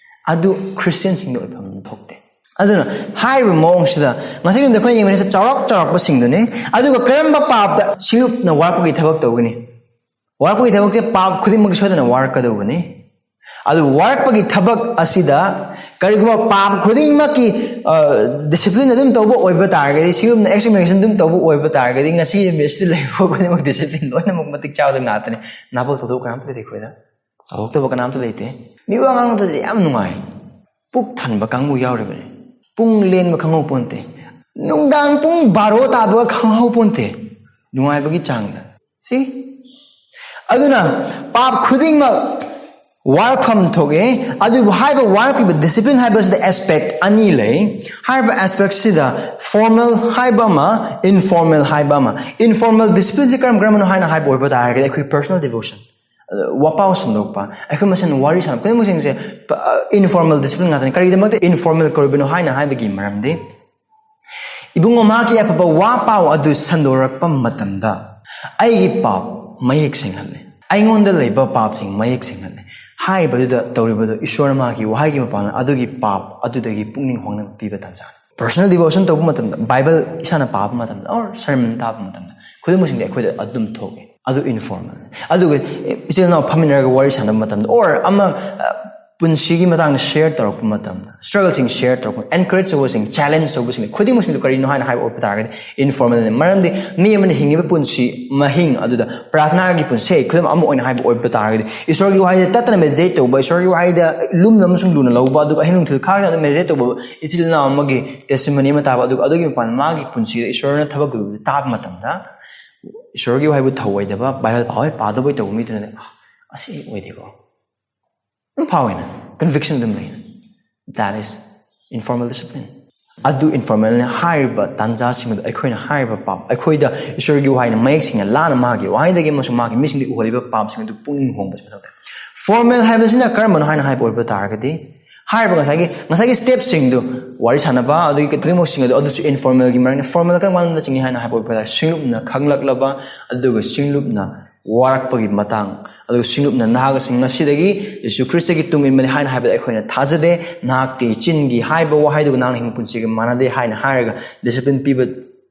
ꯑꯗꯨ ꯈ꯭ꯔꯤꯁꯇꯤꯌꯟꯁꯤꯡꯗ ꯑꯣꯏꯐꯝ ꯊꯣꯛꯇꯦ꯫ ꯑꯗꯨꯅ ꯍꯥꯏꯔꯤꯕ ꯃꯑꯣꯡꯁꯤꯗ ꯉꯁꯤꯒꯤ ꯅꯨꯃꯤꯠꯇ ꯑꯩꯈꯣꯏꯅ ꯌꯦꯡꯕꯁꯦ ꯆꯥꯎꯔꯥꯛ ꯆꯥꯎꯔꯥꯛꯄꯁꯤꯡꯗꯨꯅꯤ꯫ ꯑꯗꯨꯒ ꯀꯔꯝꯕ ꯄꯥꯞꯇ ꯁꯤꯡꯂꯨꯞꯅ ꯋꯥꯔꯛꯄꯒꯤ ꯊꯕꯛ ꯇꯧꯒꯅꯤ? ꯋꯥꯔꯛꯄꯒꯤ ꯊꯕꯛꯁꯦ ꯄꯥꯞ ꯈꯨꯗꯤꯡꯃꯛꯀꯤ ꯁꯣꯏꯗꯅ ꯋꯥꯔꯛꯀꯗꯧꯕꯅꯤ꯫ ꯑꯗꯨ ꯋꯥꯔꯛꯄꯒꯤ ꯊꯕꯛ ꯑꯁꯤꯗ ꯀꯔꯤꯒꯨꯝꯕ ꯄꯥꯞ ꯈꯨꯗꯤꯡꯃꯛꯀꯤ, ꯑ, ꯗꯤꯁꯤꯄ꯭ꯂꯤꯟ ꯑꯗꯨꯝ ꯇꯧꯕ ꯑꯣꯏꯕ ꯇꯥꯔꯒꯗꯤ, ꯁꯤꯒꯨꯝꯅ ꯑꯦꯛꯁꯄ꯭ꯂꯦꯅꯦꯁꯟ ꯑꯗꯨꯝ ꯇꯧꯕ ꯑꯣꯏꯕ ꯇꯥꯔꯒꯗꯤ, ꯉꯁꯤꯒꯤ ꯃꯦꯠꯁꯇ ꯂꯩꯔꯤꯕ ꯈꯨꯗꯤꯡꯃꯛ ꯗꯤꯁꯤꯄ꯭ꯂꯤꯟ ꯂꯣꯏꯅꯃꯛ ꯃꯇꯤꯛ ꯆꯥꯕꯗ ꯉꯥꯛꯇꯅꯤ꯫ ꯅꯥꯄꯜ ꯊꯧꯗꯣꯛ ꯀꯅꯥꯝꯇ ꯂꯩꯇꯦ ꯑꯩꯈꯣꯏꯗ꯫ ꯊꯧꯗꯣꯛꯇꯕ ꯀꯅꯥꯝꯇ ꯂꯩꯇꯦ꯫ ꯃꯤ ꯋꯥ ꯉꯥꯡꯕꯗꯗꯤ ꯌꯥꯝ ꯅꯨꯡꯉꯥꯏ꯫ ꯄꯨꯛ ꯊꯟꯕ ꯀꯥꯡꯕꯨ ꯌꯥꯎꯔꯤꯕꯅꯤ꯫ ꯄꯨꯡ ꯂꯦꯟꯕ ꯈꯪꯍꯧ ꯄꯣꯟꯇꯦ꯫ ꯅꯨꯡꯗꯥꯡ ꯄꯨꯡ ꯕꯥꯔꯣ ꯇꯥꯕꯒ ꯈꯪꯍꯧ ꯄꯣꯟꯇꯦ꯫ ꯅꯨꯡꯉꯥꯏꯕꯒꯤ ꯆꯥꯡꯗ꯫ ꯁꯤ? ꯑꯗꯨꯅ ꯄꯥꯞ ꯈꯨꯗꯤꯡꯃꯛ ꯋꯥꯔꯛꯐꯝ ꯊꯣꯛꯑꯦ꯫ ꯑꯗꯨꯕꯨ ꯍꯥꯏꯕ ꯋꯥꯔꯛꯄꯤꯕ ꯗꯤꯁꯤꯄ꯭ꯂꯤꯟ ꯍꯥꯏꯕꯁꯤꯗ ꯑꯦꯁꯄꯦꯛ ꯑꯅꯤ ꯂꯩ꯫ ꯍꯥꯏꯔꯤꯕ ꯑꯦꯁꯄꯦꯛꯁꯤꯗ ꯐꯣꯔꯃꯦꯜ ꯍꯥꯏꯕ ꯑꯃ, ꯏꯟꯐꯣꯔꯃꯦꯜ ꯍꯥꯏꯕ ꯑꯃ꯫ ꯏꯟꯐꯣꯔꯃꯦꯜ ꯗꯤꯁꯤꯄ꯭ꯂꯤꯟꯁꯤ ꯀꯔꯝ ꯀꯔꯝꯕꯅꯣ ꯍꯥꯏꯅ ꯍꯥꯏꯕ ꯑꯣꯏꯕ ꯇꯥꯔꯒꯗꯤ ꯑꯩꯈꯣꯏ ꯄꯔꯁꯣꯅꯦꯜ ꯗꯤꯚꯣꯁꯟ, ꯋꯥꯄꯥꯎ ꯁꯟꯗꯣꯛꯄ, ꯑꯩꯈꯣꯏ ꯃꯁꯦꯟ ꯋꯥꯔꯤ ꯁꯥꯟꯅꯕ, ꯈꯨꯗꯤꯡꯃꯛꯁꯤꯡꯁꯦ ꯏꯟꯐꯣꯔꯃꯦꯜ ꯗꯤꯁꯤꯄ꯭ꯂꯤꯟ ꯉꯥꯛꯇꯅꯤ꯫ ꯀꯔꯤꯒꯤꯗꯃꯛꯇ ꯏꯟꯐꯣꯔꯃꯦꯜ ꯀꯧꯔꯤꯕꯅꯣ ꯍꯥꯏꯅ ꯍꯥꯏꯕꯒꯤ ꯃꯔꯝꯗꯤ, ꯏꯕꯨꯡꯉꯣ, ꯃꯍꯥꯛꯀꯤ ꯑꯐꯕ ꯋꯥ ꯄꯥꯎ ꯑꯗꯨ ꯁꯟꯗꯣꯔꯛꯄ ꯃꯇꯝꯗ ꯑꯩꯒꯤ ꯄꯥꯞ ꯃꯌꯦꯛ ꯁꯦꯡꯍꯜꯂꯦ, ꯑꯩꯉꯣꯟꯗ ꯂꯩꯕ ꯄꯥꯞꯁꯤꯡ ꯃꯌꯦꯛ ꯁꯦꯡꯍꯜꯂꯦ꯫ ꯍꯥꯏꯔꯤꯕꯗꯨꯗ ꯇꯧꯔꯤꯕꯗꯨ ꯏꯁꯣꯔ ꯃꯍꯥꯛꯀꯤ ꯋꯥꯍꯩꯒꯤ ꯃꯄꯥꯟꯅ ꯑꯗꯨꯒꯤ ꯄꯥꯞ ꯑꯗꯨꯗꯒꯤ ꯄꯨꯛꯅꯤꯡ ꯍꯣꯡꯅꯕ ꯄꯤꯕ ꯇꯥꯟꯖꯥꯅꯤ꯫ ꯄꯔꯁꯣꯅꯦꯜ ꯗꯤꯚꯣꯁꯟ ꯇꯧꯕ ꯃꯇꯝꯗ, ꯕꯥꯏꯕꯜ ꯏꯁꯥꯅ ꯄꯥꯕ ꯃꯇꯝꯗ, ꯑꯣꯔ ꯁꯔꯃꯟ ꯇꯥꯕ ꯃꯇꯝꯗ, ꯈꯨꯗꯤꯡꯃꯛꯁꯤꯡꯗꯤ ꯑꯩꯈꯣꯏꯗ ꯑꯗꯨꯝ ꯊꯣꯛꯑꯦ꯫ ꯑꯗꯨ ꯏꯟꯐꯣꯔꯃꯦꯜ꯫ ꯑꯗꯨꯒ ꯏꯆꯤꯜ ꯏꯅꯥꯎ ꯐꯝꯃꯤꯟꯅꯔꯒ ꯋꯥꯔꯤ ꯁꯥꯟꯅꯕ ꯃꯇꯝꯗ, ꯑꯣꯔ ꯑꯃ, ꯑ, ꯄꯨꯟꯁꯤꯒꯤ ꯃꯇꯥꯡꯗ ꯁꯤꯌꯔ ꯇꯧꯔꯛꯄ ꯃꯇꯝꯗ, ꯁ꯭ꯇ꯭ꯔꯒꯜꯁꯤꯡ ꯁꯤꯌꯔ ꯇꯧꯔꯛꯄ, ꯑꯦꯟꯀꯔꯦꯖ ꯇꯧꯕꯁꯤꯡ, ꯆꯦꯂꯦꯟꯖ ꯇꯧꯕꯁꯤꯡ ꯈꯨꯗꯤꯡꯃꯛꯁꯤꯡꯗꯨ ꯀꯔꯤꯅꯣ ꯍꯥꯏꯅ ꯍꯥꯏꯕ ꯑꯣꯏꯕ ꯇꯥꯔꯒꯗꯤ, ꯏꯟꯐꯣꯔꯃꯦꯜꯅꯤ꯫ ꯃꯔꯝꯗꯤ ꯃꯤ ꯑꯃꯅ ꯍꯤꯡꯉꯤꯕ ꯄꯨꯟꯁꯤ ꯃꯍꯤꯡ ꯑꯗꯨꯗ ꯄ꯭ꯔꯥꯔꯊꯅꯥꯒꯤ ꯄꯨꯟꯁꯤ, ꯈꯨꯗꯝ ꯑꯃ ꯑꯣꯏꯅ ꯍꯥꯏꯕ ꯑꯣꯏꯕ ꯇꯥꯔꯒꯗꯤ, ꯏꯁꯣꯔꯒꯤ ꯋꯥꯍꯩꯗ ꯇꯠꯇꯅ ꯃꯦꯗꯤꯇꯦꯠ ꯇꯧꯕ, ꯏꯁꯣꯔꯒꯤ ꯋꯥꯍꯩꯗ ꯂꯨꯝꯅ ꯑꯃꯁꯨꯡ ꯂꯨꯅ ꯂꯧꯕ, ꯑꯗꯨꯒ ꯑꯍꯤꯡ ꯅꯨꯡꯊꯤꯜ ꯈꯥꯡꯗꯅ ꯃꯦꯗꯤꯇꯦꯠ ꯇꯧꯕ ꯏꯆꯤꯜ ꯏꯅꯥꯎ ꯑꯃꯒꯤ ꯇꯦꯁꯇꯤꯃꯣꯅꯤ ꯑꯃ ꯇꯥꯕ, ꯑꯗꯨꯒ ꯑꯗꯨꯒꯤ ꯃꯄꯥꯟ ꯃꯥꯒꯤ ꯄꯨꯟꯁꯤꯗ ꯏꯁꯣꯔꯅ ꯊꯕꯛ ꯇꯧꯕꯗꯨ ꯇꯥꯕ ꯃꯇꯝꯗ, ꯏꯁꯣꯔꯒꯤ ꯋꯥꯍꯩꯕꯨ ꯊꯧꯑꯣꯏꯗꯕ, ꯕꯥꯏꯕꯜ ꯄꯥꯎꯍꯩ ꯄꯥꯗꯕꯣꯏ ꯇꯧꯕ ꯃꯤꯗꯨꯅꯗꯤ, "ꯑꯥ, ꯑꯁꯤ ꯑꯣꯏꯗꯦꯀꯣ?" ꯑꯗꯨꯝ ꯐꯥꯎꯋꯤꯅ, ꯀꯟꯚꯤꯛꯁꯟ ꯑꯗꯨꯝ ꯂꯩꯅ꯫ That is informal discipline. ꯑꯗꯨ ꯏꯟꯐꯣꯔꯃꯦꯜꯅꯤ꯫ ꯍꯥꯏꯔꯤꯕ ꯇꯥꯟꯖꯥꯁꯤꯡ ꯑꯗꯨ ꯑꯩꯈꯣꯏꯅ ꯍꯥꯏꯔꯤꯕ ꯄꯥꯞ, ꯑꯩꯈꯣꯏꯗ ꯏꯁꯣꯔꯒꯤ ꯋꯥꯍꯩꯅ ꯃꯌꯦꯛ ꯁꯦꯡꯅ ꯂꯥꯟꯅ ꯃꯥꯒꯤ ꯋꯥꯍꯩꯗꯒꯤ ꯑꯃꯁꯨꯡ ꯃꯥꯒꯤ ꯃꯤꯁꯤꯡꯗꯒꯤ ꯎꯍꯜꯂꯤꯕ ꯄꯥꯞꯁꯤꯡ ꯑꯗꯨ ꯄꯨꯛꯅꯤꯡ ꯍꯣꯡꯕꯁꯤ ꯃꯊꯧ ꯇꯥꯏ꯫ ꯐꯣꯔꯃꯦꯜ ꯍꯥꯏꯕꯁꯤꯅ ꯀꯔꯝꯕꯅꯣ ꯍꯥꯏꯅ ꯍꯥꯏꯕ ꯑꯣꯏꯕ ꯇꯥꯔꯒꯗꯤ, ꯍꯥꯏꯔꯤꯕ ꯉꯁꯥꯏꯒꯤ, ꯉꯁꯥꯏꯒꯤ ꯁ꯭ꯇꯦꯞꯁꯤꯡꯗꯨ, ꯋꯥꯔꯤ ꯁꯥꯟꯅꯕ, ꯑꯗꯨꯒꯤ ꯈꯨꯗꯤꯡꯃꯛꯁꯤꯡ ꯑꯗꯨ, ꯑꯗꯨꯁꯨ ꯏꯟꯐꯣꯔꯃꯦꯜꯒꯤ ꯃꯔꯛꯅꯤ꯫ ꯐꯣꯔꯃꯦꯜ ꯀꯔꯝ ꯀꯥꯟꯗ ꯆꯤꯡꯏ ꯍꯥꯏꯅ ꯍꯥꯏꯕ ꯑꯣꯏꯕ ꯇꯥꯔꯒꯗꯤ, ꯁꯤꯡꯂꯨꯞꯅ ꯈꯪꯂꯛꯂꯕ, ꯑꯗꯨꯒ ꯁꯤꯡꯂꯨꯞꯅ ꯋꯥꯔꯛꯄꯒꯤ ꯃꯇꯥꯡ, ꯑꯗꯨꯒ ꯁꯤꯡꯂꯨꯞꯅ ꯅꯍꯥꯛꯁꯤꯡ ꯉꯁꯤꯗꯒꯤ ꯌꯤꯁꯨ ꯈ꯭ꯔꯤꯁꯇꯒꯤ ꯇꯨꯡ ꯏꯟꯕꯅꯤ ꯍꯥꯏꯅ ꯍꯥꯏꯕꯗ ꯑꯩꯈꯣꯏꯅ ꯊꯥꯖꯗꯦ, ꯅꯍꯥꯛꯀꯤ ꯆꯤꯟꯒꯤ ꯍꯥꯏꯕ ꯋꯥꯍꯩꯗꯨꯒ ꯅꯍꯥꯛꯅ ꯍꯤꯡꯕ ꯄꯨꯟꯁꯤꯒ ꯃꯥꯟꯅꯗꯦ ꯍꯥꯏꯅ ꯍꯥꯏꯔꯒ ꯗꯤꯁꯤꯄ꯭ꯂꯤꯟ ꯄꯤꯕ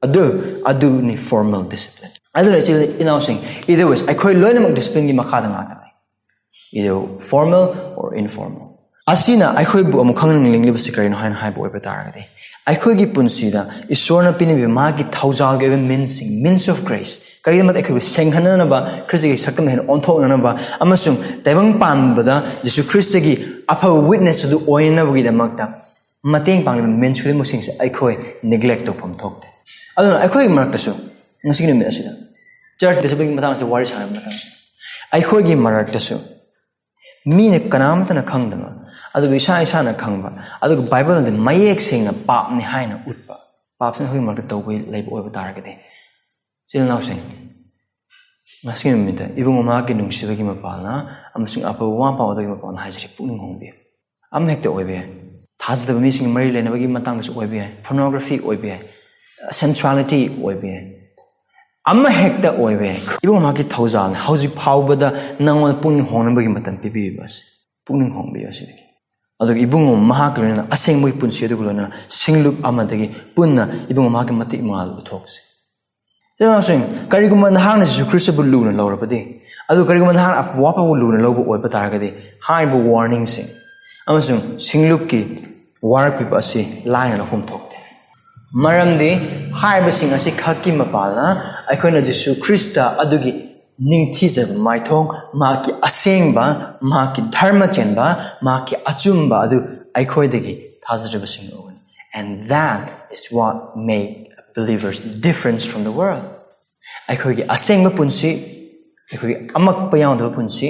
ꯑꯗꯨ, ꯑꯗꯨꯅꯤ ꯐꯣꯔꯃꯦꯜ ꯗꯤꯁꯤꯄ꯭ꯂꯤꯟ꯫ ꯑꯗꯨꯅ ꯏꯆꯤꯜ ꯏꯅꯥꯎꯁꯤꯡ, either ways, ꯑꯩꯈꯣꯏ ꯂꯣꯏꯅꯃꯛ ꯗꯤꯁꯤꯄ꯭ꯂꯤꯟꯒꯤ ꯃꯈꯥꯗ ꯉꯥꯛꯇ ꯂꯩ, either formal or informal꯫ ꯑꯁꯤꯅ ꯑꯩꯈꯣꯏꯕꯨ ꯑꯃꯨꯛ ꯈꯪꯅꯤꯡꯂꯤꯕꯁꯤ ꯀꯔꯤꯅꯣ ꯍꯥꯏꯅ ꯍꯥꯏꯕ ꯑꯣꯏꯕ ꯇꯥꯔꯒꯗꯤ, ꯑꯩꯈꯣꯏꯒꯤ ꯄꯨꯟꯁꯤꯗ ꯏꯁꯣꯔꯅ ꯄꯤꯅꯕꯤꯕ ꯃꯥꯒꯤ ꯊꯧꯖꯥꯜꯒꯤ ꯑꯣꯏꯕ ꯃꯤꯟꯁꯤꯡ, means of grace, ꯀꯔꯤꯒꯤꯗꯃꯛꯇ ꯑꯩꯈꯣꯏꯕꯨ ꯁꯦꯡꯍꯟꯅꯅꯕ, ꯈ꯭ꯔꯤꯁꯇꯒꯤ ꯁꯛꯇꯝ ꯍꯦꯟꯅ ꯑꯣꯟꯊꯣꯛꯅꯅꯕ, ꯑꯃꯁꯨꯡ ꯇꯥꯏꯕꯪ ꯄꯥꯟꯕꯗ ꯌꯤꯁꯨ ꯈ꯭ꯔꯤꯁꯇꯒꯤ ꯑꯐꯕ ꯋꯤꯠꯅꯦꯁ ꯑꯗꯨ ꯑꯣꯏꯅꯅꯕꯒꯤꯗꯃꯛꯇ ꯃꯇꯦꯡ ꯄꯥꯡꯂꯤꯕ ꯃꯤꯟꯁ ꯈꯨꯗꯤꯡꯃꯛꯁꯤꯡꯁꯦ ꯑꯩꯈꯣꯏ ꯅꯦꯒ꯭ꯂꯦꯛ ꯇꯧꯐꯝ ꯊꯣꯛꯇꯦ꯫ ꯑꯗꯨꯅ ꯑꯩꯈꯣꯏꯒꯤ ꯃꯔꯛꯇꯁꯨ ꯉꯁꯤꯒꯤ ꯅꯨꯃꯤꯠ ꯑꯁꯤꯗ ꯆꯔꯆ ꯗꯤꯁꯤꯄ꯭ꯂꯤꯟꯒꯤ ꯃꯇꯥꯡꯁꯤꯗ ꯋꯥꯔꯤ ꯁꯥꯟꯅꯕ ꯃꯇꯝꯁꯤꯗ ꯑꯩꯈꯣꯏꯒꯤ ꯃꯔꯛꯇꯁꯨ ꯃꯤꯅ ꯀꯅꯥꯃꯠꯇꯅ ꯈꯪꯗꯕ, ꯑꯗꯨꯒ ꯏꯁꯥ ꯏꯁꯥꯅ ꯈꯪꯕ, ꯑꯗꯨꯒ ꯕꯥꯏꯕꯜꯅꯗꯤ ꯃꯌꯦꯛ ꯁꯦꯡꯅ ꯄꯥꯞꯅꯤ ꯍꯥꯏꯅ ꯎꯠꯄ, ꯄꯥꯞꯁꯤꯅ ꯑꯩꯈꯣꯏꯒꯤ ꯃꯔꯛꯇ ꯇꯧꯕ ꯂꯩꯕ ꯑꯣꯏꯕ ꯇꯥꯔꯒꯗꯤ, ꯏꯆꯤꯜ ꯏꯅꯥꯎꯁꯤꯡ, ꯉꯁꯤꯒꯤ ꯅꯨꯃꯤꯠꯇ ꯏꯕꯨꯡ ꯃꯍꯥꯛꯀꯤ ꯅꯨꯡꯁꯤꯕꯒꯤ ꯃꯄꯥꯜꯅ ꯑꯃꯁꯨꯡ ꯑꯐꯕ ꯋꯥ ꯄꯥꯎꯗꯒꯤ ꯃꯄꯥꯜꯅ ꯍꯥꯏꯖꯔꯤ, ꯄꯨꯛꯅꯤꯡ ꯍꯣꯡꯕꯤꯌꯨ꯫ ꯑꯃ ꯍꯦꯛꯇ ꯑꯣꯏꯕ ꯌꯥꯏ, ꯊꯥꯖꯗꯕ ꯃꯤꯁꯤꯡꯒ ꯃꯔꯤ ꯂꯩꯅꯕꯒꯤ ꯃꯇꯥꯡꯗꯁꯨ ꯑꯣꯏꯕ ꯌꯥꯏ, ꯄꯣꯔꯅꯣꯒ꯭ꯔꯥꯐꯤ ꯑꯣꯏꯕ ꯌꯥꯏ, ꯁꯦꯟꯁꯨꯋꯥꯂꯤꯇꯤ ꯑꯣꯏꯕ ꯌꯥꯏ, ꯑꯃ ꯍꯦꯛꯇ ꯑꯣꯏꯕ ꯌꯥꯏ꯫ ꯏꯕꯨꯡ ꯃꯍꯥꯛꯀꯤ ꯊꯧꯖꯥꯜꯅꯤ ꯍꯧꯖꯤꯛ ꯐꯥꯎꯕꯗ ꯅꯪꯉꯣꯟꯗ ꯄꯨꯛꯅꯤꯡ ꯍꯣꯡꯅꯕꯒꯤ ꯃꯇꯝ ꯄꯤꯕꯤꯔꯤꯕ ꯑꯁꯤ꯫ ꯄꯨꯛꯅꯤꯡ ꯍꯣꯡꯕꯤꯌꯨ ꯑꯁꯤꯗꯒꯤ꯫ ꯑꯗꯨꯒ ꯏꯕꯨꯡꯉꯣ ꯃꯍꯥꯛꯀ ꯂꯣꯏꯅꯅ ꯑꯁꯦꯡꯕꯒꯤ ꯄꯨꯟꯁꯤ ꯑꯗꯨꯒ ꯂꯣꯏꯅꯅ ꯁꯤꯡꯂꯨꯞ ꯑꯃꯗꯒꯤ ꯄꯨꯟꯅ ꯏꯕꯨꯡꯉꯣ ꯃꯍꯥꯛꯀꯤ ꯃꯇꯤꯛ ꯃꯉꯥꯜ ꯎꯠꯊꯣꯛꯁꯤ꯫ ꯏꯆꯤꯜ ꯏꯅꯥꯎꯁꯤꯡ, ꯀꯔꯤꯒꯨꯝꯕ ꯅꯍꯥꯛꯅ ꯖꯤꯁꯨ ꯈ꯭ꯔꯤꯁꯇꯕꯨ ꯂꯨꯅ ꯂꯧꯔꯕꯗꯤ, ꯑꯗꯨ ꯀꯔꯤꯒꯨꯝꯕ ꯅꯍꯥꯛꯅ ꯑꯐꯕ ꯋꯥꯐꯕꯨ ꯂꯨꯅ ꯂꯧꯕ ꯑꯣꯏꯕ ꯇꯥꯔꯒꯗꯤ, ꯍꯥꯏꯔꯤꯕ ꯋꯥꯔꯅꯤꯡꯁꯤꯡ, ꯑꯃꯁꯨꯡ ꯁꯤꯡꯂꯨꯞꯀꯤ ꯋꯥꯔꯛꯄꯤꯕ ꯑꯁꯤ ꯂꯥꯏꯅ ꯂꯧꯐꯝ ꯊꯣꯛꯇꯦ꯫ ꯃꯔꯝꯗꯤ ꯍꯥꯏꯔꯤꯕꯁꯤꯡ ꯑꯁꯤ ꯈꯛꯀꯤ ꯃꯄꯥꯟꯅ ꯑꯩꯈꯣꯏꯅ ꯖꯤꯁꯨ ꯈ꯭ꯔꯤꯁꯇ ꯑꯗꯨꯒꯤ ꯅꯤꯡꯊꯤꯖꯕ ꯃꯥꯏꯊꯣꯡ, ꯃꯍꯥꯛꯀꯤ ꯑꯁꯦꯡꯕ, ꯃꯍꯥꯛꯀꯤ ꯙꯔꯃ ꯆꯦꯟꯕ, ꯃꯍꯥꯛꯀꯤ ꯑꯆꯨꯝꯕ ꯑꯗꯨ ꯑꯩꯈꯣꯏꯗꯒꯤ ꯊꯥꯖꯔꯤꯕꯁꯤꯡꯅ ꯎꯒꯅꯤ꯫ And that is what make believers different from the world. ꯑꯩꯈꯣꯏꯒꯤ ꯑꯁꯦꯡꯕ ꯄꯨꯟꯁꯤ, ꯑꯩꯈꯣꯏꯒꯤ ꯑꯃꯛꯄ ꯌꯥꯎꯗꯕ ꯄꯨꯟꯁꯤ,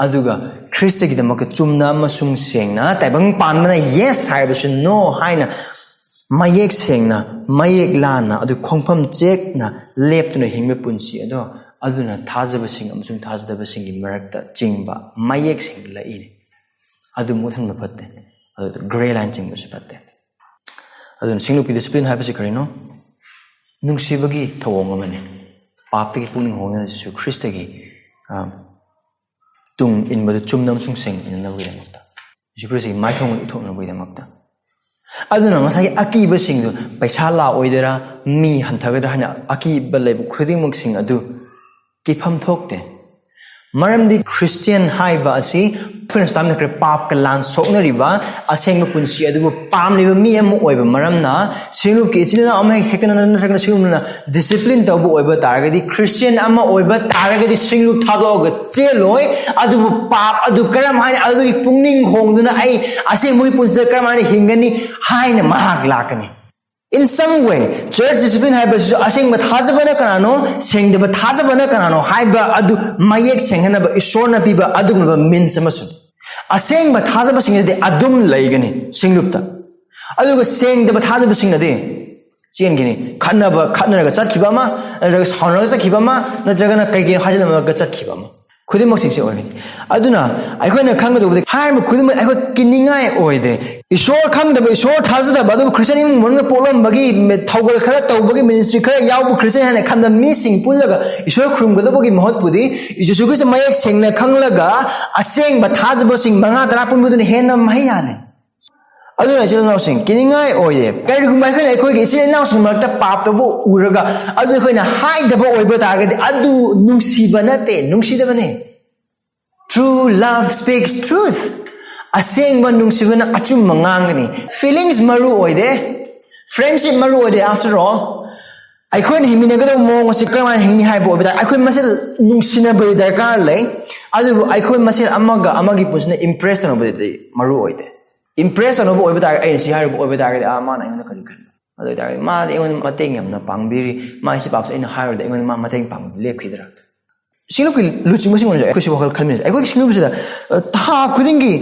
ꯑꯗꯨꯒ ꯈ꯭ꯔꯤꯁꯇꯒꯤꯗꯃꯛꯇ ꯆꯨꯝꯅ ꯑꯃꯁꯨꯡ ꯁꯦꯡꯅ, ꯇꯥꯏꯕꯪ ꯄꯥꯟꯕꯅ yes ꯍꯥꯏꯔꯕꯁꯨ no ꯍꯥꯏꯅ ꯃꯌꯦꯛ ꯁꯦꯡꯅ, ꯃꯌꯦꯛ ꯂꯥꯟꯅ, ꯑꯗꯨ ꯈꯣꯡꯐꯝ ꯆꯦꯛꯅ ꯂꯦꯞꯇꯨꯅ ꯍꯤꯡꯕ ꯄꯨꯟꯁꯤ ꯑꯗꯣ, ꯑꯗꯨꯅ ꯊꯥꯖꯕꯁꯤꯡ ꯑꯃꯁꯨꯡ ꯊꯥꯖꯗꯕꯁꯤꯡꯒꯤ ꯃꯔꯛꯇ ꯆꯤꯡꯕ ꯃꯌꯦꯛ ꯁꯦꯡꯅ ꯂꯩꯏꯅꯤ꯫ ꯑꯗꯨ ꯃꯨꯠꯍꯟꯕ ꯐꯠꯇꯦ, ꯑꯗꯨ gray line ꯆꯤꯡꯕꯁꯨ ꯐꯠꯇꯦ꯫ ꯑꯗꯨꯅ ꯁꯤꯡꯂꯨꯞꯀꯤ discipline ꯍꯥꯏꯕꯁꯤ ꯀꯔꯤꯅꯣ? ꯅꯨꯡꯁꯤꯕꯒꯤ ꯊꯧꯑꯣꯡ ꯑꯃꯅꯤ꯫ ꯄꯥꯞꯇꯒꯤ ꯄꯨꯛꯅꯤꯡ ꯍꯣꯡꯗꯨꯅ ꯖꯤꯁꯨ ꯈ꯭ꯔꯤꯁꯇꯒꯤ, ꯑ, ꯇꯨꯡ ꯏꯟꯕꯗꯨ ꯆꯨꯝꯅ ꯑꯃꯁꯨꯡ ꯁꯦꯡꯅ ꯏꯟꯅꯅꯕꯒꯤꯗꯃꯛꯇ, ꯖꯤꯁꯨ ꯈ꯭ꯔꯤꯁꯇꯒꯤ ꯃꯥꯏꯊꯣꯡ ꯎꯠꯊꯣꯛꯅꯕꯒꯤꯗꯃꯛꯇ꯫ ꯑꯗꯨꯅ ꯉꯁꯥꯏꯒꯤ ꯑꯀꯤꯕꯁꯤꯡꯗꯨ, ꯄꯩꯁꯥ ꯂꯥꯛꯑꯣꯏꯗꯔꯥ, ꯃꯤ ꯍꯟꯊꯒꯗ꯭ꯔꯥ ꯍꯥꯏꯅ ꯑꯀꯤꯕ ꯂꯩꯕ ꯈꯨꯗꯤꯡꯃꯛꯁꯤꯡ ꯑꯗꯨ ꯀꯤꯐꯝ ꯊꯣꯛꯇꯦ꯫ ꯃꯔꯝꯗꯤ ꯈ꯭ꯔꯤꯁꯇꯤꯌꯥꯟ ꯍꯥꯏꯕ ꯑꯁꯤ ꯑꯩꯈꯣꯏꯅꯁꯨ ꯇꯥꯃꯤꯟꯅꯈ꯭ꯔꯦ, ꯄꯥꯞꯀ ꯂꯥꯟ ꯁꯣꯛꯅꯔꯤꯕ, ꯑꯁꯦꯡꯕ ꯄꯨꯟꯁꯤ ꯑꯗꯨꯕꯨ ꯄꯥꯝꯂꯤꯕ ꯃꯤ ꯑꯃ ꯑꯣꯏꯕ ꯃꯔꯝꯅ, ꯁꯤꯡꯂꯨꯞꯀꯤ ꯏꯆꯤꯜ ꯏꯅꯥꯎ ꯑꯃ ꯍꯦꯛ ꯍꯦꯛꯇꯅ ꯅꯠꯇ꯭ꯔꯒꯅ ꯁꯤꯡꯂꯨꯞꯅ discipline ꯇꯧꯕ ꯑꯣꯏꯕ ꯇꯥꯔꯒꯗꯤ, ꯈ꯭ꯔꯤꯁꯇꯤꯌꯥꯟ ꯑꯃ ꯑꯣꯏꯕ ꯇꯥꯔꯒꯗꯤ ꯁꯤꯡꯂꯨꯞ ꯊꯥꯗꯣꯛꯑꯒ ꯆꯦꯜꯂꯣꯏ꯫ ꯑꯗꯨꯕꯨ ꯄꯥꯞ ꯑꯗꯨ ꯀꯔꯝ ꯍꯥꯏꯅ ꯑꯗꯨꯒꯤ ꯄꯨꯛꯅꯤꯡ ꯍꯣꯡꯗꯨꯅ ꯑꯩ ꯑꯁꯦꯡꯕꯒꯤ ꯄꯨꯟꯁꯤꯗ ꯀꯔꯝ ꯍꯥꯏꯅ ꯍꯤꯡꯒꯅꯤ ꯍꯥꯏꯅ ꯃꯍꯥꯛ ꯂꯥꯛꯀꯅꯤ꯫ In some way, church discipline ꯍꯥꯏꯕꯁꯤꯁꯨ ꯑꯁꯦꯡꯕ ꯊꯥꯖꯕꯅ ꯀꯅꯥꯅꯣ, ꯁꯦꯡꯗꯕ ꯊꯥꯖꯕꯅ ꯀꯅꯥꯅꯣ ꯍꯥꯏꯕ ꯑꯗꯨ ꯃꯌꯦꯛ ꯁꯦꯡꯍꯟꯅꯕ ꯏꯁꯣꯔꯅ ꯄꯤꯕ ꯑꯗꯨꯒꯨꯝꯂꯕ means ꯑꯃꯁꯨꯅꯤ꯫ ꯑꯁꯦꯡꯕ ꯊꯥꯖꯕꯁꯤꯡꯅꯗꯤ ꯑꯗꯨꯝ ꯂꯩꯒꯅꯤ ꯁꯤꯡꯂꯨꯞꯇ, ꯑꯗꯨꯒ ꯁꯦꯡꯗꯕ ꯊꯥꯖꯕꯁꯤꯡꯅꯗꯤ ꯆꯦꯟꯈꯤꯅꯤ꯫ ꯈꯠꯅꯕ, ꯈꯠꯅꯔꯒ ꯆꯠꯈꯤꯕ ꯑꯃ, ꯅꯠꯇ꯭ꯔꯒ ꯁꯥꯎꯅꯔꯒ ꯆꯠꯈꯤꯕ ꯑꯃ, ꯅꯠꯇ꯭ꯔꯒꯅ ꯀꯩ ꯀꯩꯅꯣ ꯍꯥꯏꯖꯤꯜꯂꯝꯃꯒ ꯆꯠꯈꯤꯕ ꯑꯃ, ꯈꯨꯗꯤꯡꯃꯛꯁꯤꯡꯁꯦ ꯑꯣꯏꯒꯅꯤ꯫ ꯑꯗꯨꯅ ꯑꯩꯈꯣꯏꯅ ꯈꯪꯒꯗꯧꯕꯗꯤ ꯍꯥꯏꯔꯤꯕ ꯈꯨꯗꯤꯡꯃꯛ ꯑꯩꯈꯣꯏ ꯀꯤꯅꯤꯡꯉꯥꯏ ꯑꯣꯏꯗꯦ꯫ ꯏꯁꯣꯔ ꯈꯪꯗꯕ, ꯏꯁꯣꯔ ꯊꯥꯖꯗꯕ, ꯑꯗꯨꯕꯨ ꯈ꯭ꯔꯤꯁꯇꯤꯌꯥꯟ ꯏꯃꯨꯡ ꯃꯅꯨꯡꯗ ꯄꯣꯛꯂꯝꯕꯒꯤ ꯊꯧꯒꯜ ꯈꯔ ꯇꯧꯕꯒꯤ, ministry ꯈꯔ ꯌꯥꯎꯕ ꯈ꯭ꯔꯤꯁꯇꯤꯌꯥꯟ ꯍꯥꯏꯅ ꯈꯟꯕ ꯃꯤꯁꯤꯡ ꯄꯨꯜꯂꯒ ꯏꯁꯣꯔ ꯈꯨꯔꯨꯝꯒꯗꯧꯕꯒꯤ ꯃꯍꯨꯠꯄꯨꯗꯤ, ꯖꯤꯁꯨ ꯈ꯭ꯔꯤꯁꯇ ꯃꯌꯦꯛ ꯁꯦꯡꯅ ꯈꯪꯂꯒ ꯑꯁꯦꯡꯕ ꯊꯥꯖꯕꯁꯤꯡ ꯃꯉꯥ ꯇꯔꯥ ꯄꯨꯟꯕꯗꯨꯅ ꯍꯦꯟꯅ ꯃꯍꯩ ꯌꯥꯜꯂꯦ꯫ ꯑꯗꯨꯅ ꯏꯆꯤꯜ ꯏꯅꯥꯎꯁꯤꯡ, ꯀꯤꯅꯤꯡꯉꯥꯏ ꯑꯣꯏꯗꯦ꯫ ꯀꯔꯤꯒꯨꯝꯕ ꯑꯩꯈꯣꯏꯅ ꯑꯩꯈꯣꯏꯒꯤ ꯏꯆꯤꯜ ꯏꯅꯥꯎꯁꯤꯡ ꯃꯔꯛꯇ ꯄꯥꯞ ꯇꯧꯕ ꯎꯔꯒ ꯑꯗꯨ ꯑꯩꯈꯣꯏꯅ ꯍꯥꯏꯗꯕ ꯑꯣꯏꯕ ꯇꯥꯔꯒꯗꯤ, ꯑꯗꯨ ꯅꯨꯡꯁꯤꯕ ꯅꯠꯇꯦ, ꯅꯨꯡꯁꯤꯗꯕꯅꯦ꯫ True love speaks truth. ꯑꯁꯦꯡꯕ ꯅꯨꯡꯁꯤꯕꯅ ꯑꯆꯨꯝꯕ ꯉꯥꯡꯒꯅꯤ꯫ Feelings ꯃꯔꯨ ꯑꯣꯏꯗꯦ, friendship ꯃꯔꯨ ꯑꯣꯏꯗꯦ꯫ After all, ꯑꯩꯈꯣꯏꯅ ꯍꯤꯡꯃꯤꯟꯅꯒꯗꯧꯕ ꯃꯑꯣꯡ ꯑꯁꯤ ꯀꯔꯝꯍꯥꯏꯅ ꯍꯤꯡꯅꯤ ꯍꯥꯏꯕ ꯑꯣꯏꯕ ꯇꯥꯔꯦ, ꯑꯩꯈꯣꯏ ꯃꯁꯦꯜ ꯅꯨꯡꯁꯤꯅꯕꯒꯤ ꯗꯔꯀꯥꯔ ꯂꯩ꯫ ꯑꯗꯨꯕꯨ ꯑꯩꯈꯣꯏ ꯃꯁꯦꯜ ꯑꯃꯒ ꯑꯃꯒꯤ ꯄꯨꯟꯁꯤꯅ impress ꯇꯧꯅꯕꯗꯤ ꯃꯔꯨ ꯑꯣꯏꯗꯦ꯫ Impress ꯇꯧꯅꯕ ꯑꯣꯏꯕ ꯇꯥꯔꯒꯗꯤ, ꯑꯩꯅ ꯁꯤ ꯍꯥꯏꯔꯨꯕ ꯑꯣꯏꯕ ꯇꯥꯔꯒꯗꯤ, "ꯑꯥ, ꯃꯥꯅ ꯑꯩꯉꯣꯟꯗ ꯀꯔꯤ ꯈꯟꯕ?" ꯑꯗꯨ ꯑꯣꯏꯇꯥꯔꯒꯗꯤ, "ꯃꯥꯗꯤ ꯑꯩꯉꯣꯟꯗ ꯃꯇꯦꯡ ꯌꯥꯝꯅ ꯄꯥꯡꯕꯤꯔꯤ, ꯃꯥ ꯁꯤ ꯄꯥꯞꯁꯦ ꯑꯩꯅ ꯍꯥꯏꯔꯨꯔꯗꯤ ꯑꯩꯉꯣꯟꯗ ꯃꯥ ꯃꯇꯦꯡ ꯄꯥꯡꯕ ꯂꯦꯞꯈꯤꯗ꯭ꯔꯥ?" ꯁꯤꯡꯂꯨꯞꯀꯤ ꯂꯨꯆꯤꯡꯕꯁꯤꯡ ꯑꯣꯏꯔꯁꯨ ꯑꯩꯈꯣꯏꯁꯨ ꯋꯥꯈꯜ ꯈꯟꯃꯤꯟꯅꯁꯦ꯫ ꯑꯩꯈꯣꯏꯒꯤ ꯁꯤꯡꯂꯨꯞꯁꯤꯗ, ꯑ, ꯊꯥ ꯈꯨꯗꯤꯡꯒꯤ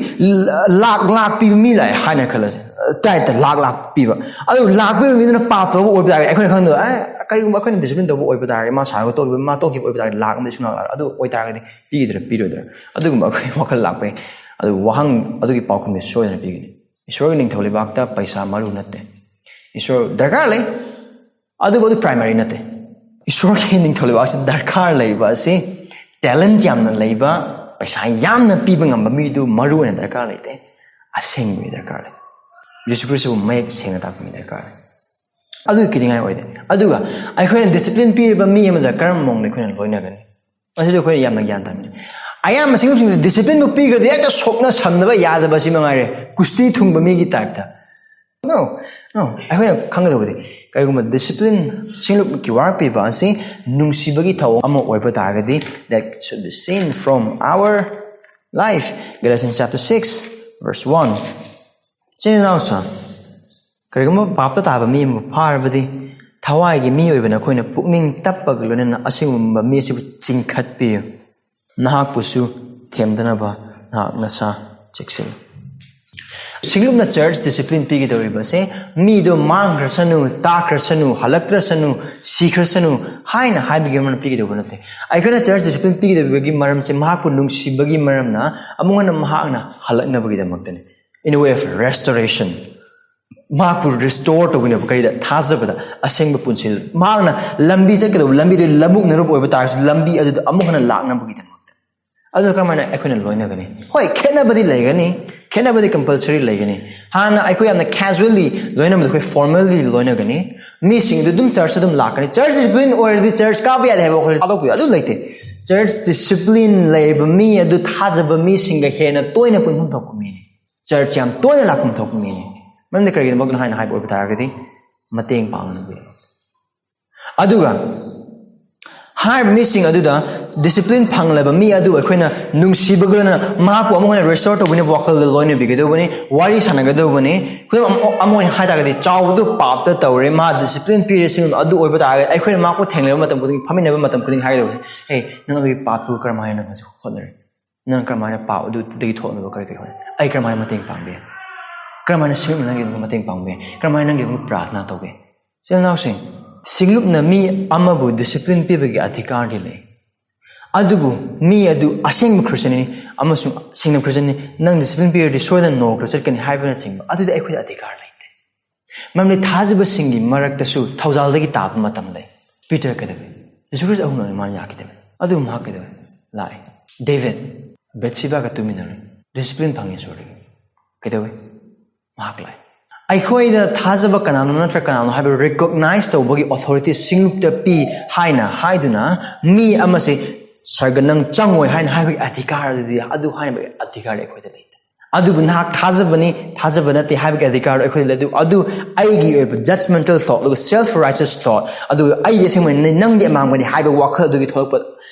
ꯂ-, ꯂꯥꯛ ꯂꯥꯛ ꯄꯤꯕ ꯃꯤ ꯂꯥꯛꯑꯦ ꯍꯥꯏꯅ ꯈꯜꯂꯁꯦ꯫ ꯑ, ꯇꯥꯏꯠꯇ ꯂꯥꯛ ꯂꯥꯛ ꯄꯤꯕ꯫ ꯑꯗꯨ ꯂꯥꯛ ꯄꯤꯕ ꯃꯤꯗꯨꯅ ꯄꯥꯞ ꯇꯧꯕ ꯑꯣꯏꯕ ꯇꯥꯔꯒꯗꯤ, ꯑꯩꯈꯣꯏꯅ ꯈꯪꯗꯕ, ꯑꯦ, ꯀꯔꯤꯒꯨꯝꯕ ꯑꯩꯈꯣꯏꯅ discipline ꯇꯧꯕ ꯑꯣꯏꯕ ꯇꯥꯔꯒꯗꯤ, ꯃꯥ ꯁꯥꯔꯒ ꯇꯣꯛꯈꯤꯕ, ꯃꯥ ꯇꯣꯛꯈꯤꯕ ꯑꯣꯏꯕ ꯇꯥꯔꯒꯗꯤ, ꯂꯥꯛ ꯑꯃꯗꯤ ꯁꯨꯡꯂꯥꯛ ꯂꯥꯛꯑꯔꯣꯏ꯫ ꯑꯗꯨ ꯑꯣꯏꯇꯥꯔꯒꯗꯤ ꯄꯤꯒꯗ꯭ꯔꯥ ꯄꯤꯔꯣꯏꯗ꯭ꯔꯥ? ꯑꯗꯨꯒꯨꯝꯕ ꯑꯩꯈꯣꯏ ꯋꯥꯈꯜ ꯂꯥꯛꯄ ꯌꯥꯏ꯫ ꯑꯗꯨ ꯋꯥꯍꯪ ꯑꯗꯨꯒꯤ ꯄꯥꯎꯈꯨꯝꯗꯤ ꯁꯣꯏꯗꯅ ꯄꯤꯒꯅꯤ꯫ ꯏꯁꯣꯔꯒꯤ ꯅꯤꯡꯊꯧ ꯂꯩꯕꯥꯛꯇ ꯄꯩꯁꯥ ꯃꯔꯨ ꯅꯠꯇꯦ꯫ ꯏꯁꯣꯔ ꯗꯔꯀꯥꯔ ꯂꯩ, ꯑꯗꯨꯕꯨ ꯑꯗꯨ primary ꯅꯠꯇꯦ꯫ ꯏꯁꯣꯔꯒꯤ ꯅꯤꯡꯊꯧ ꯂꯩꯕꯥꯛꯁꯤ ꯗꯔꯀꯥꯔ ꯂꯩꯕ ꯑꯁꯤ talent ꯌꯥꯝꯅ ꯂꯩꯕ, ꯄꯩꯁꯥ ꯌꯥꯝꯅ ꯄꯤꯕ ꯉꯝꯕ ꯃꯤꯗꯨ ꯃꯔꯨ ꯑꯣꯏꯅ ꯗꯔꯀꯥꯔ ꯂꯩꯇꯦ꯫ ꯑꯁꯦꯡꯕ ꯃꯤ ꯗꯔꯀꯥꯔ ꯂꯩ꯫ ꯖꯤꯁꯨ ꯈ꯭ꯔꯤꯁꯇꯕꯨ ꯃꯌꯦꯛ ꯁꯦꯡꯅ ꯇꯥꯛꯄ ꯃꯤ ꯗꯔꯀꯥꯔ ꯂꯩ꯫ ꯑꯗꯨ ꯀꯤꯅꯤꯡꯉꯥꯏ ꯑꯣꯏꯗꯦ꯫ ꯑꯗꯨꯒ ꯑꯩꯈꯣꯏꯅ discipline ꯄꯤꯔꯤꯕ ꯃꯤ ꯑꯃꯗ ꯀꯔꯝꯕ ꯃꯑꯣꯡꯗ ꯑꯩꯈꯣꯏꯅ ꯂꯣꯏꯅꯒꯅꯤ? ꯃꯁꯤꯗ ꯑꯩꯈꯣꯏꯅ ꯌꯥꯝꯅ ꯒ꯭ꯌꯥꯟ ꯇꯥꯃꯤꯟꯅꯩ꯫ ꯑꯌꯥꯝꯕ ꯁꯤꯡꯂꯨꯞꯁꯤꯡꯗꯨ disciplineꯕꯨ ꯄꯤꯈ꯭ꯔꯗꯤ ꯍꯦꯛꯇ ꯁꯣꯛꯅ ꯁꯝꯅꯕ ꯌꯥꯗꯕ ꯑꯁꯤ ꯃꯉꯥꯏꯔꯦ, ꯀꯨꯁꯇꯤ ꯊꯨꯡꯕ ꯃꯤꯒꯤ typeꯇ꯫ No, no, ꯑꯩꯈꯣꯏꯅ ꯈꯪꯒꯗꯧꯕꯗꯤ, ꯀꯔꯤꯒꯨꯝꯕ discipline, ꯁꯤꯡꯂꯨꯞꯀꯤ ꯋꯥꯔꯛ ꯄꯤꯕ ꯑꯁꯤ ꯅꯨꯡꯁꯤꯕꯒꯤ ꯊꯧꯑꯣꯡ ꯑꯃ ꯑꯣꯏꯕ ꯇꯥꯔꯒꯗꯤ, that should be seen from our life. Galatians chapter six, verse one. ꯏꯆꯤꯟ ꯏꯅꯥꯎꯁꯤꯡ, ꯀꯔꯤꯒꯨꯝꯕ ꯄꯥꯞꯇ ꯇꯥꯕ ꯃꯤ ꯑꯃꯕꯨ ꯐꯥꯔꯕꯗꯤ, ꯊꯋꯥꯏꯒꯤ ꯃꯤ ꯑꯣꯏꯕ ꯅꯈꯣꯏꯅ ꯄꯨꯛꯅꯤꯡ ꯇꯞꯄꯒ ꯂꯣꯏꯅꯅ ꯑꯁꯤꯒꯨꯝꯕ ꯃꯤ ꯑꯁꯤꯕꯨ ꯆꯤꯡꯈꯠꯄꯤꯌꯨ꯫ ꯅꯍꯥꯛꯄꯨꯁꯨ ꯊꯦꯝꯗꯅꯕ ꯅꯍꯥꯛ ꯅꯁꯥ ꯆꯦꯛꯁꯤꯜꯂꯨ꯫ ꯁꯤꯡꯂꯨꯞꯅ church discipline ꯄꯤꯒꯗꯧꯔꯤꯕꯁꯦ, ꯃꯤꯗꯣ ꯃꯥꯡꯈ꯭ꯔꯁꯅꯨ, ꯇꯥꯈ꯭ꯔꯁꯅꯨ, ꯍꯜꯂꯛꯇ꯭ꯔꯁꯅꯨ, ꯁꯤꯈ꯭ꯔꯁꯅꯨ ꯍꯥꯏꯅ ꯍꯥꯏꯕꯒꯤ ꯃꯔꯝꯅ ꯄꯤꯒꯗꯧꯕ ꯅꯠꯇꯦ꯫ ꯑꯩꯈꯣꯏꯅ church discipline ꯄꯤꯒꯗꯧꯕꯒꯤ ꯃꯔꯝꯁꯦ, ꯃꯍꯥꯛꯄꯨ ꯅꯨꯡꯁꯤꯕꯒꯤ ꯃꯔꯝꯅ, ꯑꯃꯨꯛ ꯍꯟꯅ ꯃꯍꯥꯛꯅ ꯍꯜꯂꯛꯅꯕꯒꯤꯗꯃꯛꯇꯅꯤ꯫ In a way of restoration. ꯃꯍꯥꯛꯄꯨ restore ꯇꯧꯒꯅꯦꯕ꯫ ꯀꯔꯤꯗ? ꯊꯥꯖꯕꯗ, ꯑꯁꯦꯡꯕ ꯄꯨꯟꯁꯤꯗ꯫ ꯃꯍꯥꯛꯅ ꯂꯝꯕꯤ ꯆꯠꯀꯗꯧꯕ ꯂꯝꯕꯤꯗꯨ ꯂꯝꯃꯨꯛꯅꯔꯨꯕ ꯑꯣꯏꯕ ꯇꯥꯔꯒꯁꯨ, ꯂꯝꯕꯤ ꯑꯗꯨꯗ ꯑꯃꯨꯛ ꯍꯟꯅ ꯂꯥꯛꯅꯕꯒꯤꯗꯃꯛꯇ꯫ ꯑꯗꯨ ꯀꯔꯝꯍꯥꯏꯅ ꯑꯩꯈꯣꯏꯅ ꯂꯣꯏꯅꯒꯅꯤ? ꯍꯣꯏ, ꯈꯦꯠꯅꯕꯗꯤ ꯂꯩꯒꯅꯤ, ꯈꯦꯠꯅꯕꯗꯤ compulsory ꯂꯩꯒꯅꯤ꯫ ꯍꯥꯟꯅ ꯑꯩꯈꯣꯏ ꯌꯥꯝꯅ casually ꯂꯣꯏꯅꯕꯗ ꯑꯩꯈꯣꯏ formally ꯂꯣꯏꯅꯒꯅꯤ꯫ ꯃꯤꯁꯤꯡꯗꯨ ꯑꯗꯨꯝ church ꯑꯗꯨꯝ ꯂꯥꯛꯀꯅꯤ꯫ Church discipline ꯑꯣꯏꯔꯗꯤ church ꯀꯥꯕ ꯌꯥꯗꯦ ꯍꯥꯏꯕ ꯋꯥꯈꯜ ꯊꯥꯗꯣꯛꯄ ꯌꯥꯏ, ꯑꯗꯨ ꯂꯩꯇꯦ꯫ Church discipline ꯂꯩꯔꯤꯕ ꯃꯤ ꯑꯗꯨ ꯊꯥꯖꯕ ꯃꯤꯁꯤꯡꯒ ꯍꯦꯟꯅ ꯇꯣꯏꯅ ꯄꯨꯟꯐꯝ ꯊꯣꯛꯄ ꯃꯤꯅꯤ꯫ Church ꯌꯥꯝ ꯇꯣꯏꯅ ꯂꯥꯛꯐꯝ ꯊꯣꯛꯄ ꯃꯤꯅꯤ꯫ ꯃꯔꯝꯗꯤ ꯀꯔꯤꯒꯤꯅꯣ ꯍꯥꯏꯅ ꯍꯥꯏꯕ ꯑꯣꯏꯕ ꯇꯥꯔꯒꯗꯤ, ꯃꯇꯦꯡ ꯄꯥꯡꯅꯕ꯫ ꯑꯗꯨꯒ ꯍꯥꯏꯔꯤꯕ ꯃꯤꯁꯤꯡ ꯑꯗꯨꯗ discipline ꯐꯪꯂꯕ ꯃꯤ ꯑꯗꯨ ꯑꯩꯈꯣꯏꯅ ꯅꯨꯡꯁꯤꯕꯒ ꯂꯣꯏꯅꯅ ꯃꯍꯥꯛꯄꯨ ꯑꯃꯨꯛ ꯍꯟꯅ restore ꯇꯧꯕꯤꯅꯕ ꯋꯥꯈꯜꯗ ꯂꯣꯏꯅꯕꯤꯒꯗꯧꯕꯅꯤ, ꯋꯥꯔꯤ ꯁꯥꯟꯅꯒꯗꯧꯕꯅꯤ꯫ ꯈꯨꯗꯝ ꯑꯃ ꯑꯃ ꯑꯣꯏꯅ ꯍꯥꯏ ꯇꯥꯔꯒꯗꯤ, ꯆꯥꯎꯕꯗꯨ ꯄꯥꯞꯇ ꯇꯧꯔꯦ, ꯃꯥ discipline ꯄꯤꯔꯦ, ꯁꯤꯒꯨꯝꯕ ꯑꯗꯨ ꯑꯣꯏꯕ ꯇꯥꯔꯒꯗꯤ ꯑꯩꯈꯣꯏꯅ ꯃꯍꯥꯛꯄꯨ ꯊꯦꯡꯅꯕ ꯃꯇꯝ ꯈꯨꯗꯤꯡ, ꯐꯝꯃꯤꯟꯅꯕ ꯃꯇꯝ ꯈꯨꯗꯤꯡ ꯍꯥꯏꯒꯗꯧꯕꯅꯤ, "ꯍꯦ, ꯅꯪ ꯑꯗꯨꯒꯤ ꯄꯥꯞꯇꯨ ꯀꯔꯝꯍꯥꯏꯅ ꯍꯧꯖꯤꯛ ꯍꯣꯠꯅꯔꯤ? ꯅꯪ ꯀꯔꯝꯍꯥꯏꯅ ꯄꯥꯞ ꯑꯗꯨꯗꯒꯤ ꯊꯣꯛꯅꯕ ꯀꯔꯤ ꯀꯔꯤ ꯍꯣꯠꯅꯔꯤ? ꯑꯩ ꯀꯔꯝꯍꯥꯏꯅ ꯃꯇꯦꯡ ꯄꯥꯡꯕ ꯌꯥꯏ? ꯀꯔꯝꯍꯥꯏꯅ ꯁꯤꯡꯂꯨꯞꯅ ꯅꯪꯒꯤꯗꯃꯛ ꯃꯇꯦꯡ ꯄꯥꯡꯕ ꯌꯥꯏ? ꯀꯔꯝꯍꯥꯏꯅ ꯅꯪꯒꯤꯗꯃꯛ ꯄ꯭ꯔꯥꯊꯅꯥ ꯇꯧꯕ ꯌꯥꯏ?" ꯏꯆꯤꯜ ꯏꯅꯥꯎꯁꯤꯡ, ꯁꯤꯡꯂꯨꯞꯅ ꯃꯤ ꯑꯃꯕꯨ discipline ꯄꯤꯕꯒꯤ ꯑꯙꯤꯀꯥꯔꯗꯤ ꯂꯩ꯫ ꯑꯗꯨꯕꯨ ꯃꯤ ꯑꯗꯨ ꯑꯁꯦꯡꯕ ꯈ꯭ꯔꯤꯁꯇꯤꯌꯥꯟꯅꯤ ꯑꯃꯁꯨꯡ ꯁꯦꯡꯅ ꯈ꯭ꯔꯤꯁꯇꯤꯌꯥꯟꯅꯤ, ꯅꯪ discipline ꯄꯤꯔꯗꯤ ꯁꯣꯏꯗꯅ ꯅꯣꯔꯣꯛꯇ ꯆꯠꯀꯅꯤ ꯍꯥꯏꯕꯅꯆꯤꯡꯕ, ꯑꯗꯨꯗꯤ ꯑꯩꯈꯣꯏꯗ ꯑꯙꯤꯀꯥꯔ ꯂꯩꯇꯦ꯫ ꯃꯔꯝꯗꯤ ꯊꯥꯖꯕꯁꯤꯡꯒꯤ ꯃꯔꯛꯇꯁꯨ ꯊꯧꯖꯥꯜꯗꯒꯤ ꯇꯥꯕ ꯃꯇꯝ ꯂꯩ꯫ ꯄꯤꯇꯔ ꯀꯩꯗꯧꯏ? ꯌꯤꯁꯨ ꯈ꯭ꯔꯤꯁꯇ ꯑꯍꯨꯝꯂꯛꯅꯤ ꯃꯥꯅ ꯌꯥꯈꯤꯗꯕꯅꯤ꯫ ꯑꯗꯨꯕꯨ ꯃꯍꯥꯛ ꯀꯩꯗꯧꯏ? ꯂꯥꯛꯑꯦ꯫ ꯗꯦꯕꯤꯠ, ꯕꯦꯠꯁꯤꯕꯥꯒ ꯇꯨꯃꯤꯟꯅꯔꯦ꯫ Discipline ꯐꯪꯉꯤ ꯏꯁꯣꯔꯗꯒꯤ꯫ ꯀꯩꯗꯧꯏ? ꯃꯍꯥꯛ ꯂꯥꯛꯑꯦ꯫ ꯑꯩꯈꯣꯏꯗ ꯊꯥꯖꯕ ꯀꯅꯥꯅꯣ ꯅꯠꯇ꯭ꯔꯒ ꯀꯅꯥꯅꯣ ꯍꯥꯏꯕ recognize ꯇꯧꯕꯒꯤ authority ꯁꯤꯡꯂꯨꯞꯇ ꯄꯤ ꯍꯥꯏꯅ ꯍꯥꯏꯗꯨꯅ, ꯃꯤ ꯑꯃꯁꯦ, "ꯁꯥꯔꯒ, ꯅꯪ ꯆꯪꯉꯣꯏ" ꯍꯥꯏꯅ ꯍꯥꯏꯕꯒꯤ ꯑꯙꯤꯀꯥꯔ ꯑꯗꯨꯗꯤ, ꯑꯗꯨ ꯍꯥꯏꯕꯒꯤ ꯑꯙꯤꯀꯥꯔꯗꯤ ꯑꯩꯈꯣꯏꯗ ꯂꯩꯇꯦ꯫ ꯑꯗꯨꯕꯨ ꯅꯍꯥꯛ ꯊꯥꯖꯕꯅꯤ, ꯊꯥꯖꯕ ꯅꯠꯇꯦ ꯍꯥꯏꯕꯒꯤ ꯑꯙꯤꯀꯥꯔꯗꯣ ꯑꯩꯈꯣꯏꯗ ꯂꯩ꯫ ꯑꯗꯨ, ꯑꯗꯨ ꯑꯩꯒꯤ ꯑꯣꯏꯕ judgmental thought, ꯑꯗꯨꯒ self righteous thought, ꯑꯗꯨꯒ "ꯑꯩꯗꯤ ꯑꯁꯦꯡꯕꯅꯤ, ꯅꯪꯗꯤ ꯑꯃꯥꯡꯕꯅꯤ" ꯍꯥꯏꯕ ꯋꯥꯈꯜ ꯑꯗꯨꯒꯤ ꯊꯣꯛꯂꯛꯄ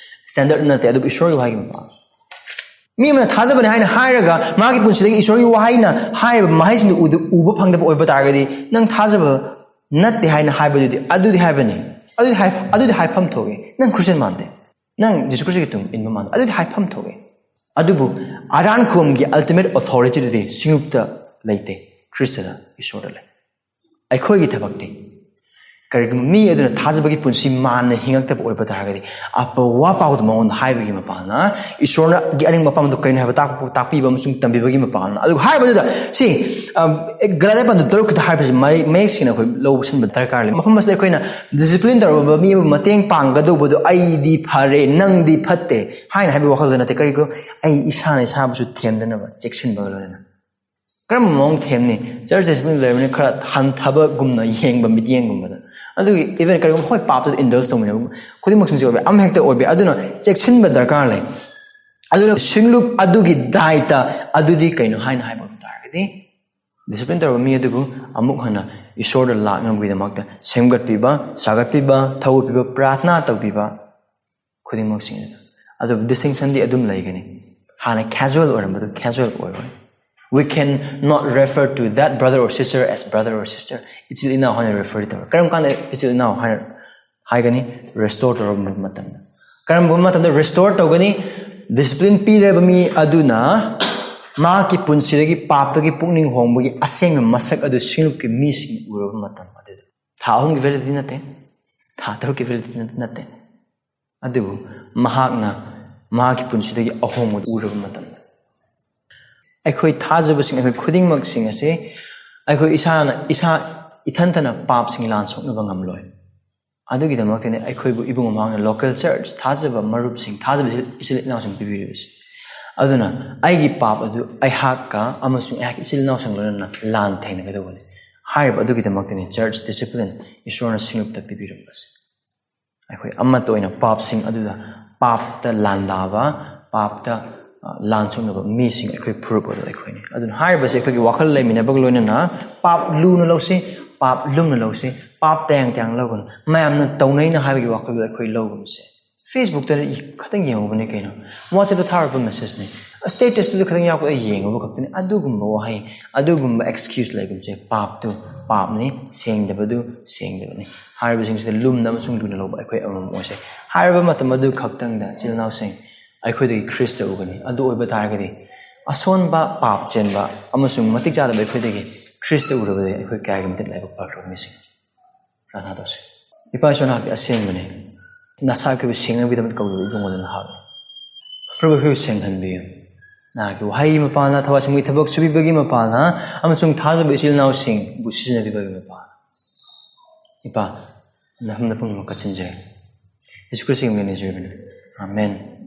standard ꯅꯠꯇꯦ꯫ ꯑꯗꯨꯕꯨ ꯏꯁꯣꯔꯒꯤ ꯋꯥꯍꯩꯒꯤ ꯃꯄꯥ, ꯃꯤ ꯑꯃꯅ ꯊꯥꯖꯕꯅꯤ ꯍꯥꯏꯅ ꯍꯥꯏꯔꯒ ꯃꯥꯒꯤ ꯄꯨꯟꯁꯤꯗꯒꯤ ꯏꯁꯣꯔꯒꯤ ꯋꯥꯍꯩꯅ ꯍꯥꯏꯔꯤꯕ ꯃꯍꯩꯁꯤꯡꯗꯨ ꯎꯗ-, ꯎꯕ ꯐꯪꯗꯕ ꯑꯣꯏꯕ ꯇꯥꯔꯒꯗꯤ, ꯅꯪ ꯊꯥꯖꯕ ꯅꯠꯇꯦ ꯍꯥꯏꯅ ꯍꯥꯏꯕꯗꯨꯗꯤ, ꯑꯗꯨꯗꯤ ꯍꯥꯏꯕꯅꯤ, ꯑꯗꯨꯗꯤ ꯍꯥꯏ-, ꯑꯗꯨꯗꯤ ꯍꯥꯏꯐꯝ ꯊꯣꯛꯏ꯫ ꯅꯪ ꯈ꯭ꯔꯤꯁꯇꯤꯌꯥꯟ ꯃꯥꯟꯗꯦ, ꯅꯪ ꯖꯤꯁꯨ ꯈ꯭ꯔꯤꯁꯇꯒꯤ ꯇꯨꯡ ꯏꯟꯕ ꯃꯥꯟꯗꯦ, ꯑꯗꯨꯗꯤ ꯍꯥꯏꯐꯝ ꯊꯣꯛꯏ꯫ ꯑꯗꯨꯕꯨ ꯑꯔꯥꯟ ꯈꯨꯝꯒꯤ ultimate authority ꯗꯨꯗꯤ ꯁꯤꯡꯂꯨꯞꯇ ꯂꯩꯇꯦ, ꯈ꯭ꯔꯤꯁꯇꯗ, ꯏꯁꯣꯔꯗ ꯂꯩ꯫ ꯑꯩꯈꯣꯏꯒꯤ ꯊꯕꯛꯇꯤ, ꯀꯔꯤꯒꯨꯝꯕ ꯃꯤ ꯑꯗꯨꯅ ꯊꯥꯖꯕꯒꯤ ꯄꯨꯟꯁꯤ ꯃꯥꯟꯅ ꯍꯤꯡꯉꯛꯇꯕ ꯑꯣꯏꯕ ꯇꯥꯔꯒꯗꯤ, ꯑꯐꯕ ꯋꯥ ꯄꯥꯎꯗꯨ ꯃꯉꯣꯟꯗ ꯍꯥꯏꯕꯒꯤ ꯃꯄꯥꯟꯅ, ꯏꯁꯣꯔꯅꯒꯤ ꯑꯅꯤꯡꯕ ꯑꯄꯥꯝꯕꯗꯨ ꯀꯔꯤꯅꯣ ꯍꯥꯏꯕ ꯇꯥꯛꯄ, ꯇꯥꯛꯄꯤꯕ ꯑꯃꯁꯨꯡ ꯇꯝꯕꯤꯕꯒꯤ ꯃꯄꯥꯟꯅ꯫ ꯑꯗꯨꯒ ꯍꯥꯏꯔꯤꯕꯗꯨꯗ, ꯁꯤ, ꯑ, ꯒꯂꯥꯇꯤꯌꯥ ꯄꯟꯗꯨ ꯇꯔꯨꯛ ꯈꯤꯇ ꯍꯥꯏꯕꯁꯤ ꯃꯔꯤ-, ꯃꯌꯦꯛ ꯁꯦꯡꯅ ꯑꯩꯈꯣꯏ ꯂꯧꯁꯤꯟꯕ ꯗꯔꯀꯥꯔ ꯂꯩ꯫ ꯃꯐꯝ ꯑꯁꯤꯗ ꯑꯩꯈꯣꯏꯅ discipline ꯇꯧꯔꯕ ꯃꯤ ꯑꯃꯕꯨ ꯃꯇꯦꯡ ꯄꯥꯡꯒꯗꯧꯕꯗꯨ, "ꯑꯩꯗꯤ ꯐꯔꯦ, ꯅꯪꯗꯤ ꯐꯠꯇꯦ" ꯍꯥꯏꯅ ꯍꯥꯏꯕꯒꯤ ꯋꯥꯈꯜꯗ ꯅꯠꯇꯦ꯫ ꯀꯔꯤꯒꯨꯝꯕ ꯑꯩ ꯏꯁꯥꯅ ꯏꯁꯥꯕꯨꯁꯨ ꯊꯦꯝꯗꯅꯕ ꯆꯦꯛꯁꯤꯟꯕꯒ ꯂꯣꯏꯅꯅ꯫ ꯀꯔꯝꯕ ꯃꯑꯣꯡ ꯊꯦꯝꯅꯤ? ꯆꯔꯆ ꯗꯤꯁꯤꯄ꯭ꯂꯤꯟ ꯂꯩꯔꯕꯅꯤꯅ ꯈꯔ ꯍꯟꯊꯕꯒꯨꯝꯅ ꯌꯦꯡꯕ, ꯃꯤꯠꯌꯦꯡꯒꯨꯝꯕꯗ꯫ ꯑꯗꯨꯒꯤ even ꯀꯔꯤꯒꯨꯝꯕ, ꯍꯣꯏ, ꯄꯥꯞꯇꯨ ꯏꯟꯗꯜꯁ ꯇꯧꯃꯤꯟꯅꯕ, ꯈꯨꯗꯤꯡꯃꯛꯁꯤꯡꯁꯦ ꯑꯣꯏꯕ, ꯑꯃ ꯍꯦꯛꯇ ꯑꯣꯏꯕ ꯌꯥꯏ꯫ ꯑꯗꯨꯅ ꯆꯦꯛꯁꯤꯟꯕ ꯗꯔꯀꯥꯔ ꯂꯩ꯫ ꯑꯗꯨꯅ ꯁꯤꯡꯂꯨꯞ ꯑꯗꯨꯒꯤ ꯗꯥꯏꯇ ꯑꯗꯨꯗꯤ ꯀꯩꯅꯣ ꯍꯥꯏꯅ ꯍꯥꯏꯕ ꯇꯥꯔꯒꯗꯤ, ꯗꯤꯁꯤꯄ꯭ꯂꯤꯟ ꯇꯧꯔꯕ ꯃꯤ ꯑꯗꯨꯕꯨ ꯑꯃꯨꯛ ꯍꯟꯅ ꯏꯁꯣꯔꯗ ꯂꯥꯛꯅꯕꯒꯤꯗꯃꯛꯇ ꯁꯦꯝꯒꯠꯄꯤꯕ, ꯁꯥꯒꯠꯄꯤꯕ, ꯊꯧꯒꯠꯄꯤꯕ, ꯄ꯭ꯔꯥꯊꯅꯥ ꯇꯧꯕꯤꯕ, ꯈꯨꯗꯤꯡꯃꯛꯁꯤꯡ ꯑꯗꯨ, ꯑꯗꯨꯕꯨ ꯗꯤꯁꯇꯤꯡꯁꯟꯗꯤ ꯑꯗꯨꯝ ꯂꯩꯒꯅꯤ꯫ ꯍꯥꯟꯅ ꯀꯦꯖꯨꯋꯦꯜ ꯑꯣꯏꯔꯝꯕꯗꯨ ꯀꯦꯖꯨꯋꯦꯜ ꯑꯣꯏꯔꯣꯏ꯫ We can not refer to that brother or sister as brother or sister. ꯏꯆꯤꯜ ꯏꯅꯥꯎ ꯍꯥꯏꯅ ꯔꯦꯐꯔ ꯇꯧꯔꯣꯏ꯫ ꯀꯔꯝ ꯀꯥꯟꯗ ꯏꯆꯤꯜ ꯏꯅꯥꯎ ꯍꯥꯏꯅ ꯍꯥꯏꯒꯅꯤ? ꯔꯦꯁꯇꯣꯔ ꯇꯧꯔꯕ ꯃꯇꯝꯗ꯫ ꯀꯔꯝꯕ ꯃꯇꯝꯗ ꯔꯦꯁꯇꯣꯔ ꯇꯧꯒꯅꯤ? ꯗꯤꯁꯤꯄ꯭ꯂꯤꯟ ꯄꯤꯔꯕ ꯃꯤ ꯑꯗꯨꯅ ꯃꯍꯥꯛꯀꯤ ꯄꯨꯟꯁꯤꯗꯒꯤ ꯄꯥꯞꯇꯒꯤ ꯄꯨꯛꯅꯤꯡ ꯍꯣꯡꯕꯒꯤ ꯑꯁꯦꯡꯕ ꯃꯁꯛ ꯑꯗꯨ ꯁꯤꯡꯂꯨꯞꯀꯤ ꯃꯤꯁꯤꯡꯅ ꯎꯔꯕ ꯃꯇꯝ ꯑꯗꯨꯗ꯫ ꯊꯥ ꯑꯍꯨꯝꯒꯤ ꯚꯦꯂꯤꯗꯤꯇꯤ ꯅꯠꯇꯦ, ꯊꯥ ꯇꯔꯨꯛꯀꯤ ꯚꯦꯂꯤꯗꯤꯇꯤ ꯅꯠꯇꯦ, ꯑꯗꯨꯕꯨ ꯃꯍꯥꯛꯅ ꯃꯍꯥꯛꯀꯤ ꯄꯨꯟꯁꯤꯗꯒꯤ ꯑꯍꯣꯡꯕ ꯎꯔꯕ ꯃꯇꯝꯗ꯫ ꯑꯩꯈꯣꯏ ꯊꯥꯖꯕꯁꯤꯡ, ꯑꯩꯈꯣꯏ ꯈꯨꯗꯤꯡꯃꯛꯁꯤꯡ ꯑꯁꯤ ꯑꯩꯈꯣꯏ ꯏꯁꯥꯅ, ꯏꯁꯥ ꯏꯊꯟꯇꯅ ꯄꯥꯞꯁꯤꯡ ꯂꯥꯟ ꯁꯣꯛꯅꯕ ꯉꯝꯂꯣꯏ꯫ ꯑꯗꯨꯒꯤꯗꯃꯛꯇꯅꯤ ꯑꯩꯈꯣꯏꯕꯨ ꯏꯕꯨꯡ ꯑꯃꯍꯥꯛꯅ ꯂꯣꯀꯦꯜ ꯆꯔꯆ, ꯊꯥꯖꯕ ꯃꯔꯨꯞꯁꯤꯡ, ꯊꯥꯖꯕ ꯏꯆꯤꯜ ꯏꯅꯥꯎꯁꯤꯡ ꯄꯤꯕꯤꯔꯤꯕꯁꯤ꯫ ꯑꯗꯨꯅ ꯑꯩꯒꯤ ꯄꯥꯞ ꯑꯗꯨ ꯑꯩꯍꯥꯛꯀ ꯑꯃꯁꯨꯡ ꯑꯩꯍꯥꯛꯀꯤ ꯏꯆꯤꯜ ꯏꯅꯥꯎꯁꯤꯡ ꯂꯣꯏꯅꯅ ꯂꯥꯟ ꯊꯦꯡꯅꯒꯗꯧꯕꯅꯤ꯫ ꯍꯥꯏꯔꯤꯕ ꯑꯗꯨꯒꯤꯗꯃꯛꯇꯅꯤ ꯆꯔꯆ ꯗꯤꯁꯤꯄ꯭ꯂꯤꯟ ꯏꯁꯣꯔꯅ ꯁꯤꯡꯂꯨꯞꯇ ꯄꯤꯕꯤꯔꯝꯕꯁꯦ꯫ ꯑꯩꯈꯣꯏ ꯑꯃꯠꯇ ꯑꯣꯏꯅ ꯄꯥꯞꯁꯤꯡ ꯑꯗꯨꯗ, ꯄꯥꯞꯇ ꯂꯥꯟꯗꯥꯕ, ꯄꯥꯞꯇ, ꯑ, ꯂꯥꯟ ꯁꯣꯛꯅꯕ ꯃꯤꯁꯤꯡ ꯑꯩꯈꯣꯏ ꯐꯨꯔꯨꯞ ꯑꯗꯨ ꯑꯩꯈꯣꯏꯅꯤ꯫ ꯑꯗꯨꯅ ꯍꯥꯏꯔꯤꯕꯁꯦ ꯑꯩꯈꯣꯏꯒꯤ ꯋꯥꯈꯜ ꯂꯩꯃꯤꯟꯅꯕꯒ ꯂꯣꯏꯅꯅ ꯄꯥꯞ ꯂꯨꯅ ꯂꯧꯁꯤ, ꯄꯥꯞ ꯂꯨꯝꯅ ꯂꯧꯁꯤ, ꯄꯥꯞ ꯇꯌꯥꯡ ꯇꯌꯥꯡ ꯂꯧꯒꯅꯨ꯫ ꯃꯌꯥꯝꯅ ꯇꯧꯅꯩꯅ ꯍꯥꯏꯕꯒꯤ ꯋꯥꯈꯜꯗꯨ ꯑꯩꯈꯣꯏ ꯂꯧꯒꯨꯝꯁꯦ꯫ ꯐꯦꯁꯕꯨꯛꯇ ꯈꯛꯇꯪ ꯌꯦꯡꯉꯨꯕꯅꯦ ꯀꯩꯅꯣ, ꯋꯥꯆꯦꯞꯇ ꯊꯥꯔꯛꯄ ꯃꯦꯁꯦꯖꯅꯦ, ꯁ꯭ꯇꯦꯇꯁꯇꯨꯗ ꯈꯛꯇꯪ ꯌꯥꯎꯕ ꯑꯩ ꯌꯦꯡꯉꯨꯕ ꯈꯛꯇꯅꯤ꯫ ꯑꯗꯨꯒꯨꯝꯕ ꯋꯥꯍꯩ, ꯑꯗꯨꯒꯨꯝꯕ ꯑꯦꯛꯁꯀ꯭ꯌꯨꯁ ꯂꯩꯒꯨꯝꯁꯦ꯫ ꯄꯥꯞꯇꯨ ꯄꯥꯞꯅꯤ, ꯁꯦꯡꯗꯕꯗꯨ ꯁꯦꯡꯗꯕꯅꯤ꯫ ꯍꯥꯏꯔꯤꯕꯁꯤꯡꯁꯤꯗ ꯂꯨꯝꯅ ꯑꯃꯁꯨꯡ ꯂꯨꯅ ꯂꯧꯕ ꯑꯩꯈꯣꯏ ꯑꯃꯃꯝ ꯑꯣꯏꯁꯦ꯫ ꯍꯥꯏꯔꯕ ꯃꯇꯝ ꯑꯗꯨ ꯈꯛꯇꯪꯗ ꯏꯆꯤꯜ ꯏꯅꯥꯎꯁꯤꯡ ꯑꯩꯈꯣꯏꯗꯒꯤ ꯈ꯭ꯔꯤꯁꯇ ꯎꯒꯅꯤ꯫ ꯑꯗꯨ ꯑꯣꯏꯕ ꯇꯥꯔꯒꯗꯤ ꯑꯁꯣꯟꯕ, ꯄꯥꯞ ꯆꯦꯟꯕ ꯑꯃꯁꯨꯡ ꯃꯇꯤꯛ ꯆꯥꯗꯕ ꯑꯩꯈꯣꯏꯗꯒꯤ ꯈ꯭ꯔꯤꯁꯇ ꯎꯔꯕꯗꯤ ꯑꯩꯈꯣꯏ ꯀꯌꯥꯒꯤ ꯃꯇꯤꯛ ꯂꯥꯏꯕꯛ ꯐꯈ꯭ꯔꯕ ꯃꯤꯁꯤꯡ꯫ ꯄ꯭ꯔꯥꯊꯅꯥ ꯇꯧꯁꯤ꯫ ꯏꯄꯥ ꯏꯁꯣꯔ, ꯅꯍꯥꯛꯇꯤ ꯑꯁꯦꯡꯕꯅꯤ꯫ ꯅꯁꯥ ꯑꯩꯈꯣꯏꯕꯨ ꯁꯦꯡꯅꯕꯒꯤꯗꯃꯛ ꯀꯧꯔꯤꯕ ꯏꯕꯨꯡꯉꯣꯗꯨ ꯅꯍꯥꯛꯅꯤ꯫ ꯄ꯭ꯔꯚꯨ, ꯑꯩꯈꯣꯏꯕꯨ ꯁꯦꯡꯍꯟꯕꯤꯌꯨ꯫ ꯅꯍꯥꯛꯀꯤ ꯋꯥꯍꯩꯒꯤ ꯃꯄꯥꯜꯅ, ꯊꯋꯥꯏ ꯁꯦꯡꯕꯒꯤ ꯊꯕꯛ ꯁꯨꯕꯤꯕꯒꯤ ꯃꯄꯥꯜꯅ, ꯑꯃꯁꯨꯡ ꯊꯥꯖꯕ ꯏꯆꯤꯜ ꯏꯅꯥꯎꯁꯤꯡꯕꯨ ꯁꯤꯖꯤꯟꯅꯕꯤꯕꯒꯤ ꯃꯄꯥꯜꯅ꯫ ꯏꯄꯥ, ꯅꯐꯝꯗ ꯄꯨꯝꯅꯃꯛ ꯀꯠꯁꯤꯟꯖꯔꯦ꯫ ꯌꯦꯁꯨ ꯈ꯭ꯔꯤꯁꯇꯒꯤ ꯃꯤꯡ ꯅꯤꯖꯔꯕꯅꯤ꯫ ꯑꯥꯃꯦꯟ꯫